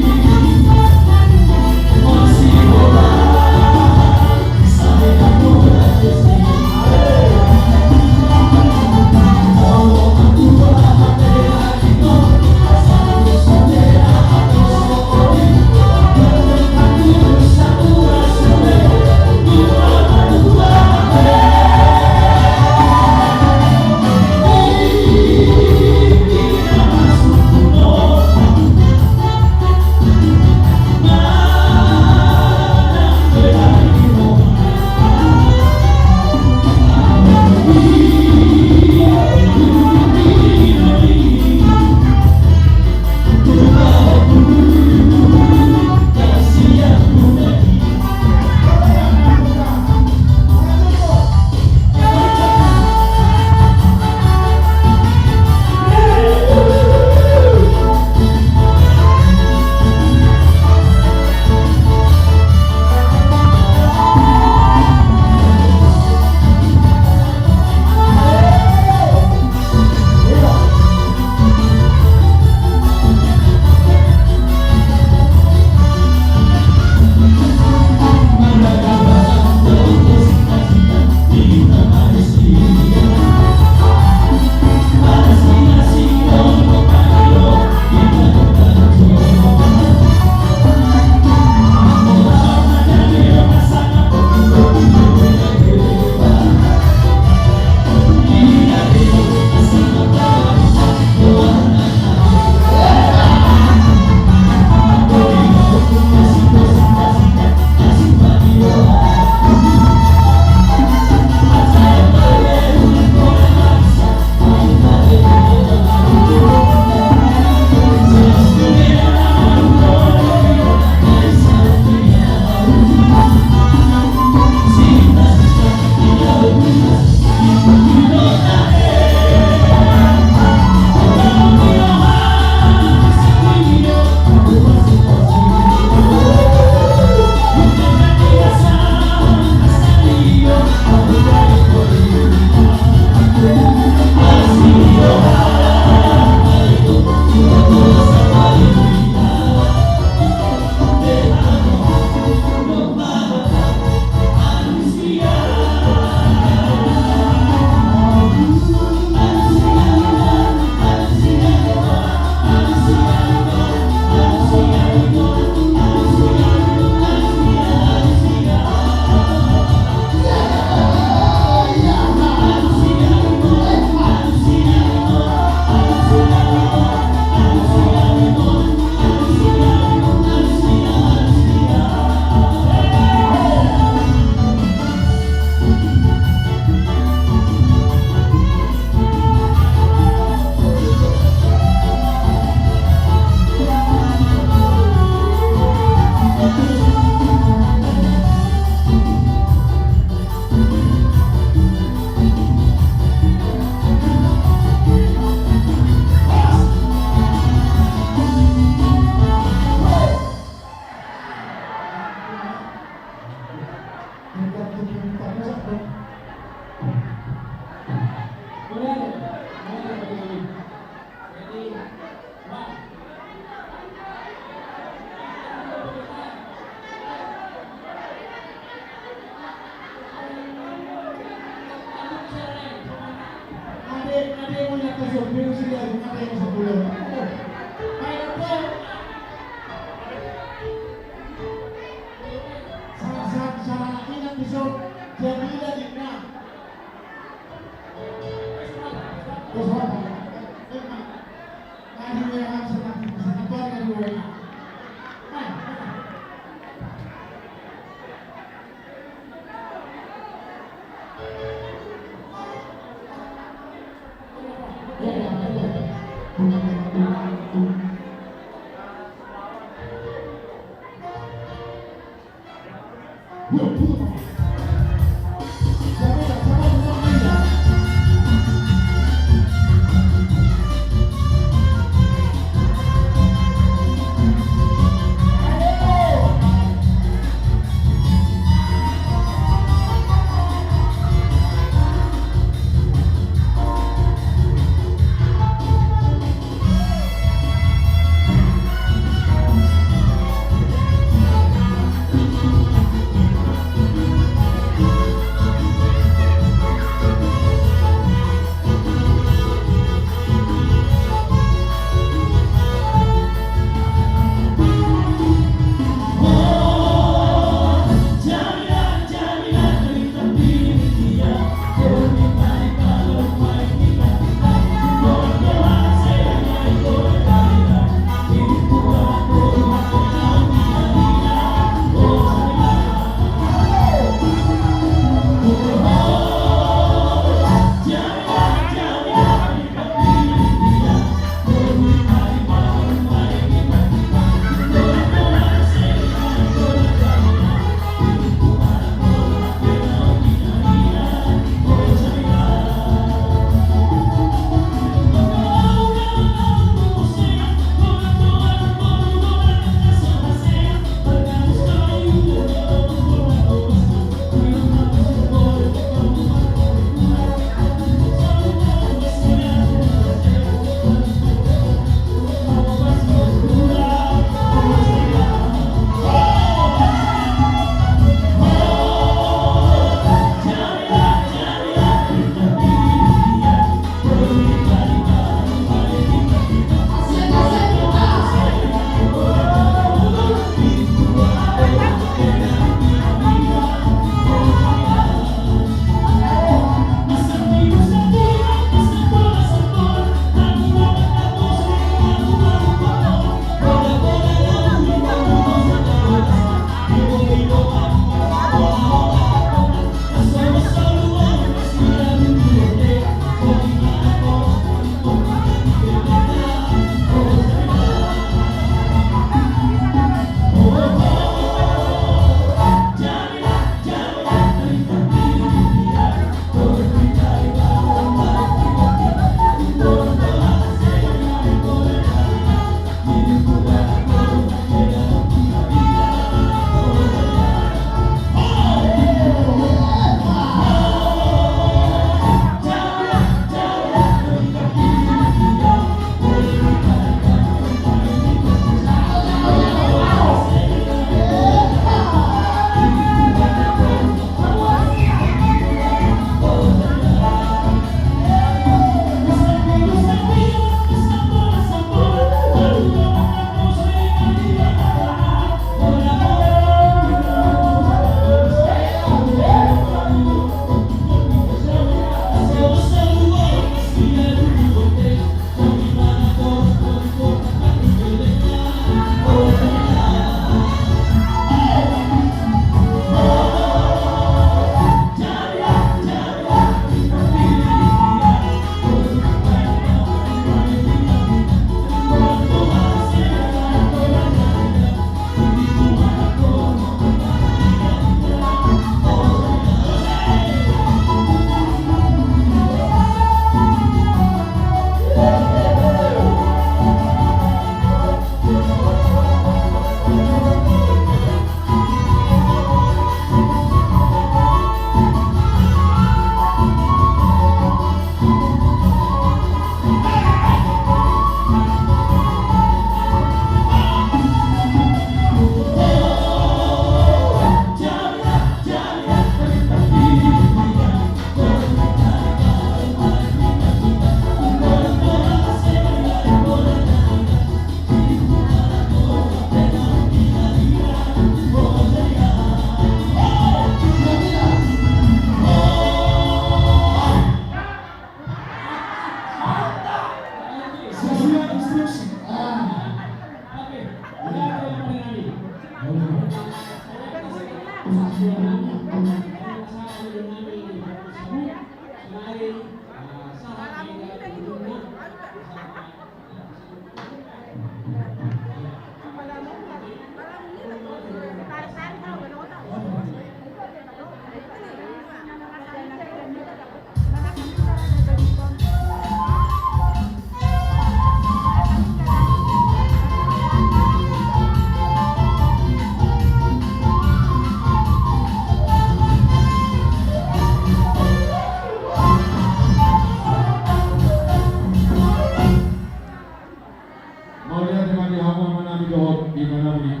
Mauliate ma di hamu amanami dohot inanami.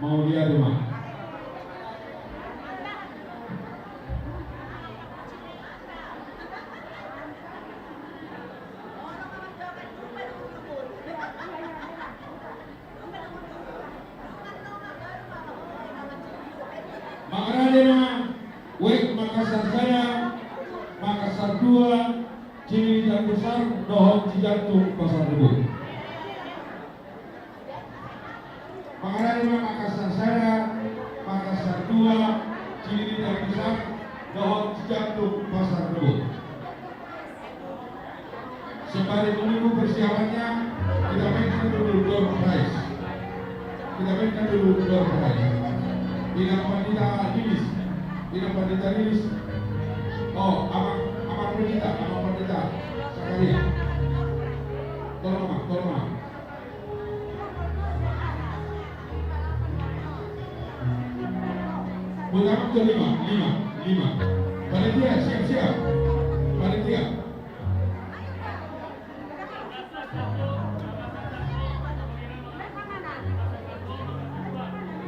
Mauliate ma. Mangarade ma, wek Makassar sada, Makassar dua, Cililitan Besar dohot Cijantung Pasar Rebo. Mangarade ma Makassar sada, Makassar dua, Cililitan Besar dohot Cijantung Pasar Rebo. Sembari menunggu persiapannya, kita mainkan dulu door prize. Kita mainkan dulu door prize. Inang Pandita Lilis. Inang Pandita Lilis. Oh, Amang, Amang Pandita, Amang Pandita Zakaria. Tolong, Amang, tolong, Amang. Buat Amang tuh lima, lima, lima. Panitia, siap-siap. Panitia.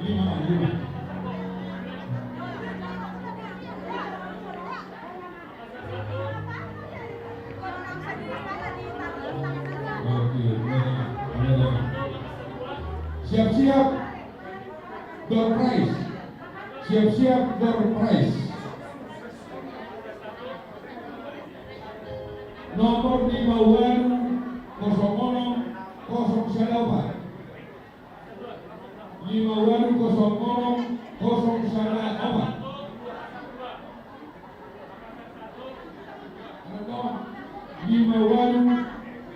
Lima, lima. Oke, siap-siap. Door prize. Siap-siap door prize. Nomor lima walu kosong onom kosong sada opat. Lima walu kosong onom kosong sada opat. Lima walu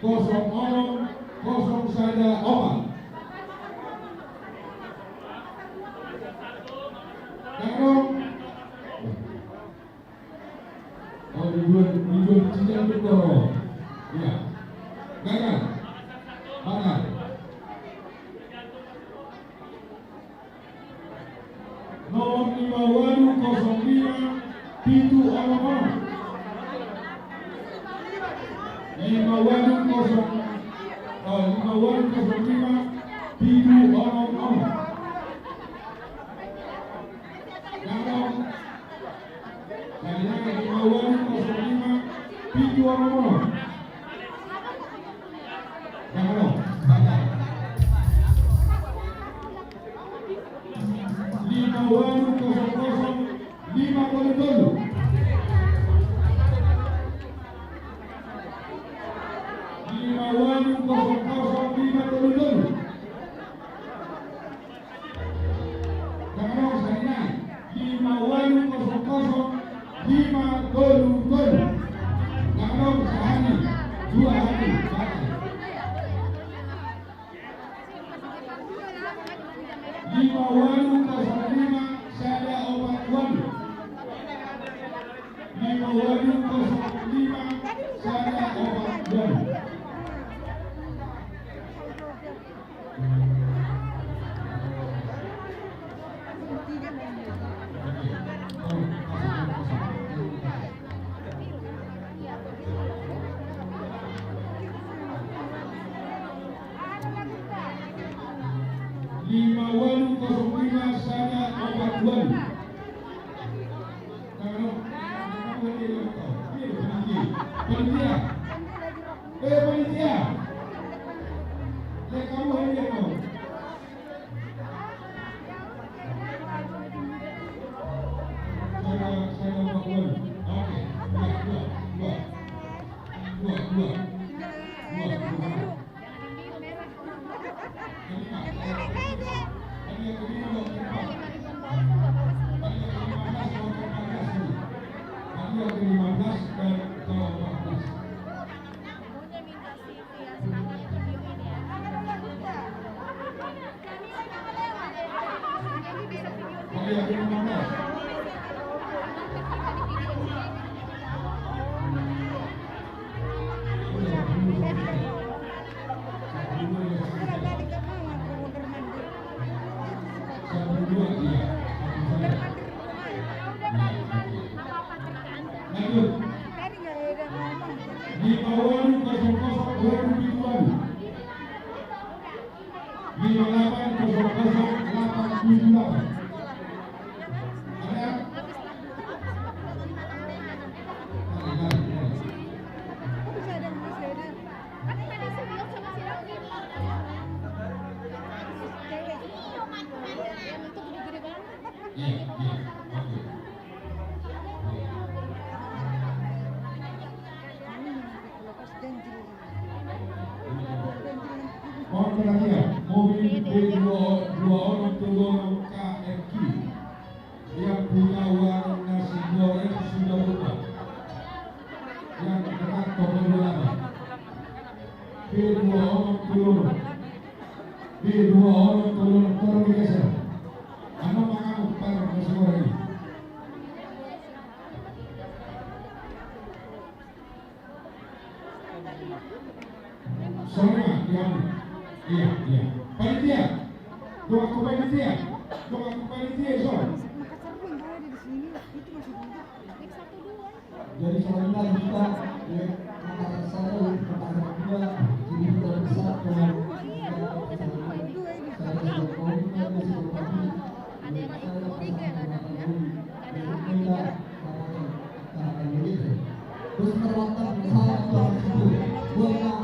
kosong onom kosong sada opat. Dang dong. Oh, dijual, dijual di Cijantung do. Iya. Gagal. Batal. Nomor lima walu kosong lima pitu onom onom. Lima walu kosong, oh, lima walu kosong lima pitu onom onom. Gagal. Sahali nai lima walu kosong lima pitu onom onom. Dang dong. Lima walu kosong kosong lima tolu tolu. Lima walu kosong kosong lima tolu tolu. Dang dong, sahali nai. Lima walu kosong kosong lima tolu tolu. Dang dong, sahali. Dua hali. Lima walu kosong lima sada opat walu. Lima walu kosong lima sada opat walu. Lima walu kosong lima sada opat walu. Panitia. Eh, panitia. Lek hamu hadiah kau. Sada, sada opat walu. Oke. Dua, dua, dua. Dua, dua. Dua, dua. Kelima. Hadiah kelima, dua, empat. Lima walu kosong kosong walu pitu walu. Lima delapan kosong kosong delapan tujuh delapan. Ada? Iya, iya, oke. Mohon perhatian, mobil B dua, dua onom tolu onom K R Q yang punya warna nasi goreng sudah buka. Yang dekat toko dua delapan. B dua onom tolu onom. B dua onom tolu onom, tolong digeser. Anu mangamuk par nasi goreng ini. Sorry, Mak, diamuk. Iya, iya. Panitia. Doa ku panitia. Doa ku panitia, so. Jadi, selanjutnya kita, ya, Makassar satu, Makassar dua, jadi kita bisa dengan Terus perwakilan saya tuh, buat Makassar satu.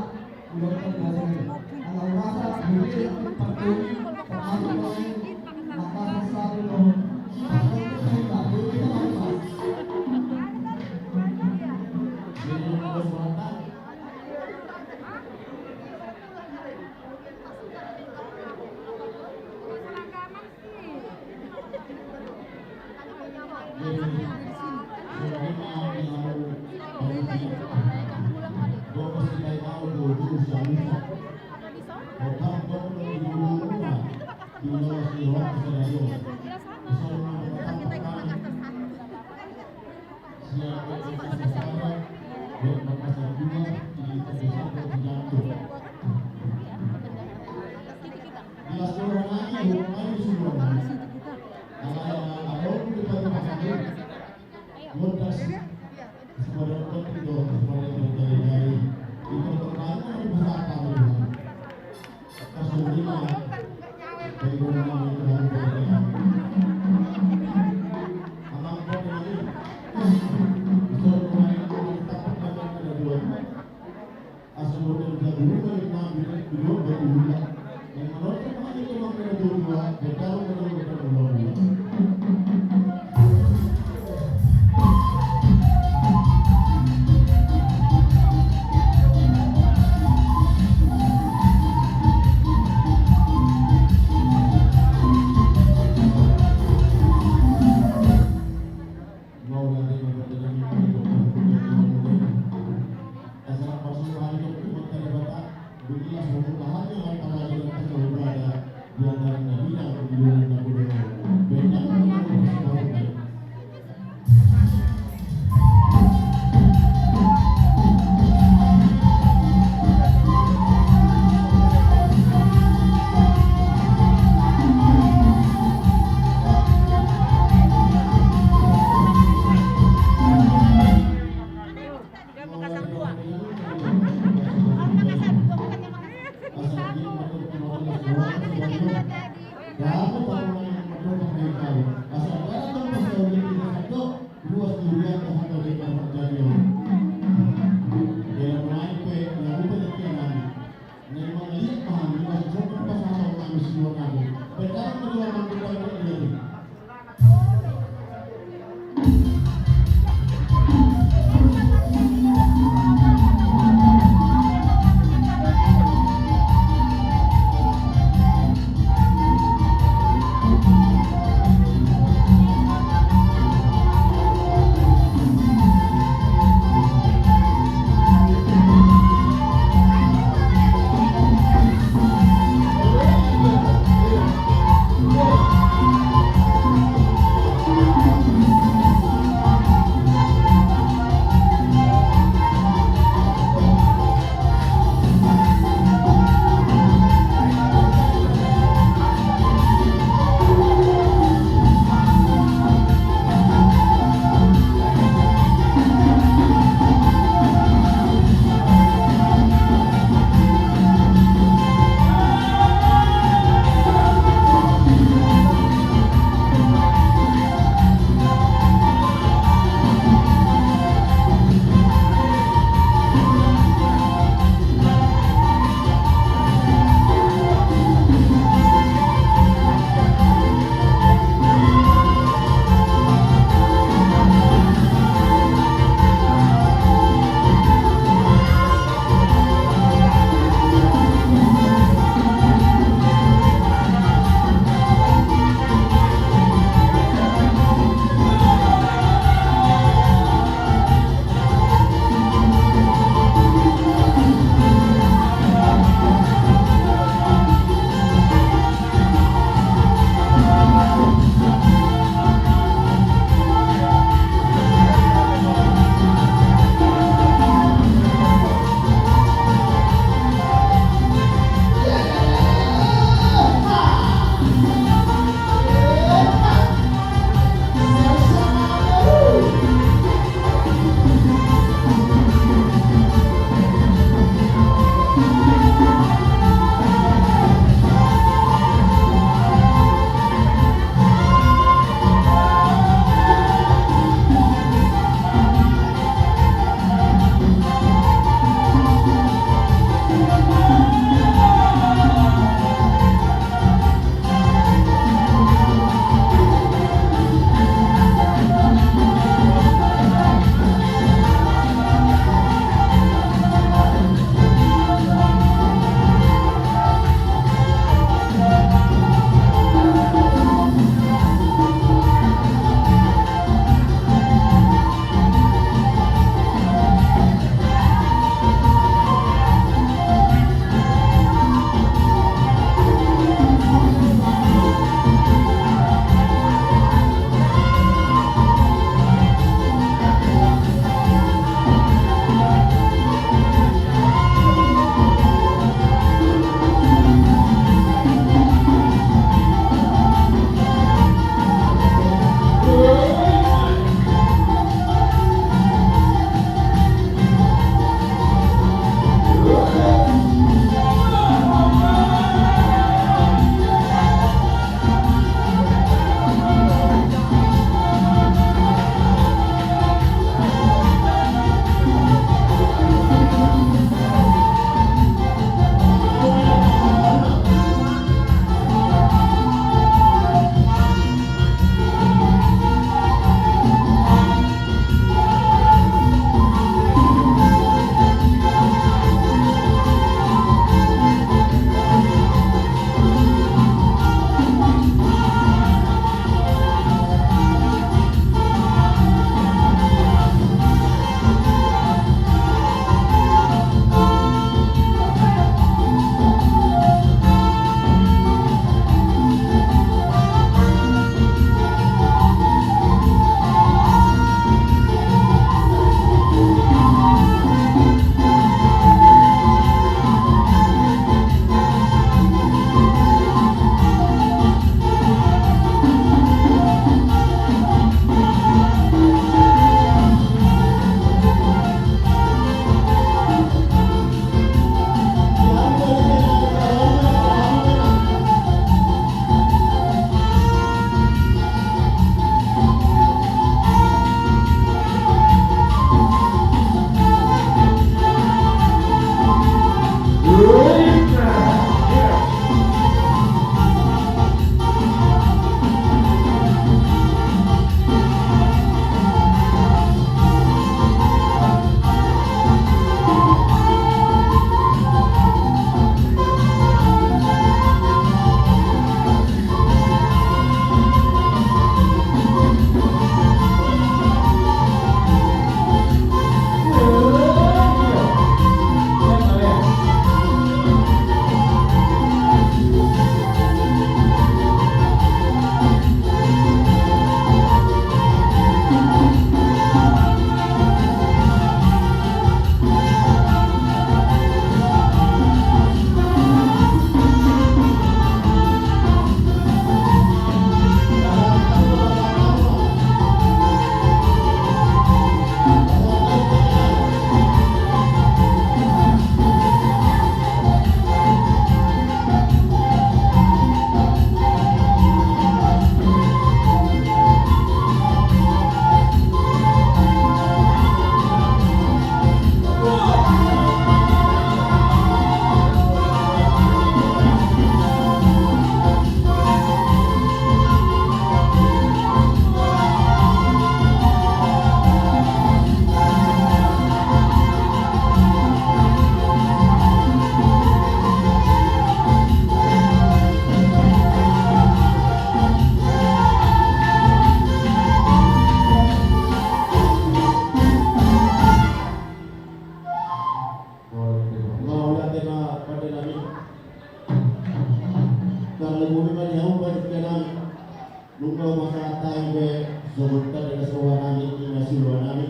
Songon tanda na so rohanami, ima sirohanami.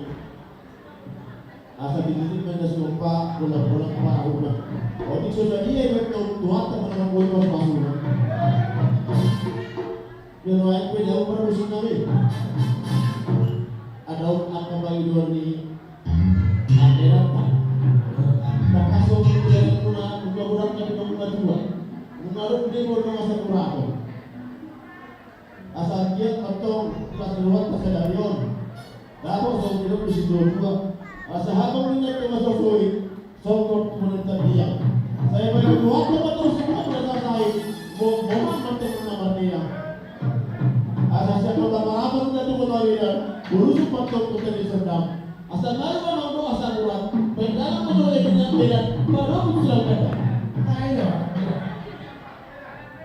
Asa tiniti ma na sompa, bola-bola, para umat. Otik so jadi, ya, betul, Tuhanta manang boi pasu-pasu. Ia nuaeng pe daong parmusiknami. Adaon angka pangidoan ni angka. Tangkas so pingkiranmuna, nunga godang na pinangun na tua. Nunga ro di bondon asa kurako. Asa anggiat mantong pasarohon pasadarion. Dapot so pidok di situa-tua. Asa hatong ninna tu masosoi. Songkop tu manentan dia. Sai baen Tuhanta ma torus i, sai mo, mo ma mantong na marnia. Asa sian kota Parapat na tu kota Medan, burusuk mantong kota di Serdang. Asa naru manang do asa kurat, pendalang manang do Medan, manang do silang kata. Ayo.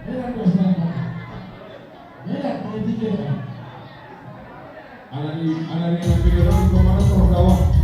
Medan do silang kata. Medan politik ya. Ala ni, ala ni, ala ni, ala ni, ala ni, ala ni, ala ni.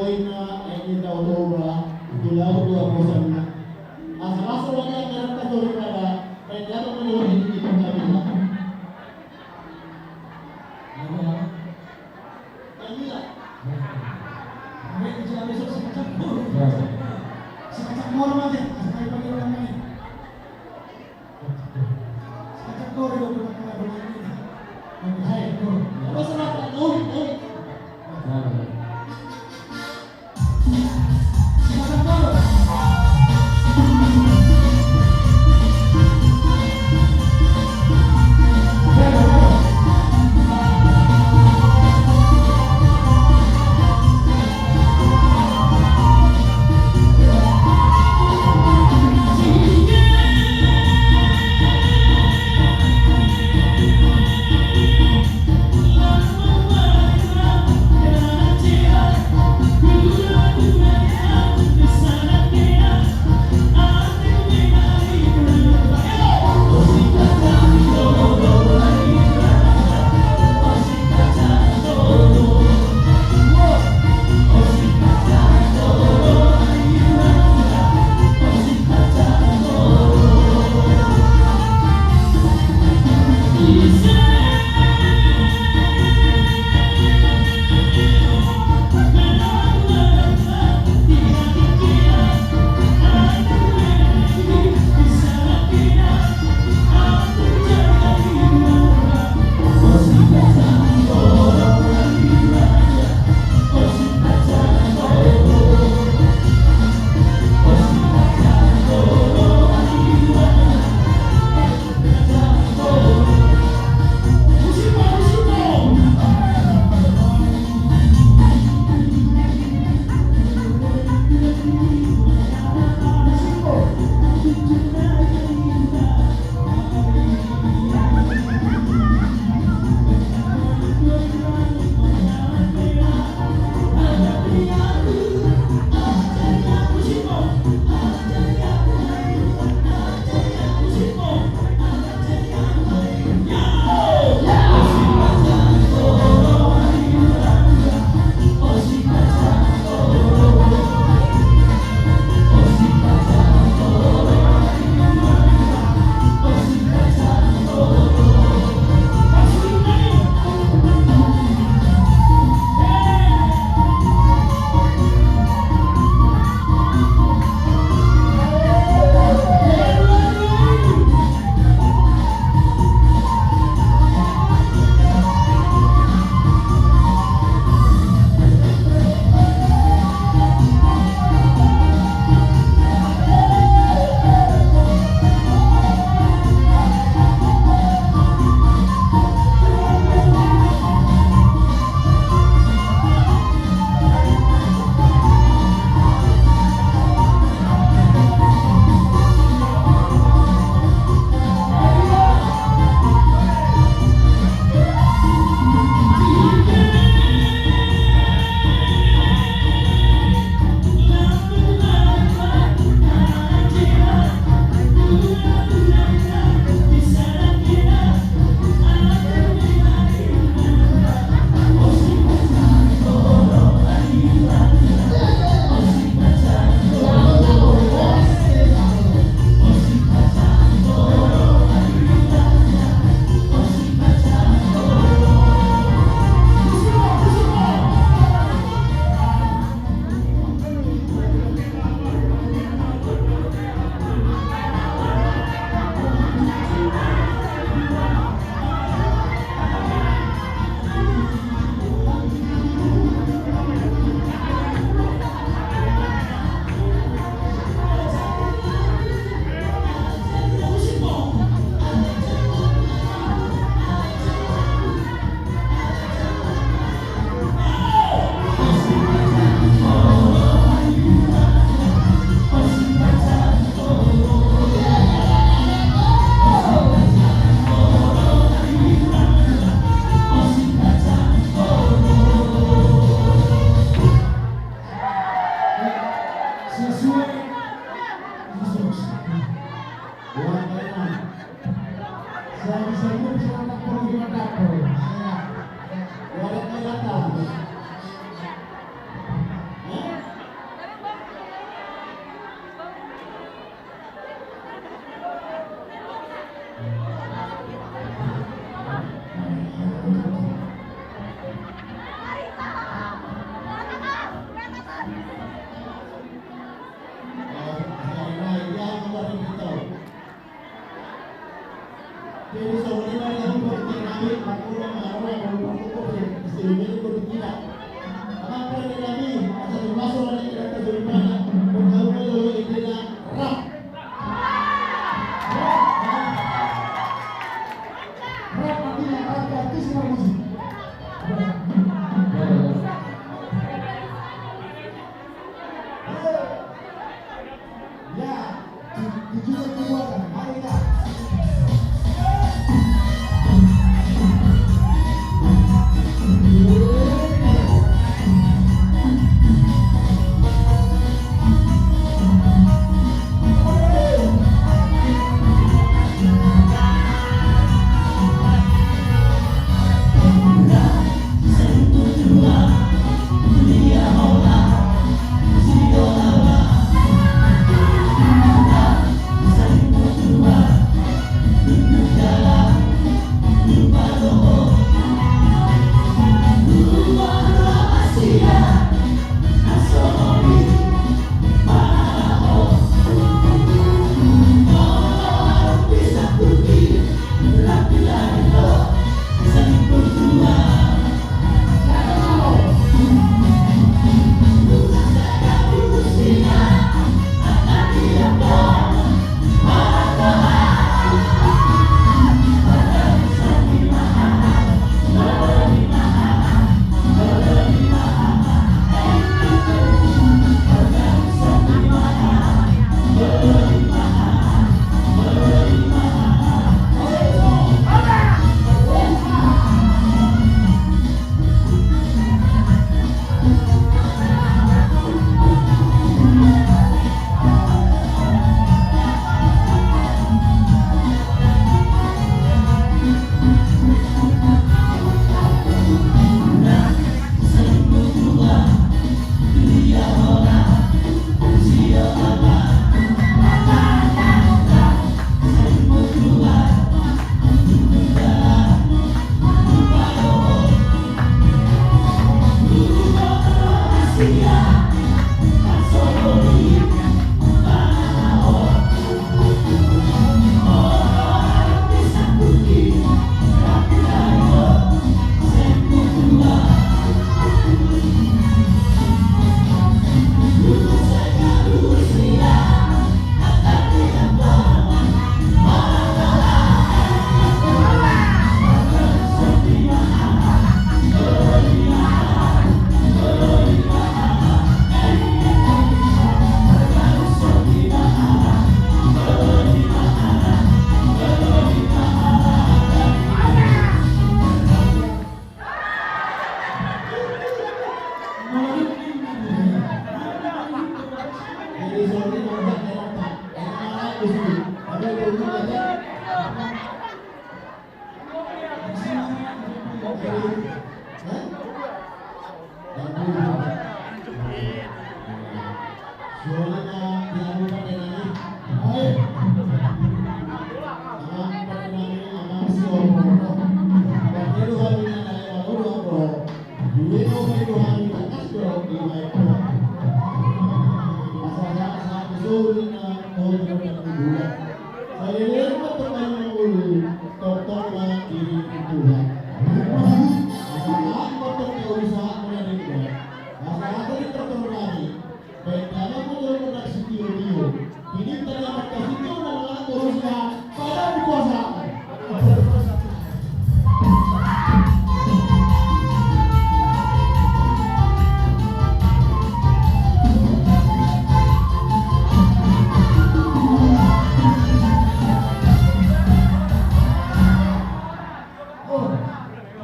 Inna, eh, ni tau Toba, di laut dua bosan na. Asal-asal lagi anggaran ka sori pada, main di atas menurut ini kita bilang. Ada. Yang bilang. Mereka jangan besok sekencang bola. Ya. Sekencang bola aja, supaya pakai orang main.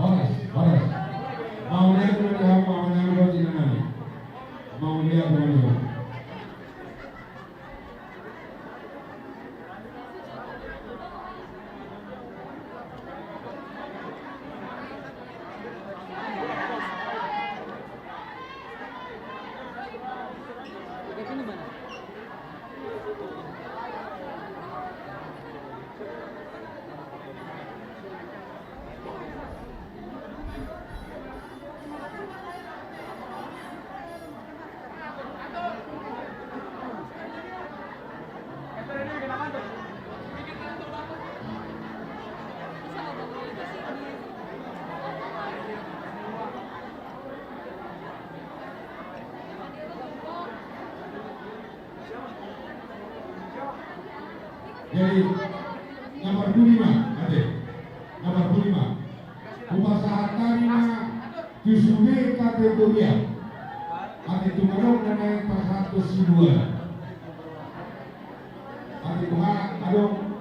Horas, horas. Mauliate ma di hamu, amang, dohot inang nami. Mauliate ma di hamu. Jadi, nomor dua puluh lima, ate. Nomor dua puluh lima. Hupasahat hami ma tu sude kategorial. Ate, tung adong na naeng pasahat tu siduana. Ate, tung adong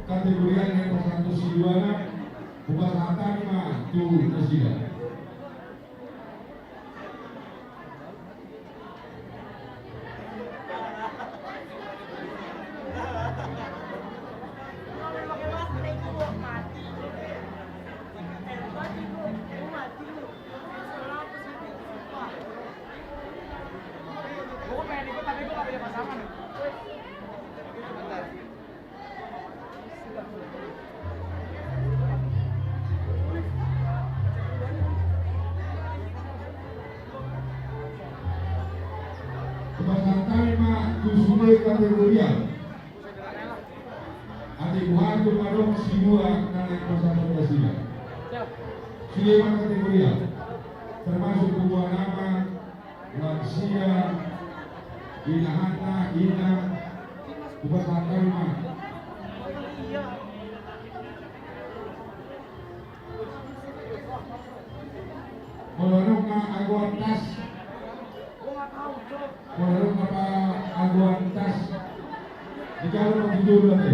kategorial na naeng pasahat tu siduana. Hupasahat hami ma tu nasida. Pasahat hami ma tu sude kategorial. Ate, hupasahat tu adong siduana na naeng pasahat tu nasida. Sude ma kategorial. Termasuk tu boha nama, lansia, inahanna, ina, hupasahat hami ma. Molo adong na agoan tas. Molo adong na agoan tas. Dijalo ma tu jolo, ate.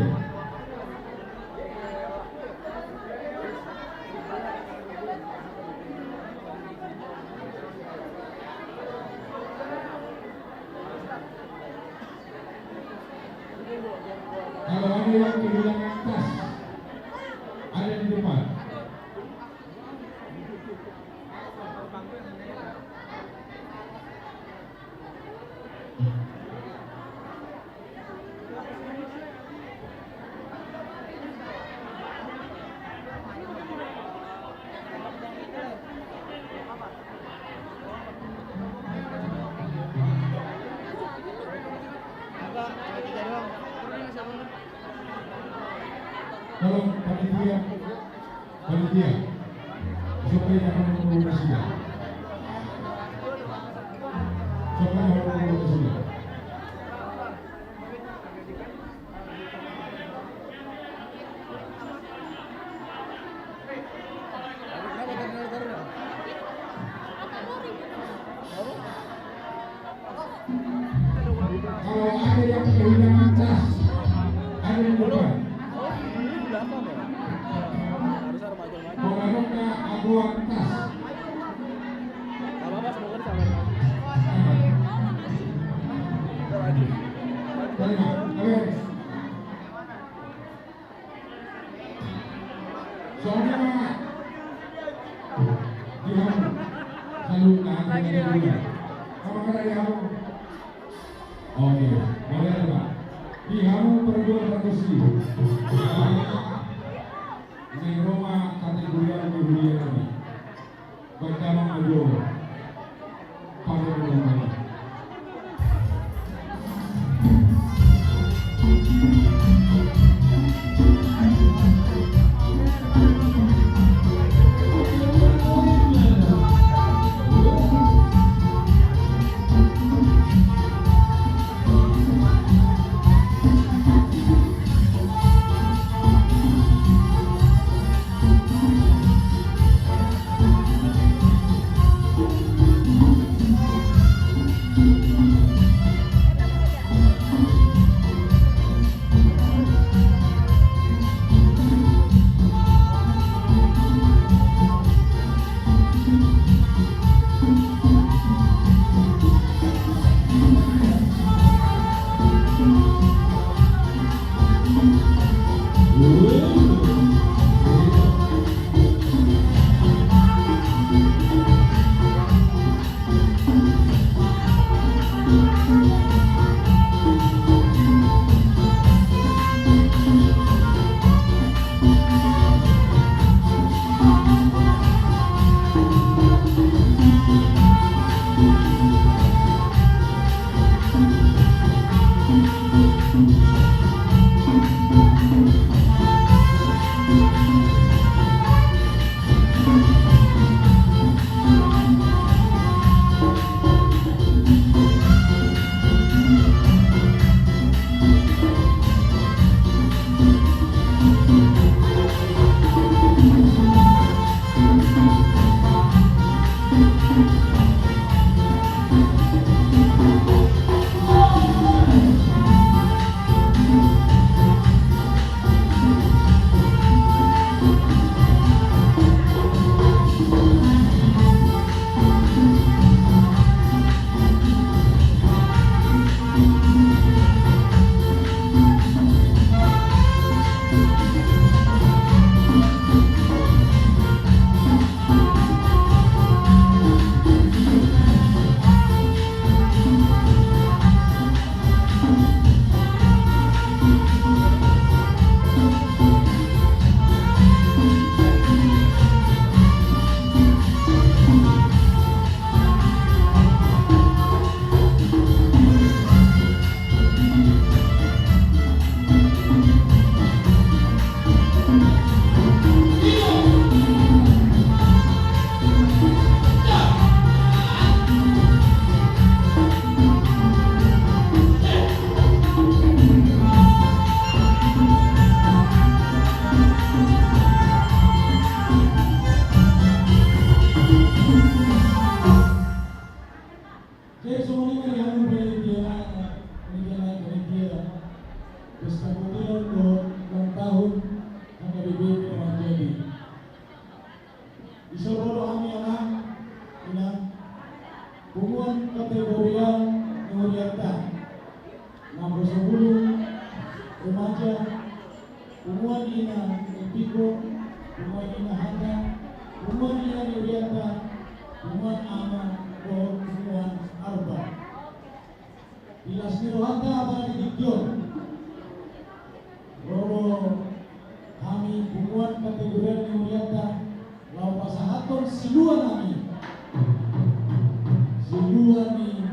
Kalau ada yang kehilangan tas, ada di depan. Tolong panitia, panitia, supaya dapat mengumpulkan sida. Supaya dapat mengumpulkan sida. Kalau ada yang kehilangan tas, ada di depan. Kalau ada agoan tas. Terima. Oke. Soalnya, Pak, di hamu. Salut, nah, lagi dia, lagi dia. Apa kata di hamu? Oke, boleh ada, Pak. Di hamu perjuangan Pakusi. Naeng ro ma kategorial di huria nami. Dison ro do hami, amang, inang, punguan kategorial ni hurianta. Naposobulung, remaja, punguan ina ni Piko, punguan ina Hanta, punguan ina ni hurianta, punguan ama, dohot punguan arba. Di las ni rohanta apala di tingki on, ro do hami punguan kategorial ni hurianta, laho pasahathon silua nami, silua ni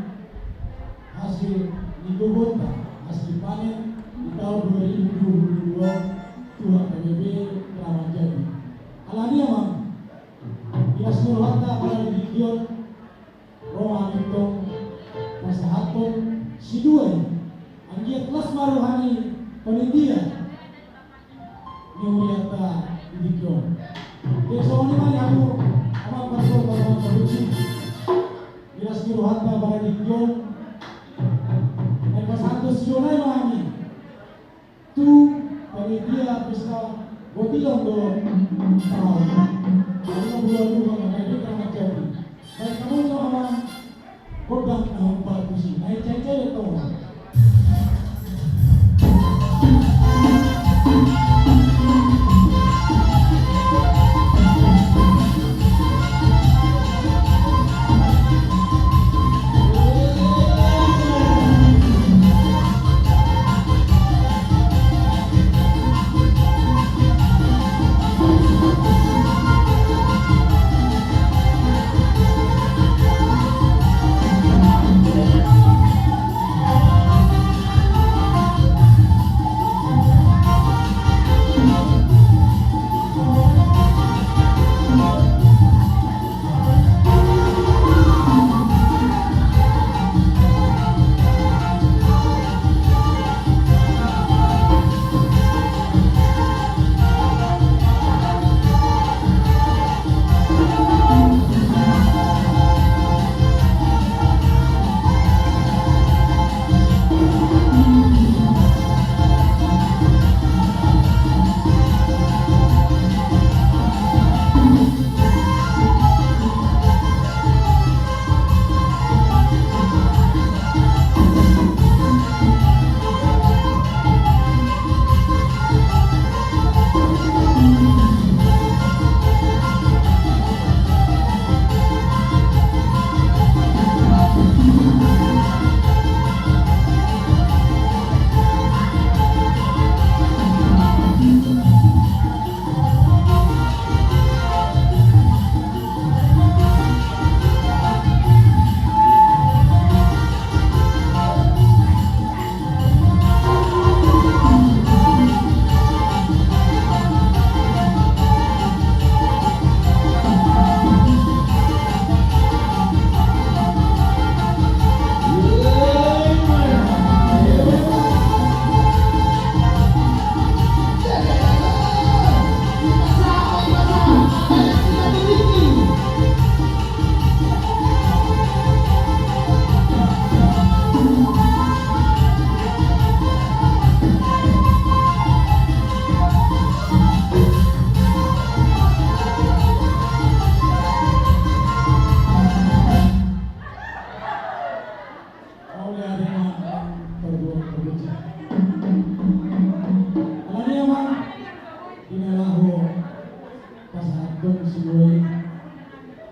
hasil ni gogonta, hasil panen di taon dua ribu dua puluh dua tu H K B P Kramat Jati. Alani i, amang, di las ni rohanta apala di tingki on, ro hami tong pasahathon silua i. Anggiat las ma roha ni panitia ni hurianta di tingki on. Jadi songon i ma di hamu, amang partual, amang pargonsi, di las ni rohanta apala di tingki on, na pasahathon silua nai ma hami tu panitia pesta botilon do. Tahu. Lalu dua dua, maka dia Kramat Jati. Baik, kamu sama gondang naung bagus i. Naik cai-cai, tolong. Alani i, amang, di na laho pasahathon silua i,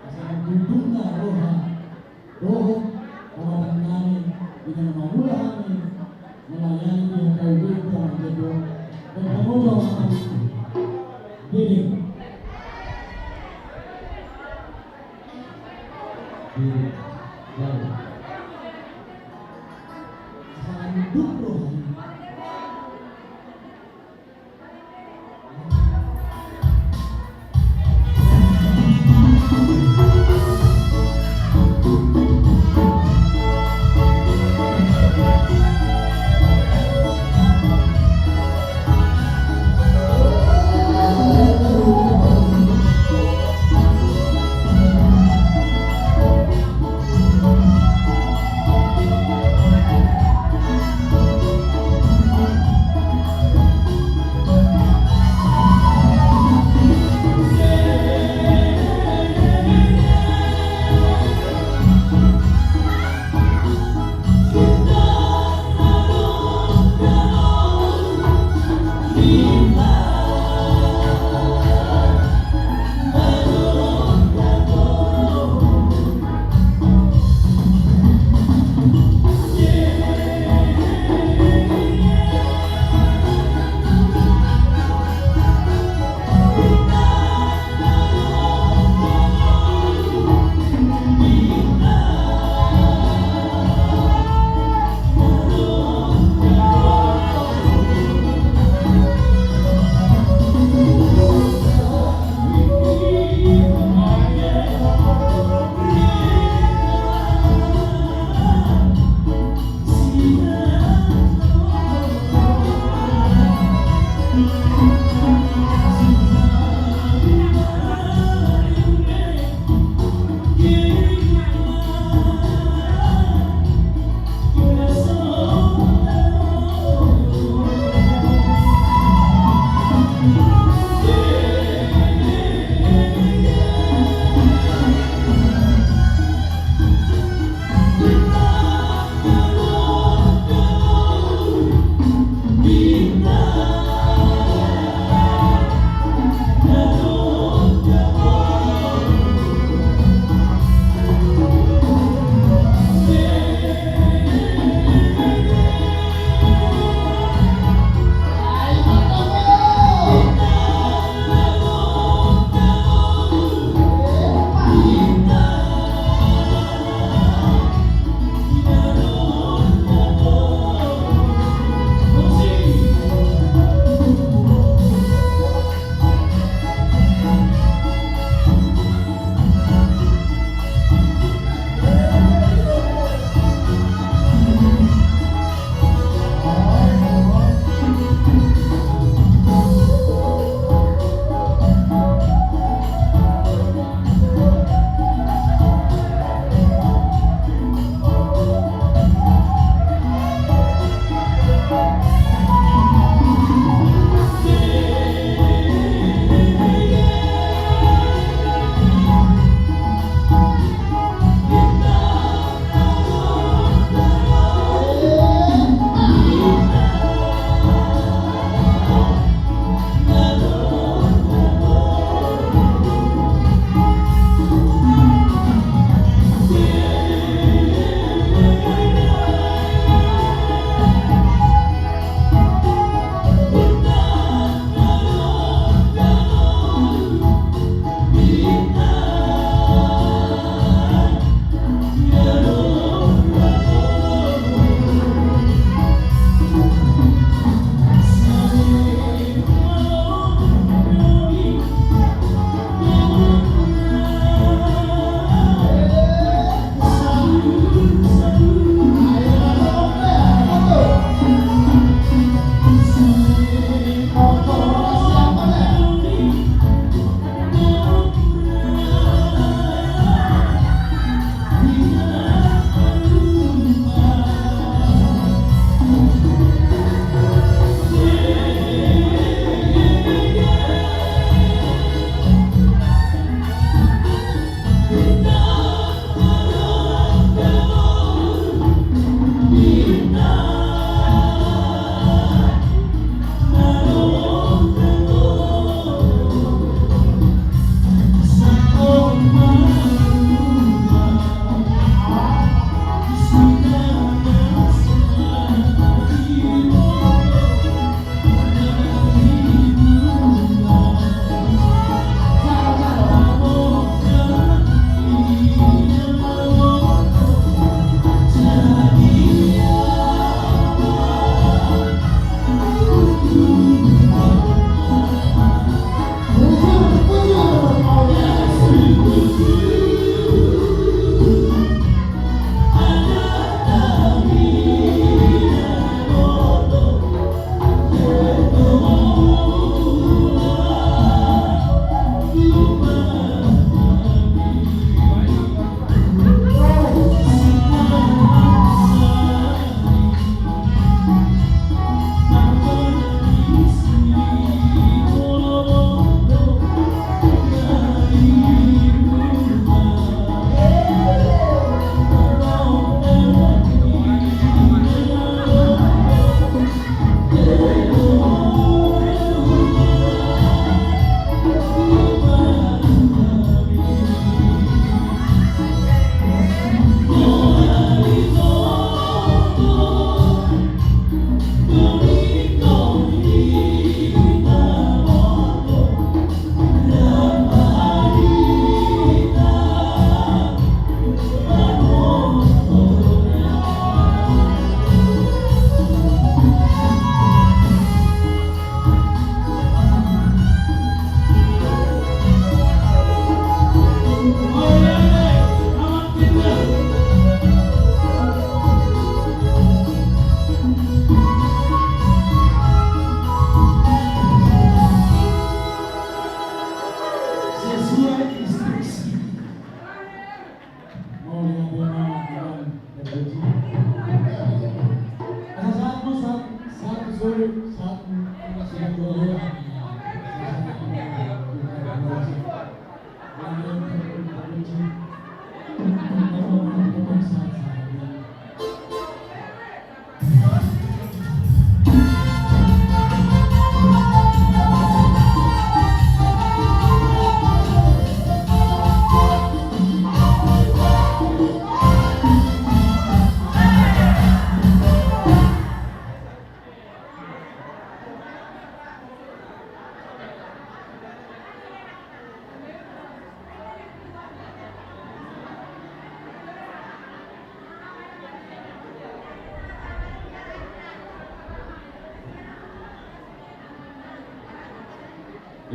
pasahat dundunna roha dohot harapan nami di na mangula hami melayani di H K B P Kramat Jati. Dan kamu jawab apa? Dede.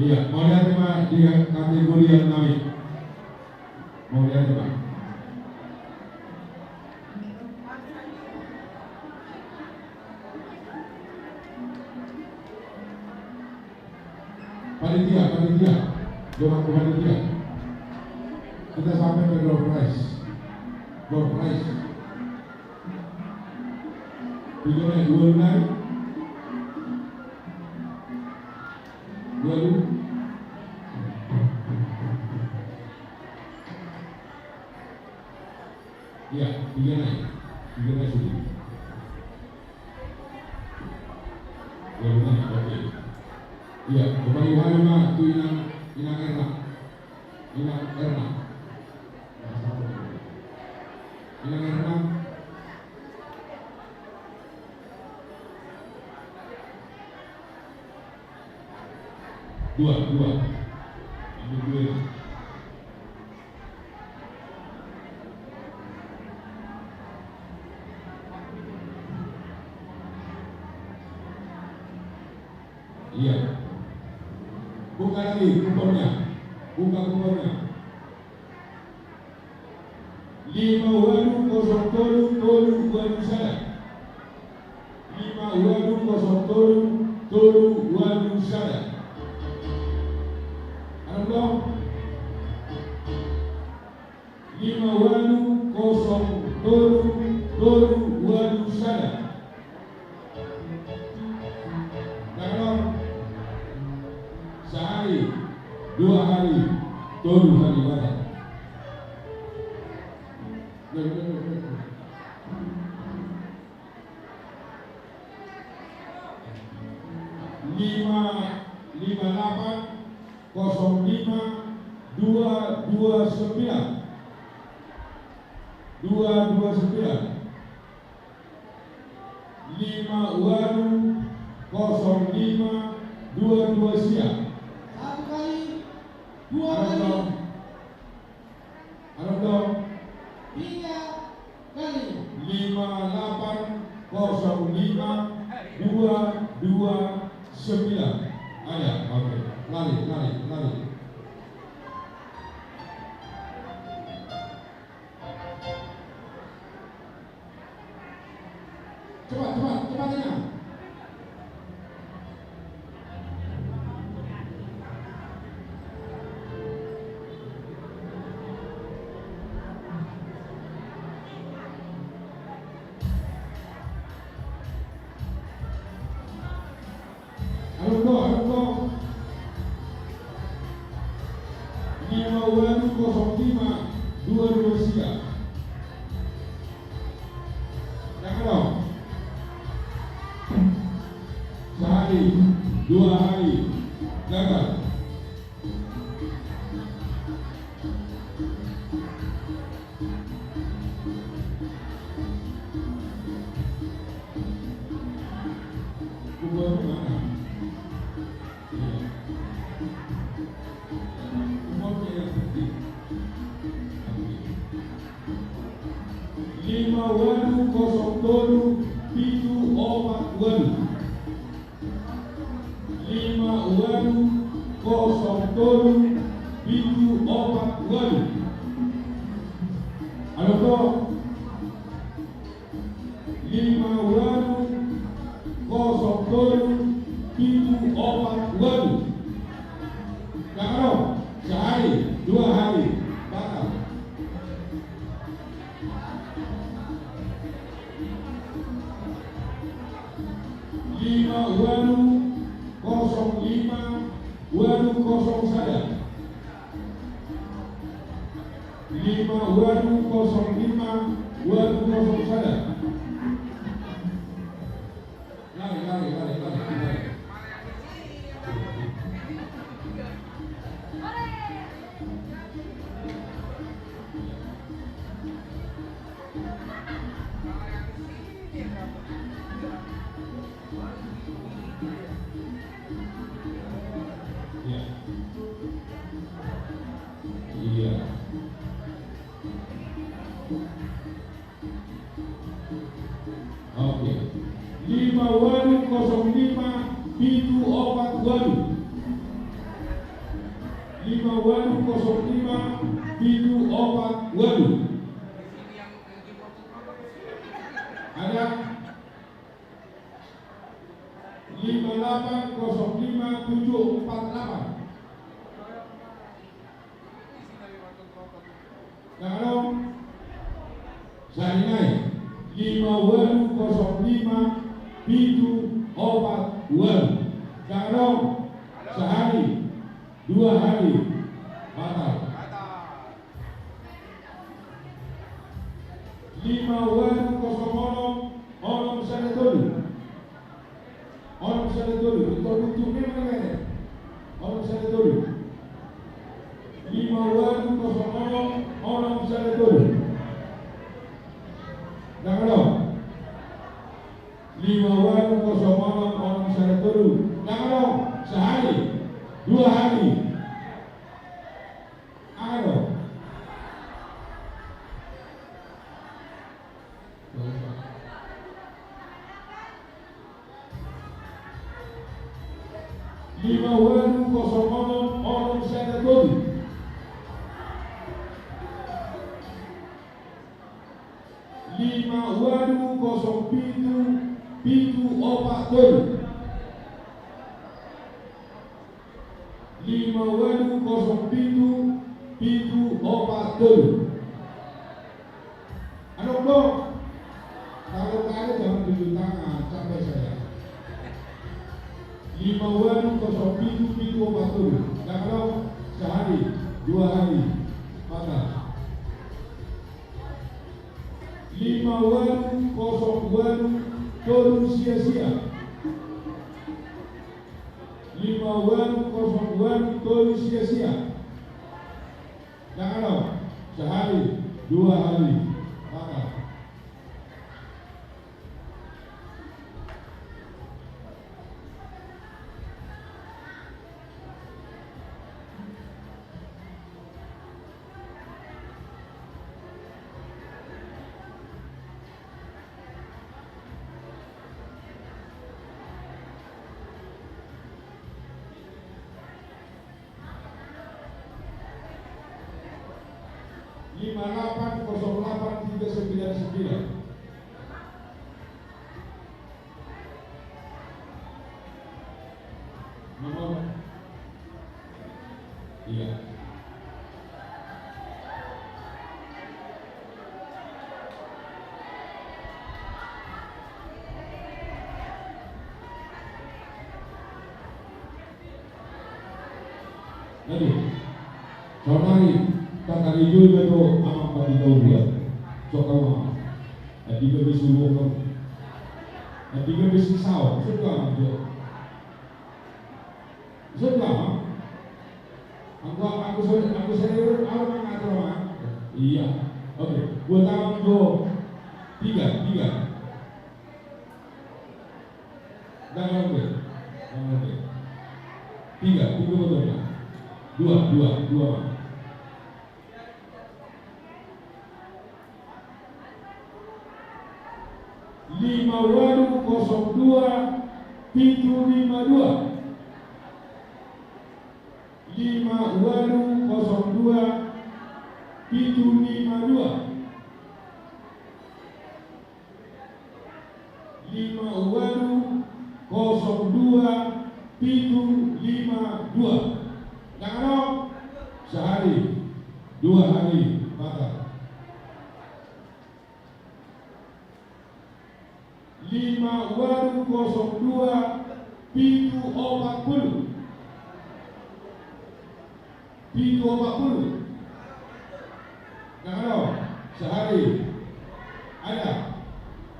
Iya, mauliate ma di kategori yang nami. Mauliate ma. Panitia, panitia. Dongan tu panitia. Kita sampai ke door prize. Door prize. Tujuh naik, dua naik. Dua dulu. Iya, tiga naik. Tiga naik sudah. Dua naik, oke. Iya, kembali wali ma tu inang, inang Erna. Inang Erna. Inang Erna. Dua, dua. Ambil dua ini. Iya. Buka lagi kuponnya. Buka kuponnya. Lima walu kosong tolu tolu walu sada. Lima walu kosong tolu tolu walu sada. Adong do? Lima walu kosong tolu tolu walu sada. Dang adong. Sahali, dua hali, tolu hali batal. Lima, lima lapan, kosong lima, dua dua sembilan. Dua dua sembilan. Lima walu kosong lima dua dua sia. Satu kali, dua kali. Adong do? Adong do? Tiga kali. Lima lapan kosong lima dua dua sembilan. Ada, oke. Lari, lari, lari. Cepat, cepat, cepat, Ina. Adong do, adong do. Lima walu kosong lima dua dua sia. Dang adong. Sahali, dua hali, gagal. Lima walu kosong tolu pitu opat walu. Lima walu kosong tolu pitu opat walu. Adong do? Lima walu kosong tolu pitu opat walu. Dang adong. Sahali, dua hali, batal. Lima walu kosong lima walu kosong sada. Lima walu kosong lima walu kosong sada. Lari, lari, lari, lari, lari. Iya. Iya. Oke. Lima walu kosong lima pitu opat walu. Lima walu kosong lima pitu opat walu. Ada. Lima lapan kosong lima tujuh empat lapan. Dang adong. Sahali nai. Lima walu kosong lima pitu opat walu. Dang adong. Sahali. Dua hali. Batal. Lima walu kosong onom onom sada tolu. Onom sada tolu. Pintor butuh ni mana? Onom sada tolu. Lima walu kosong onom onom sada tolu. Dang adong. Lima walu kosong onom onom sada tolu. Dang adong. Sahali. Dua hali. Alo. Lima walu kosong onom onom sada tolu. Lima walu kosong pitu pitu opat tolu. Lima walu kosong pitu pitu opat tolu. Adong do? Kalau tak ada, jangan tunjuk tangan, capek saya. Lima walu kosong pitu pitu opat tolu. Dang adong? Sahali, dua hali. Batal. Lima walu kosong walu tolu sia sia. Lima walu kosong walu tolu sia sia. Dang adong? Sahali, dua hali. Batal. Lima lapan kosong lapan tiga sembilan sembilan. Nomor. Iya. Aduh. Saonari, tata ijo iba do amang pati tau dua. Sok kamu amang. Adi gabe suluh kamu. Adi gabe sisau. Sok kamu jo. Sok kamu. Anggo, anggo sore, anggo sore, anggo mangatur, amang. Iya. Oke. Buat amang jo. Tiga, tiga. Dang adong be. Dang adong be. Tiga, tiga betul, Pak. Dua, dua, dua, Pak. Lima walu kosong dua pitu lima dua. Lima walu kosong dua pitu lima dua. Lima walu kosong dua pitu lima dua. Dang adong? Sahali, dua hali, batal. Lima walu kosong dua pitu opat pulu. Pitu opat pulu. Ada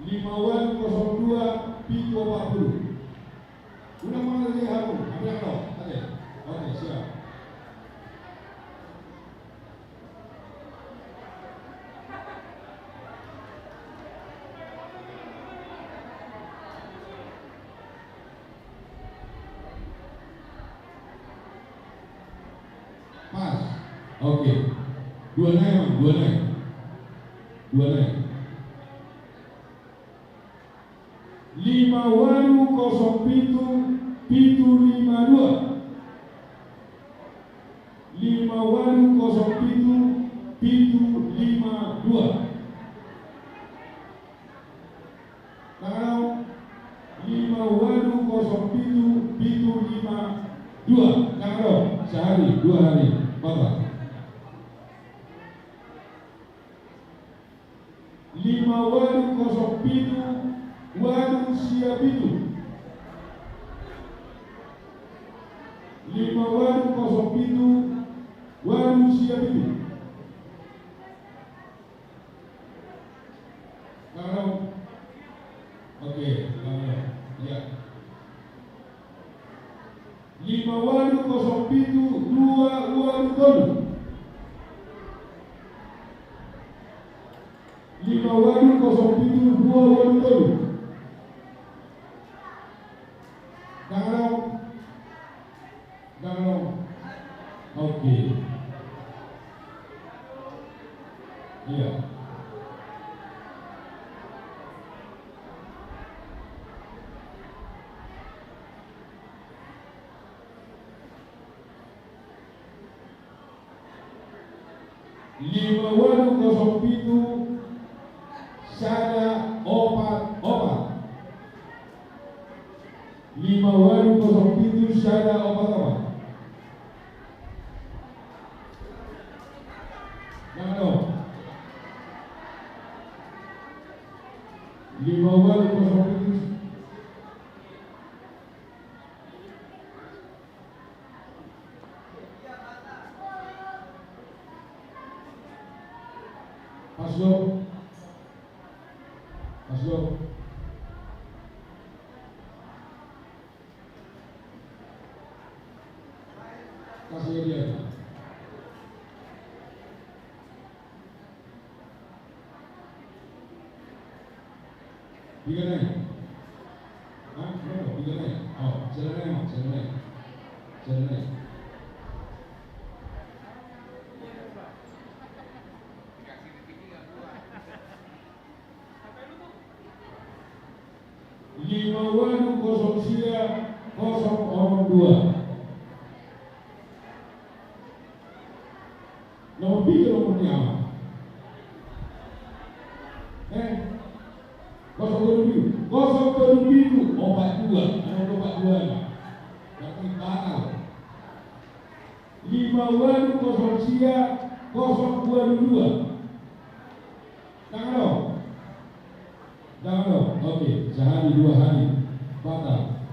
lima walu kosong dua pitu opat puluh. Ulang ma lagi hamu, hape yang tau. Oke, oke, siap. Pas. Oke. Dua nai, Amang, dua nai. Dua nai. Lima walu kosong pitu pitu lima dua. Lima walu kosong pitu pitu lima dua. Tanggal lima walu kosong pitu pitu lima dua. Tanggal sehari, dua hari. Bapak. Lima walu kosong pitu walu sia pitu. Lima walu kosong pitu walu sia pitu. Kalau, oke, kalau, ya. Lima walu kosong pitu dua walu tolu. Lima walu kosong pitu dua walu tolu. Kalau, kalau, oke. Iya. Lima walu kosong pitu sada opat opat. Lima walu kosong pitu sada opat opat. Lima walu kosong pitu. Pas do. Pas do. Kasih dia. Piga nai? Hah? Berapa? Piga nai? Oh, sada nai, Amang, sada nai. Sada nai. Lima walu kosong sia kosong onom dua. Nomor piga nomor ni Amang? Eh, kosong tolu pitu. Kosong tolu pitu opat dua. Ada opat dua, Amang. Berarti batal. Lima walu kosong sia kosong walu dua. Tanggal. Tanggal. Oke, sehari dua hari. Batal.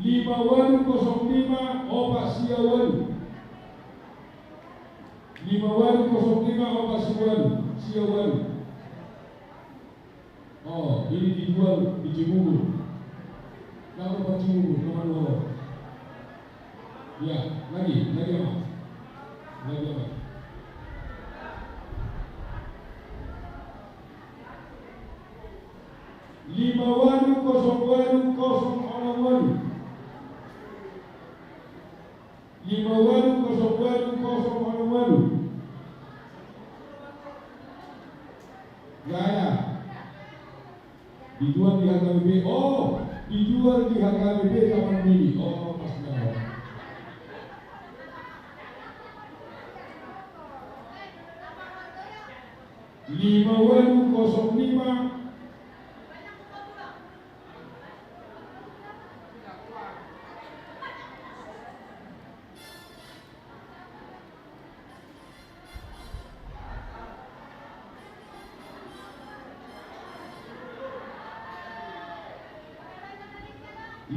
Lima walu kosong lima opat sia walu. Lima walu kosong lima opat sia walu. Sia walu. Oh, ini dijual di Cibubur. Kenapa Pak Cibubur? Kenapa dua orang? Ya, lagi, lagi apa? Lagi apa? Lima walu kosong walu kosong onom walu. Lima walu kosong walu kosong onom walu. Ya, ya. Dijual di H K B P. Oh, dijual di H K B P Taman Mini. Oh, pas banget. Lima walu kosong lima.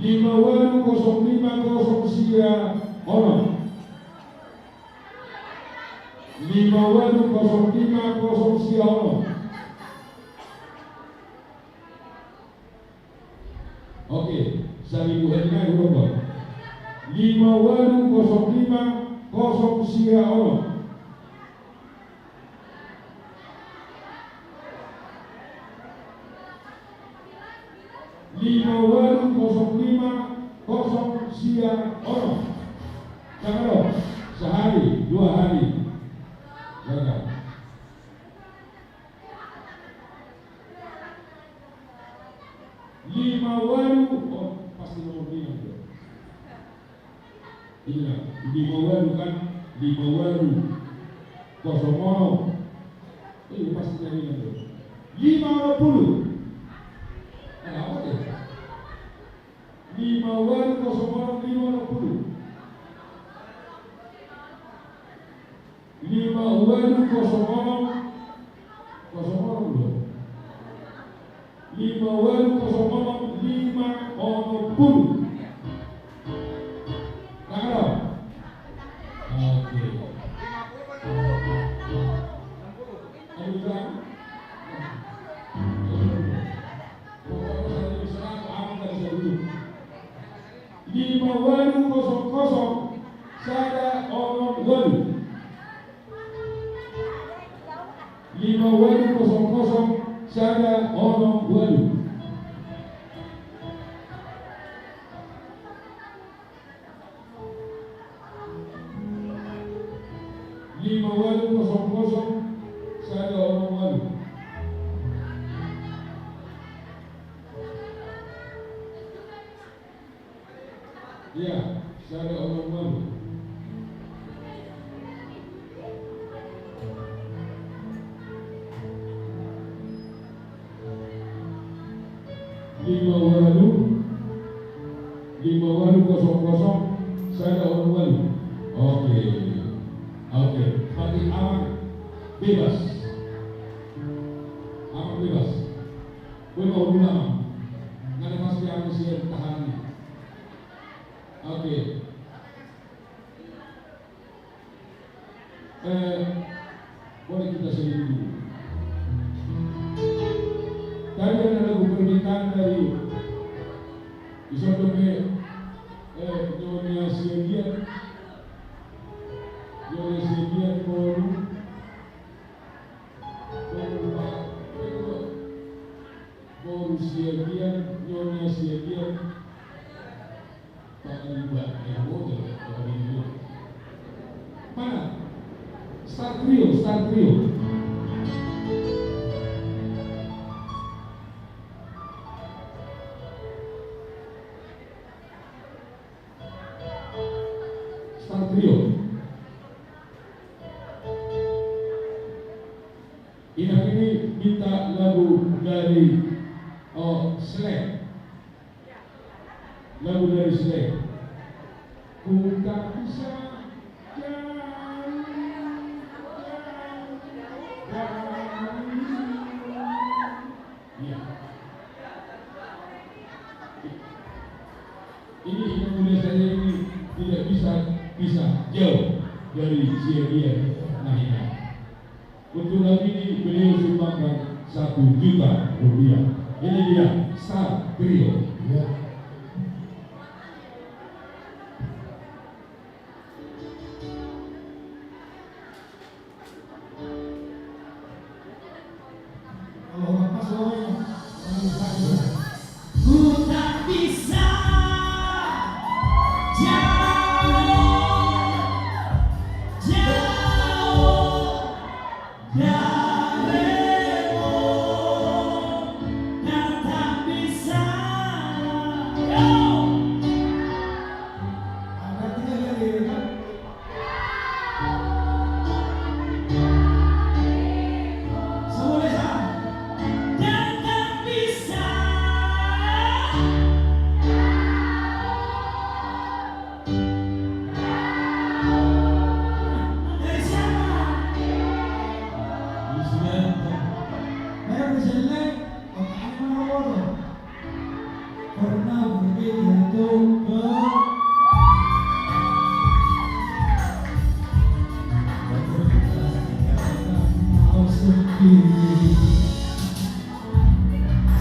Lima walu kosong lima kosong sia onom. Lima walu kosong lima kosong sia onom. Oke, saribu hali nai ulang, Bang. Lima walu kosong lima kosong sia onom. Lima walu kosong lima kosong sia onom. Cakap dong, sehari, dua hari. Gagal. Lima walu, oh, pasti nomor lima itu. Ini lah, lima walu kan, lima walu kosong onom. Ini pasti dari itu. Lima onom puluh. Ada apa tuh? Lima walu kosong onom lima onom puluh. Lima walu kosong onom kosong onom dua. Lima walu kosong onom lima onom puluh. Tangan dong. Oke. Aduh, jangan. Lima walu kosong kosong sada onom walu. Lima walu kosong kosong sada onom walu. Lima walu kosong kosong sada onom walu. Iya, sada onom walu. Lima walu, lima walu kosong kosong sada onom walu. Oke. Oke. Berarti amang bebas. Amang bebas. Gue mau dulu, amang. Nggak ada pasti amang siap tahan. Oke. Eh, boleh kita sedikit dulu. Tadi ada lagu permintaan dari Isondom, eh, Nyonya Siagian. Nyonya Siagian, Boru. Boru, Pak, Boru. Boru Siagian, Nyonya Siagian. Mana? Star Trio, Star Trio. Star Trio. Inang ini minta lagu dari, oh, Slank. Lagu dari Slank. Ku tak bisa jauh dari. Iya. Ini yang mulia saya ini tidak bisa pisah jauh dari Siagian. Nah, ini. Untuk lagu ini beliau sumbangkan satu juta rupiah. Ini dia, Star Trio. Ya. Ku tak bisa jauh, jauh darimu, dan tak bisa. Yo. Ada tiga kali, ya kan?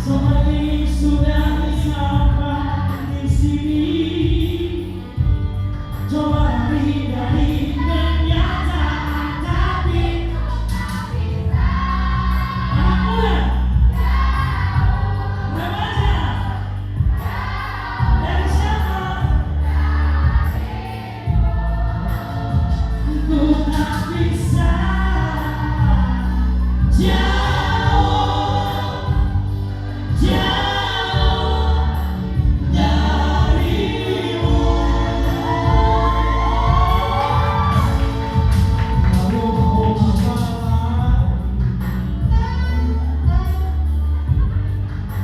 Seperti sudah nampak di sini, coba lari dari kenyataan, tapi anak muda, remaja, dari siapa? Ku tak bisa jauh, jauh darimu.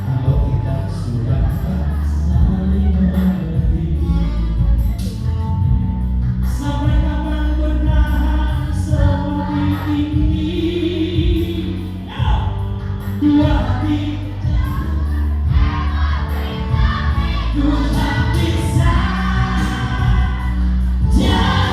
Kalau kita sudah saling mengerti, sampai kapan bertahan seperti ini? Dua hati, ku tak bisa jauh.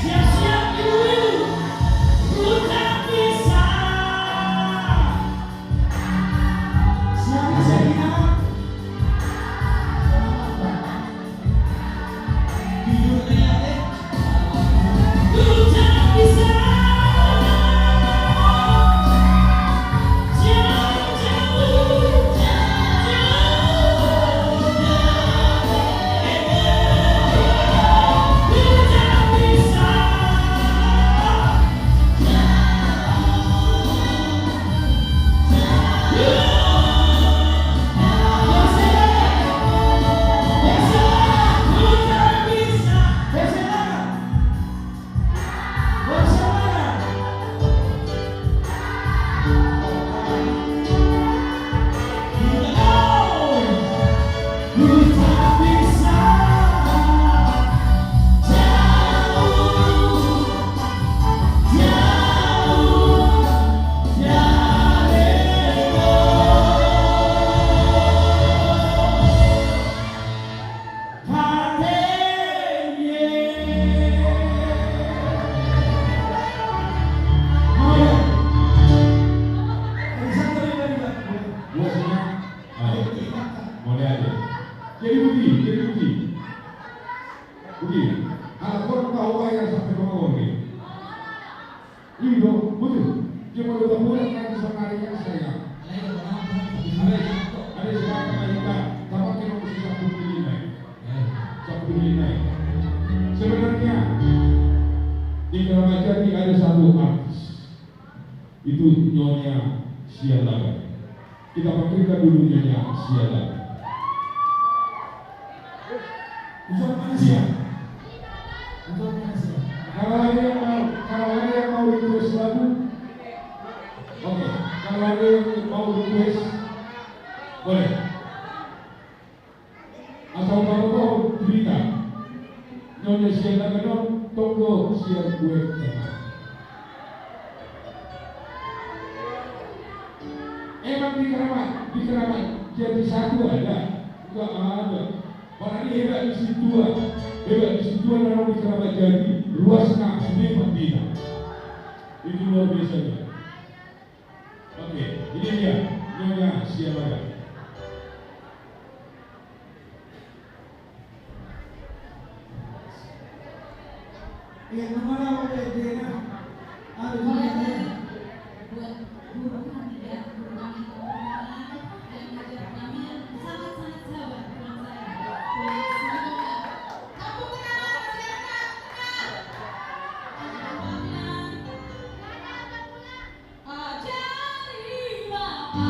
Siap-siap ibu-ibu. Ku tak bisa. Siap-siap, Ina. Jujur nih, ya, deh. Ku tak bisa. Jauh, jauh, jauh. Jadi Budi, jadi Budi. Budi, ala kor kau bayar sampai kau ngomong. Ido, betul. Dia mau dapat bola kan bisa lari kan saya. Ada sekarang kita dapat kita mesti satu pilihan. Satu pilihan. Sebenarnya di Keramat Jati ada satu artis. Itu Nyonya Sialagan. Kita panggilkan dulu Nyonya Sialagan. Ucap mana sih ya? Ucap mana sih ya? Kalau ada yang mau, kalau ada yang mau request lagu, oke. Kalau ada yang mau request, boleh. Asal baru tahu berita. Nyonya Sialagan on, tonggo sian gue. Emang di Keramat, di Keramat Jati satu ada? Enggak ada. Berarti hebat di situ dua. Hebat, di situan na ro di Keramat Jati, ruasna sude pandita. Itu luar biasa dia. Oke, ini dia, Nyonya Siamara. Iya, nama-nama dia, dia, nah. Aduh, mana dia? Buat guru kami ya, guru kami yang mengajar kami yang sangat-sangat sabar dengan saya. Kampung Kenaman, masyarakat, kenal. Ada panggilan.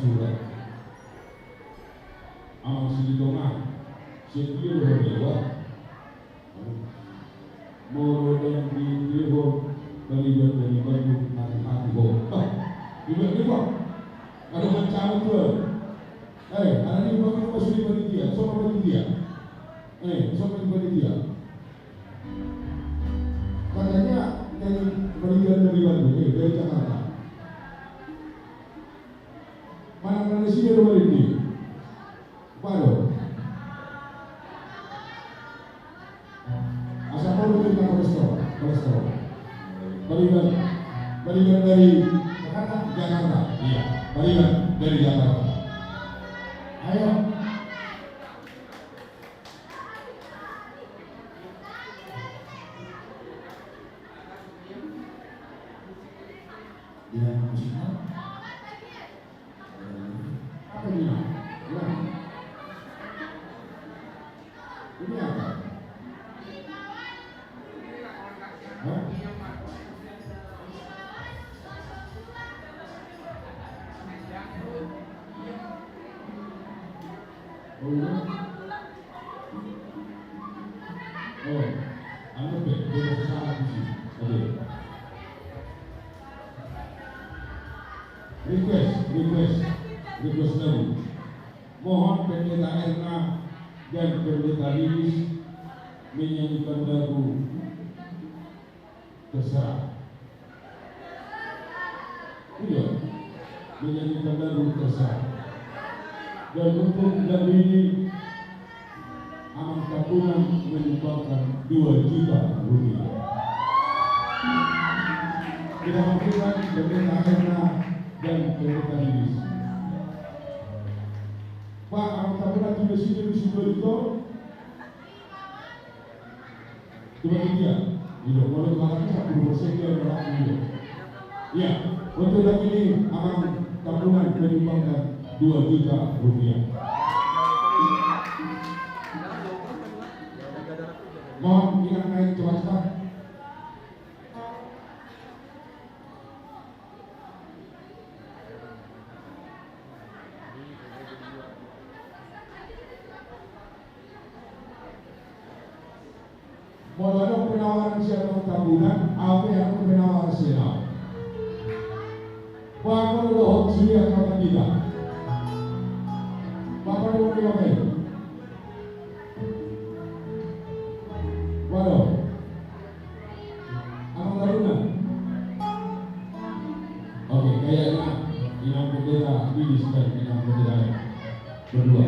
Surat. Amang Silitonga, setia do ho dewa. Molo dang ditehon panitia dari Bandung, hati-hati ho. Bah, dibuat-buat. Ada macam tu. Eh, ada di Bandung masuk di panitia, sama panitia. Eh, sama di panitia. Katanya dari panitia dari Bandung, eh, dari Jakarta. Mana, mana sini ada panitia? Waduh. Asal mau bikin kolesterol, kolesterol. Balikan, balikan dari Jakarta. Jakarta. Iya, balikan dari Jakarta. Ayo. Dia musiknya. Apa ini? Ulang. Ini apa? Hah? Oh, iya? Oh, anu pe, dia masih salah di sini. Oke. Request, request, request lagu. Mohon Pendeta Erna dan Pendeta Lilis menyanyikan lagu Terserah. Iya, menyanyikan lagu Terserah. Dan untuk lagu ini, Amang Tambunan menyumbangkan dua juta rupiah. Kita bangkitkan Pendeta Erna dan Pendeta Lilis. Pak, Amang Tambunan juga sini, misi dua juta. Cuma itu dia. Iya, kalau itu alatnya satu persen dia berlaku, iya. Iya, untuk lagu ini Amang Tambunan menyumbangkan dua juta rupiah. Mohon inang naik cepat-cepat. Molo adong penawaran sian Amang Tambunan, au pe adong penawaran sian au. Bang, molo dohot sude angka pandita. Bapak, dohot di bapak i. Waduh. Amang Taruna. Oke, kayaknya inang pendeta Lilis dan inang pendeta berdua.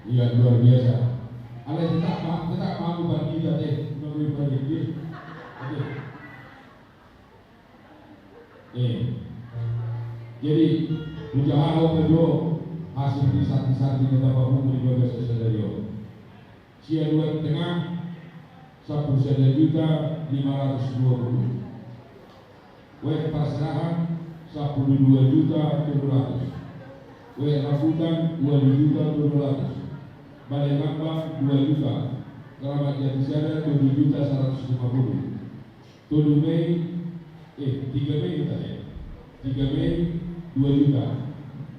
Iya, luar biasa. Alai tetap ma-, tetap mau pandita deh, menurut pandita. Oke. Eh. Jadi, hujaha ho pe jo hasil di santi-santi na tapapungu di bagasan sadari on. Siaduan tengah, sampulu sada juta lima ratus dua puluh. Wet parserahan, sampulu dua juta tolu ratus. Wet rambutan, ualu juta tolu ratus. Bale gambang, dua juta. Keramat jati sada, tolu juta saratus lima puluh. Tolu Mei, eh, tiga Mei kita ya. Tiga Mei, dua juta.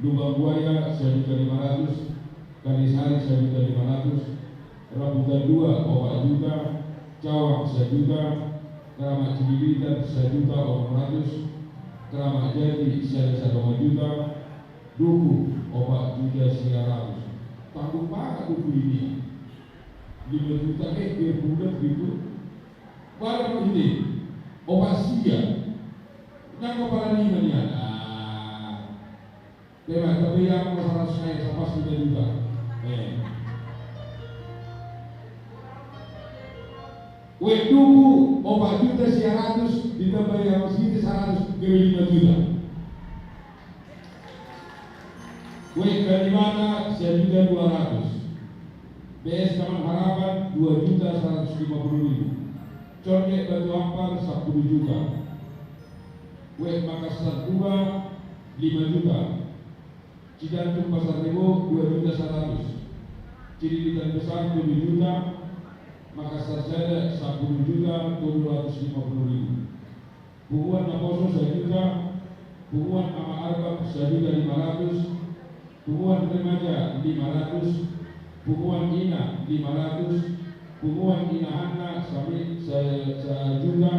Lubang buaya, sajuta lima ratus. Kali sari, sajuta lima ratus. Rambutan dua, opat juta. Cawang, sajuta. Keramat cililitan, sajuta onom ratus. Keramat jati, sada sada juta. Duku, opat juta sia ratus. Tanggung banget duku ini. Lima juta, eh, per bulan gitu. Baru ini, opat sia. Nang kepala lima ni ada. Bebas, tapi yang mau seratus saya, sama sudah juga. Eh. Wet duku, opat juta sia ratus, ditambah yang sini seratus, gabe lima juta. Wet Kalibata, sajuta dua ratus. B S Taman Harapan, dua juta seratus lima puluh ribu. Condet Batu Ampar, sampulu juta. Wet Makassar dua, lima juta. Cijantung Pasar Rebo, dua juta seratus. Cililitan Besar, tolu juta. Makassar sada, sampulu juta tolu ratus lima puluh ribu. Punguan Naposo, sajuta. Punguan Ama Arbak, sajuta lima ratus. Punguan Remaja, lima ratus. Punguan Ina, lima ratus. Punguan Ina Hanna, sami-, sa-, sajuta.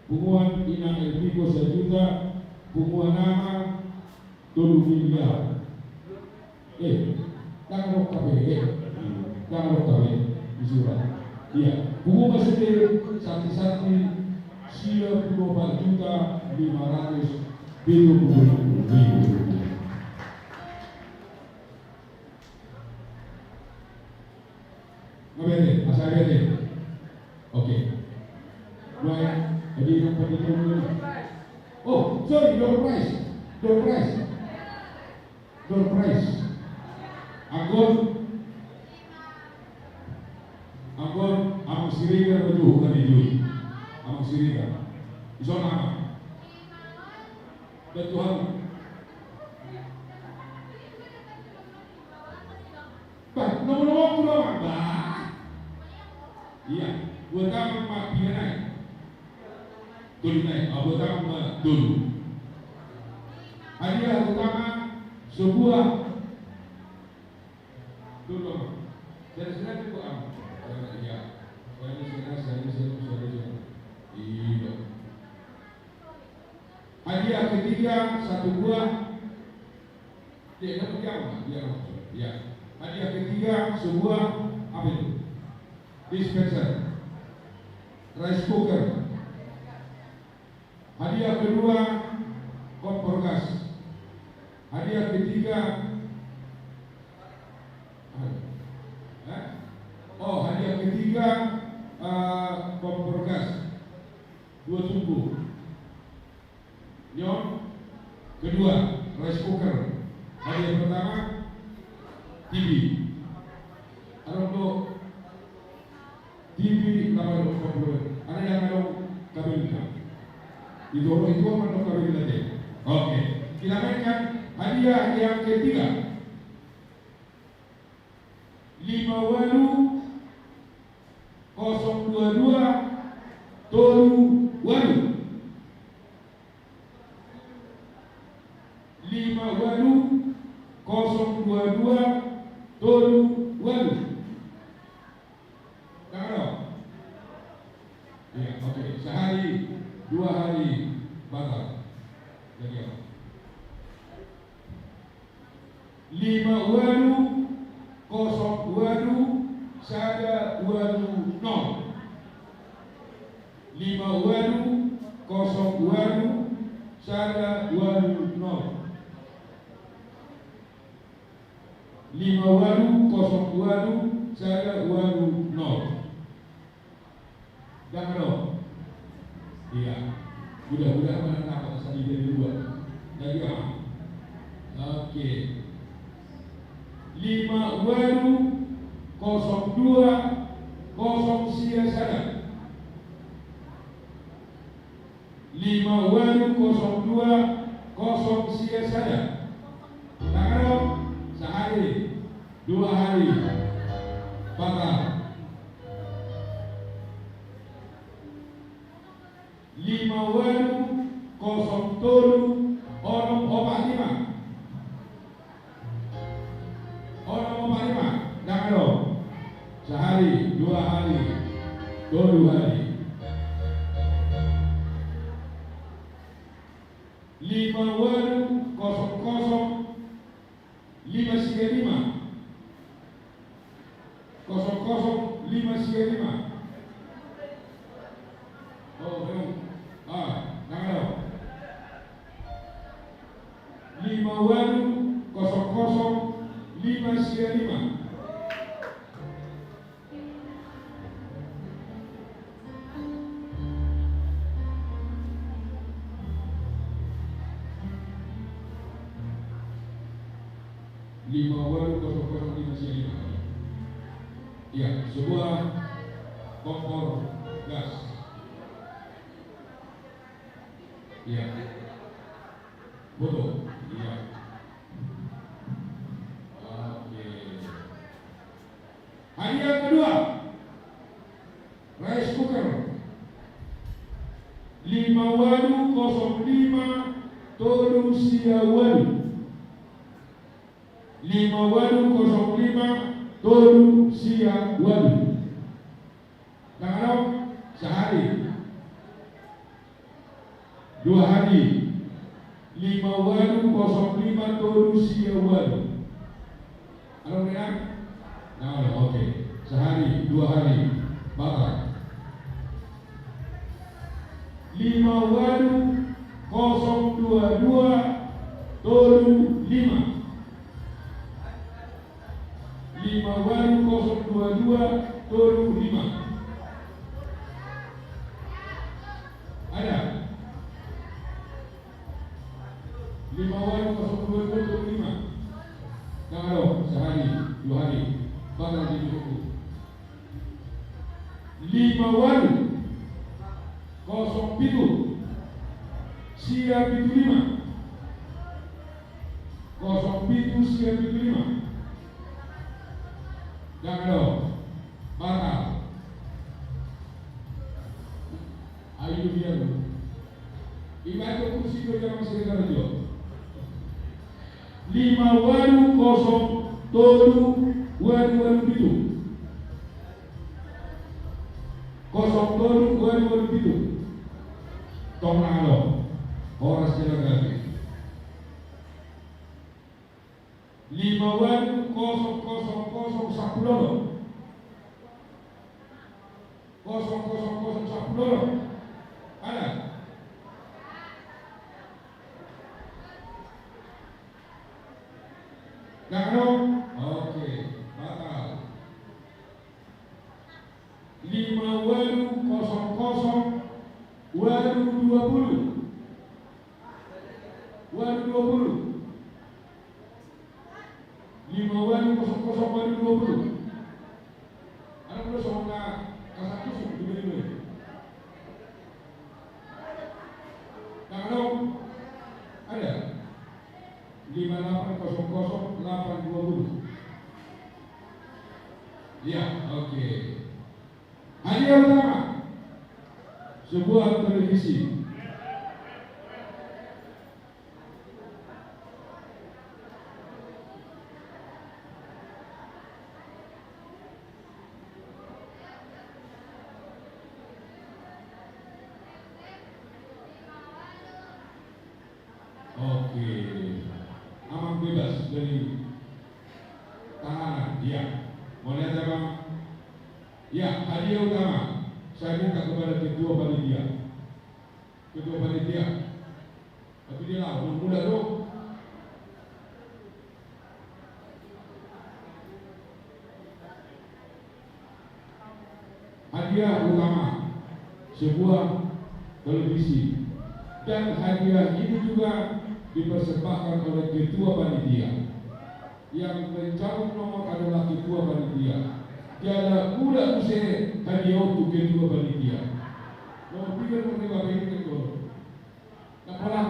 Punguan Ina Elviko, sajuta. Punguan Ama, tolu miliar. Eh, dang ro K P, eh. Dang ro K P, di surat. Iya, pungu ma sude santi-santi, sia pulu opat juta lima ratus pitu pulu ribu rupiah. Nggak bete, asal bete. Oke. Dua ya. Jadi yang penting dulu. Oh, sorry, door prize. Door prize. Door prize. Anggo. Anggo, Amang Siregar betul kan itu. Amang Siregar. Di sana, Amang. Betul. Bah, nomor-nomor ku doang, bah. Iya, buat apa, Pak? Tiga naik. Tolu naik, ah, buat apa, Pak? Tolu. Hadiah utama sebuah. Tolu, Pak. Dari sini cukup, ah. Iya. Dari sini, dari sini, dari sini. Iya. Hadiah ketiga satu buah. Dia dapat yang apa? Dia apa? Ya. Hadiah ketiga sebuah apa itu? Dispenser. Rice cooker. Hadiah kedua kompor gas. Hadiah ketiga, eh? Oh, hadiah ketiga, eh, kompor gas. Dua tungku. Nyon, kedua, rice cooker. Hadiah pertama, T V. Adong do T V, lapan ratus empat puluh. Ada yang adong kabelna. Itu orang itu apa dong kabelna deh? Oke. Kita mainkan hadiah yang ketiga. Lima walu kosong dua dua tolu walu. Lima walu kosong dua dua tolu walu. Tahu? Ya, oke. Sehari, dua hari batal. Jadi apa? Lima walu kosong walu sada walu nol. Lima walu kosong walu sada walu nol. Lima walu kosong walu sada walu nol. Dang ro. Iya. Udah, udah mana apa tadi dari dua? Lagi apa? Oke. Lima walu kosong dua kosong sia sada. Lima walu kosong dua kosong sia sada. Tangan dong. Sahari. Dua hari. Batal. Lima walu kosong tolu onom opat lima. Onom opat lima. Dang ro. Sahari, dua hari, tolu hari. Lima walu kosong kosong lima sia lima. Kosong kosong lima sia lima. Oh, memang. Ah, dang ro. Lima walu kosong kosong lima sia lima. Lima walu kosong kosong lima sia lima. Iya, sebuah kompor gas. Iya. Foto. Iya. Oke. Hadiah kedua, rice cooker. Lima walu kosong lima tolu sia walu. Lima walu kosong lima tolu sia walu. Dang ro. Sahari. Dua hari. Lima walu kosong lima tolu sia walu. Adong, Rian? Nah, oke. Sehari, dua hari. Batal. Lima walu kosong dua dua tolu lima. Lima walu kosong dua dua tolu lima. Ada? Lima walu kosong dua dua tolu lima. Dang ro, sehari, dua hari. Batal di buku. Lima walu kosong pitu sia pitu lima. Kosong pitu sia pitu lima. Dang ro. Batal. Ayo, biar lu. Ibaca kursi dua jam masih ada radio. Lima walu kosong tolu walu walu pitu. Kosong tolu walu walu pitu. Tong na alo. Horas jalan kaki. Lima walu kosong kosong kosong sampulu onom. Kosong kosong kosong sampulu onom. Ada? Dang ro? Oke, batal. Lima walu kosong kosong walu dua puluh. Walu dua puluh. Lima walu kosong kosong walu dua puluh. Ada belum sama kasar khusus di mana? Dang ro? Ada? Lima delapan kosong kosong delapan dua puluh. Iya, oke. Hadiah utama, sebuah televisi. Oke. Amang bebas dari tahanan, iya. Mau lihat, Amang? Ya, hadiah utama. Saya minta kepada ketua panitia. Ketua panitia. Tapi dia lawan, muda dong. Hadiah utama, sebuah televisi. Dan hadiah ini juga dipersembahkan oleh ketua panitia yang mencabut nomor adalah ketua panitia. Jala mula muse hadiah on tu ketua panitia. Nomor tiga, nomor lima, ini kan gol. Kepala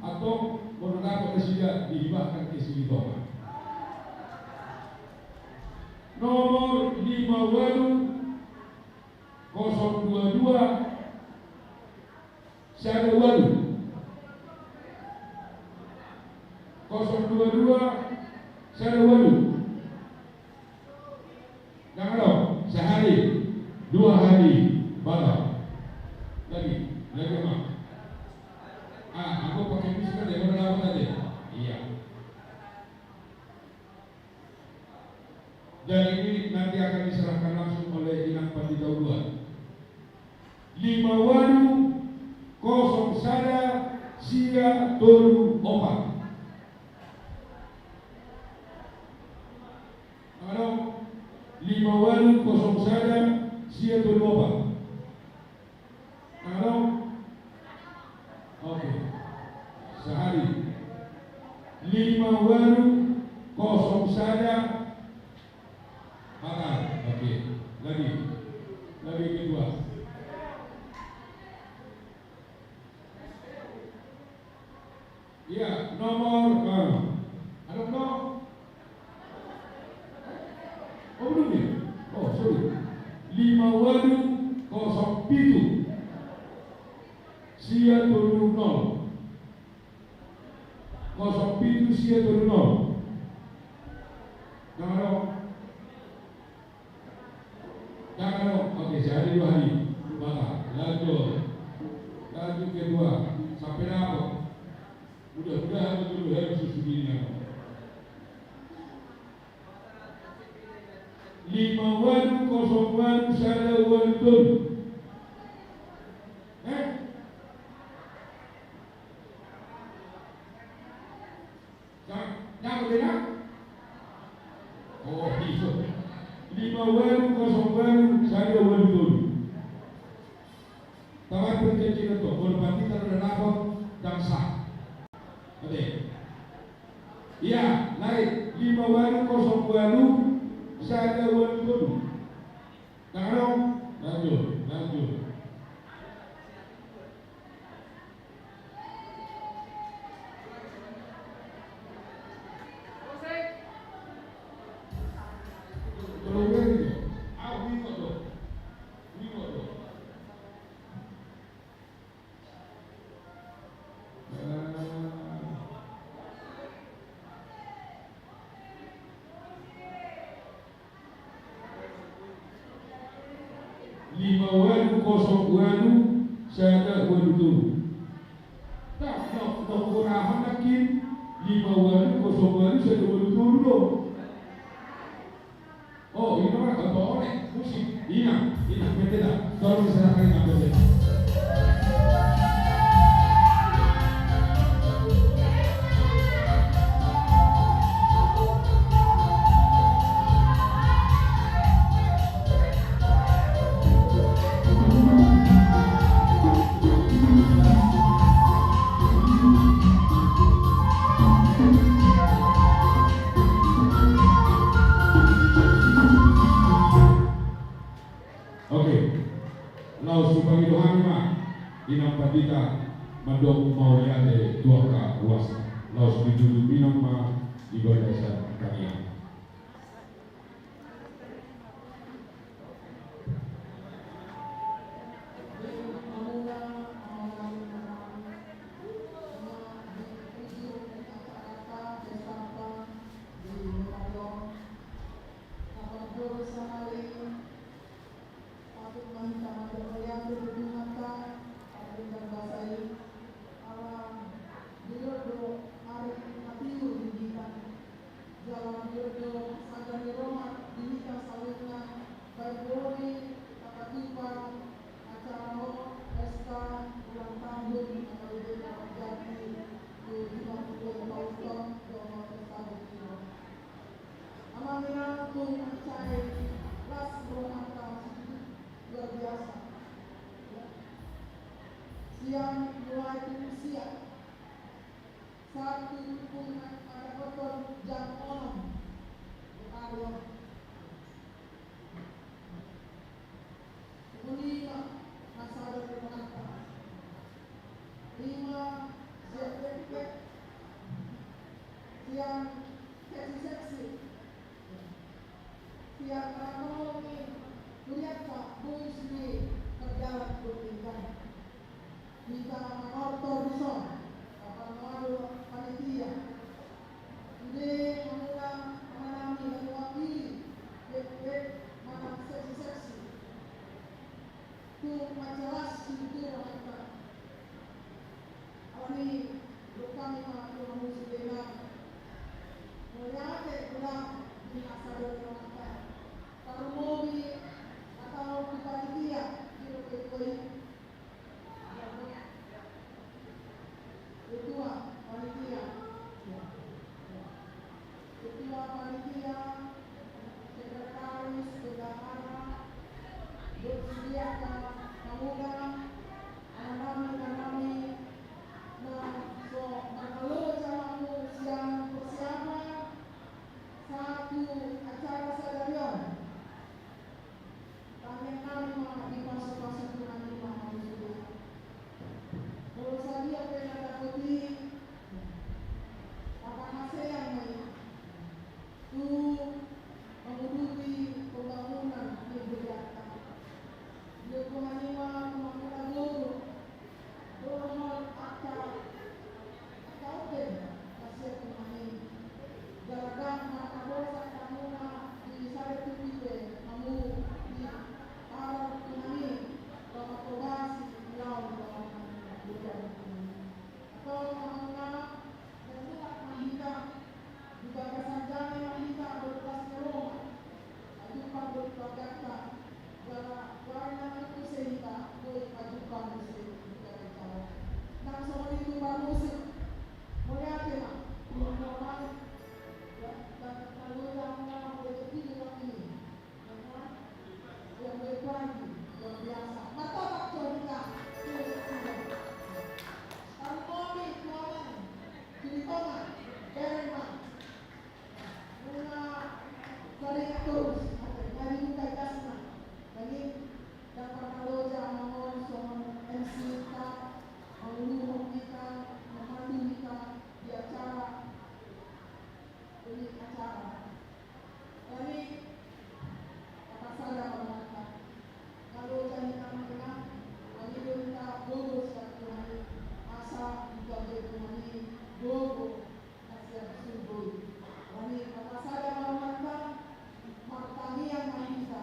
atau mau dapat nasida dihibahkan ke Silitonga. Nomor lima walu kosong dua dua sada walu. Kosong dua dua sada walu. Jangan dong, sehari, dua hari, batal. Lagi, lagi apa? Ah, aku pakai masker deh, mana dapat aja? Iya. Dan ini nanti akan diserahkan langsung oleh Inang Pandita Uluan. Lima walu kosong sada sia tolu opat. Halo, lima walu kosong sada sia tolu opat. Halo. Oke. Sahali. Lima walu kosong sada. Batal. Oke. Lagi. Lagi kedua. Iya, nomor, ah, ada belum? Oh, belum ya? Oh, sorry. Lima walu kosong pitu sia tolu nol. Kosong pitu sia tolu nol. Nomor. Jangan dong. Oke, sehari dua hari. Batal. Lanjut. Lanjut kedua. Sampai dapat. Mudah-mudahan betul ya susu ini. Lima walu kosong walu sada walu tolu. Eh? Dapat ya? Oh, bisa. Lima walu kosong walu sada walu tolu. Tamat perjanjian tu, kalau pandita udah dapat, dang sah. Oke. Iya, naik lima walu kosong walu sada walu tolu. Tangan dong. Lanjut, lanjut. Lima walu kosong walu sada walu tolu. Nah, no, no, kurahon nakin lima walu kosong walu sada walu tolu do. Oh, ini mah ketua oleh musik. Ina, ina, bete dah. Tolong diserahkan ina, bete. Oke. Laos hupangido hami ma Inang Pandita mandok mauliate tu angka ruasna. Laos ditujung minum ma di bagasan tangiang. Patut ma hita mandok mauliate tu Tuhanta, pardenggan basa i, ala dilot do ari na tiur di hita. Jala dilot do sada ni roha di hita saluhutna, baen boi tapatupa acara on, pesta ulang tahun na parbeda jati tu lima pulu ualu taon dohot pesta boti on. Amang inang, tung mansai las rohanta. luar biasa. Sian mulai tu usia satu tu pung mandapothon jam onom. Songon i ma na sada di rohanta. Ima sian pepet, sian seksi-seksi, sian rangkong ni hurianta boi sude mardalan dohot denggan. Hita manortor dison, parpar ni panitia. Sude hamuna amanami na mewakili pepet manang seksi-seksi. Tung mansai las situtu rohanta. Alani i, dok hami ma tu hamu sude inang. Mauliate godang di hasada ni rohanta. Tarlumobi atau tu panitia di rope tua i. Ketua panitia. Ketua panitia, sekretaris, bendahara, dohot sude angka pemuda, amanami, inanami, na so marloja hamu sian persiapan sahat tu acara sadari on. Tangiang nami ma dipasu-pasu Tuhan i ma hamu sude. Molo sadia pe na dapot i, hahasean ma i tu manguduti pembangunan ni hurianta. Dilehon Tuhan i ma tu hamuna gogo. Dohot angka, angka ope, kasian Tuhan i. Jala ndang marhaposan hamuna di sada tingki pe hamu di aran Tuhan i, laho marhobasi ulaon ni roha ni Tuhan i. Antong hamuna, marmulak ma hita. Di bagasan dame ma hita, bolas ni roha. Pajumpang do di bagasan. Jala, jala na muse hita, boi pajumpang muse di bagasan. Nang songon i tu parmusik. Mauliate ma. Mauliate ma. Ya, dan, dan, dan, dan, dan, dan, dan, dan, dan, Yang baik lagi, luar biasa. Martabak jo hita. Tuh, tuh. Tarlumobi, Tuhan. Jadi Tuhan, bereng ma. Muna, taringot terus. Oke, jadi buka jasna. Jadi, dapat kalo jangan songon M C ta, manguluhon hita, memandu hita di acara. Jadi acara. Jadi, tapasada ma rohanta. Kalo jadi tangan tengah, jadi do hita gogo sian Tuhan i. Asa hita be Tuhan i gogo na sian surgo i. Jadi, tapasada ma rohanta, martangiang ma hita.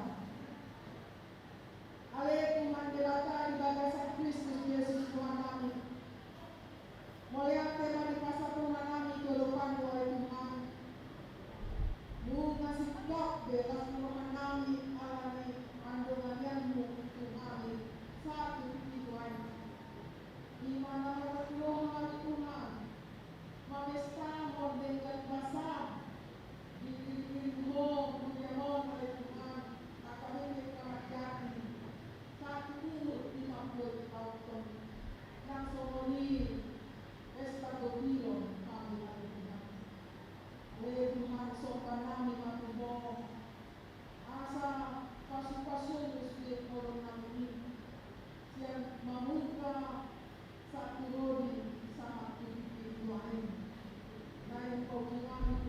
Ale Tuhan Debata di bagasan Kristus Jesus Tuhannami. Mauliate ma dipasahat rohanami tu adopanMu ale Tuhan. Nunga singkop be las ni rohanami ala ni pandonganianMu tu hami sahat tu tingki on. Di mana roha ale Tuhan. Mamestahon denggan basaM. Diiring-iring Ho, muliaon ale Tuhan, angka hepeng na manjadi. Satu umur lima puluh tahun. Nang songon i, pesta gotilon hami ale Tuhan. Ale Tuhan, somba nami ma tu Ho. Asa pasu-pasuMu sude holong nami i. Sian mamungka sahat tu rodi sahat tu tingki tua i. Naeng paujungami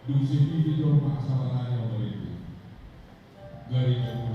Dung sipit i jolma asa marani au marende. Gari na guru.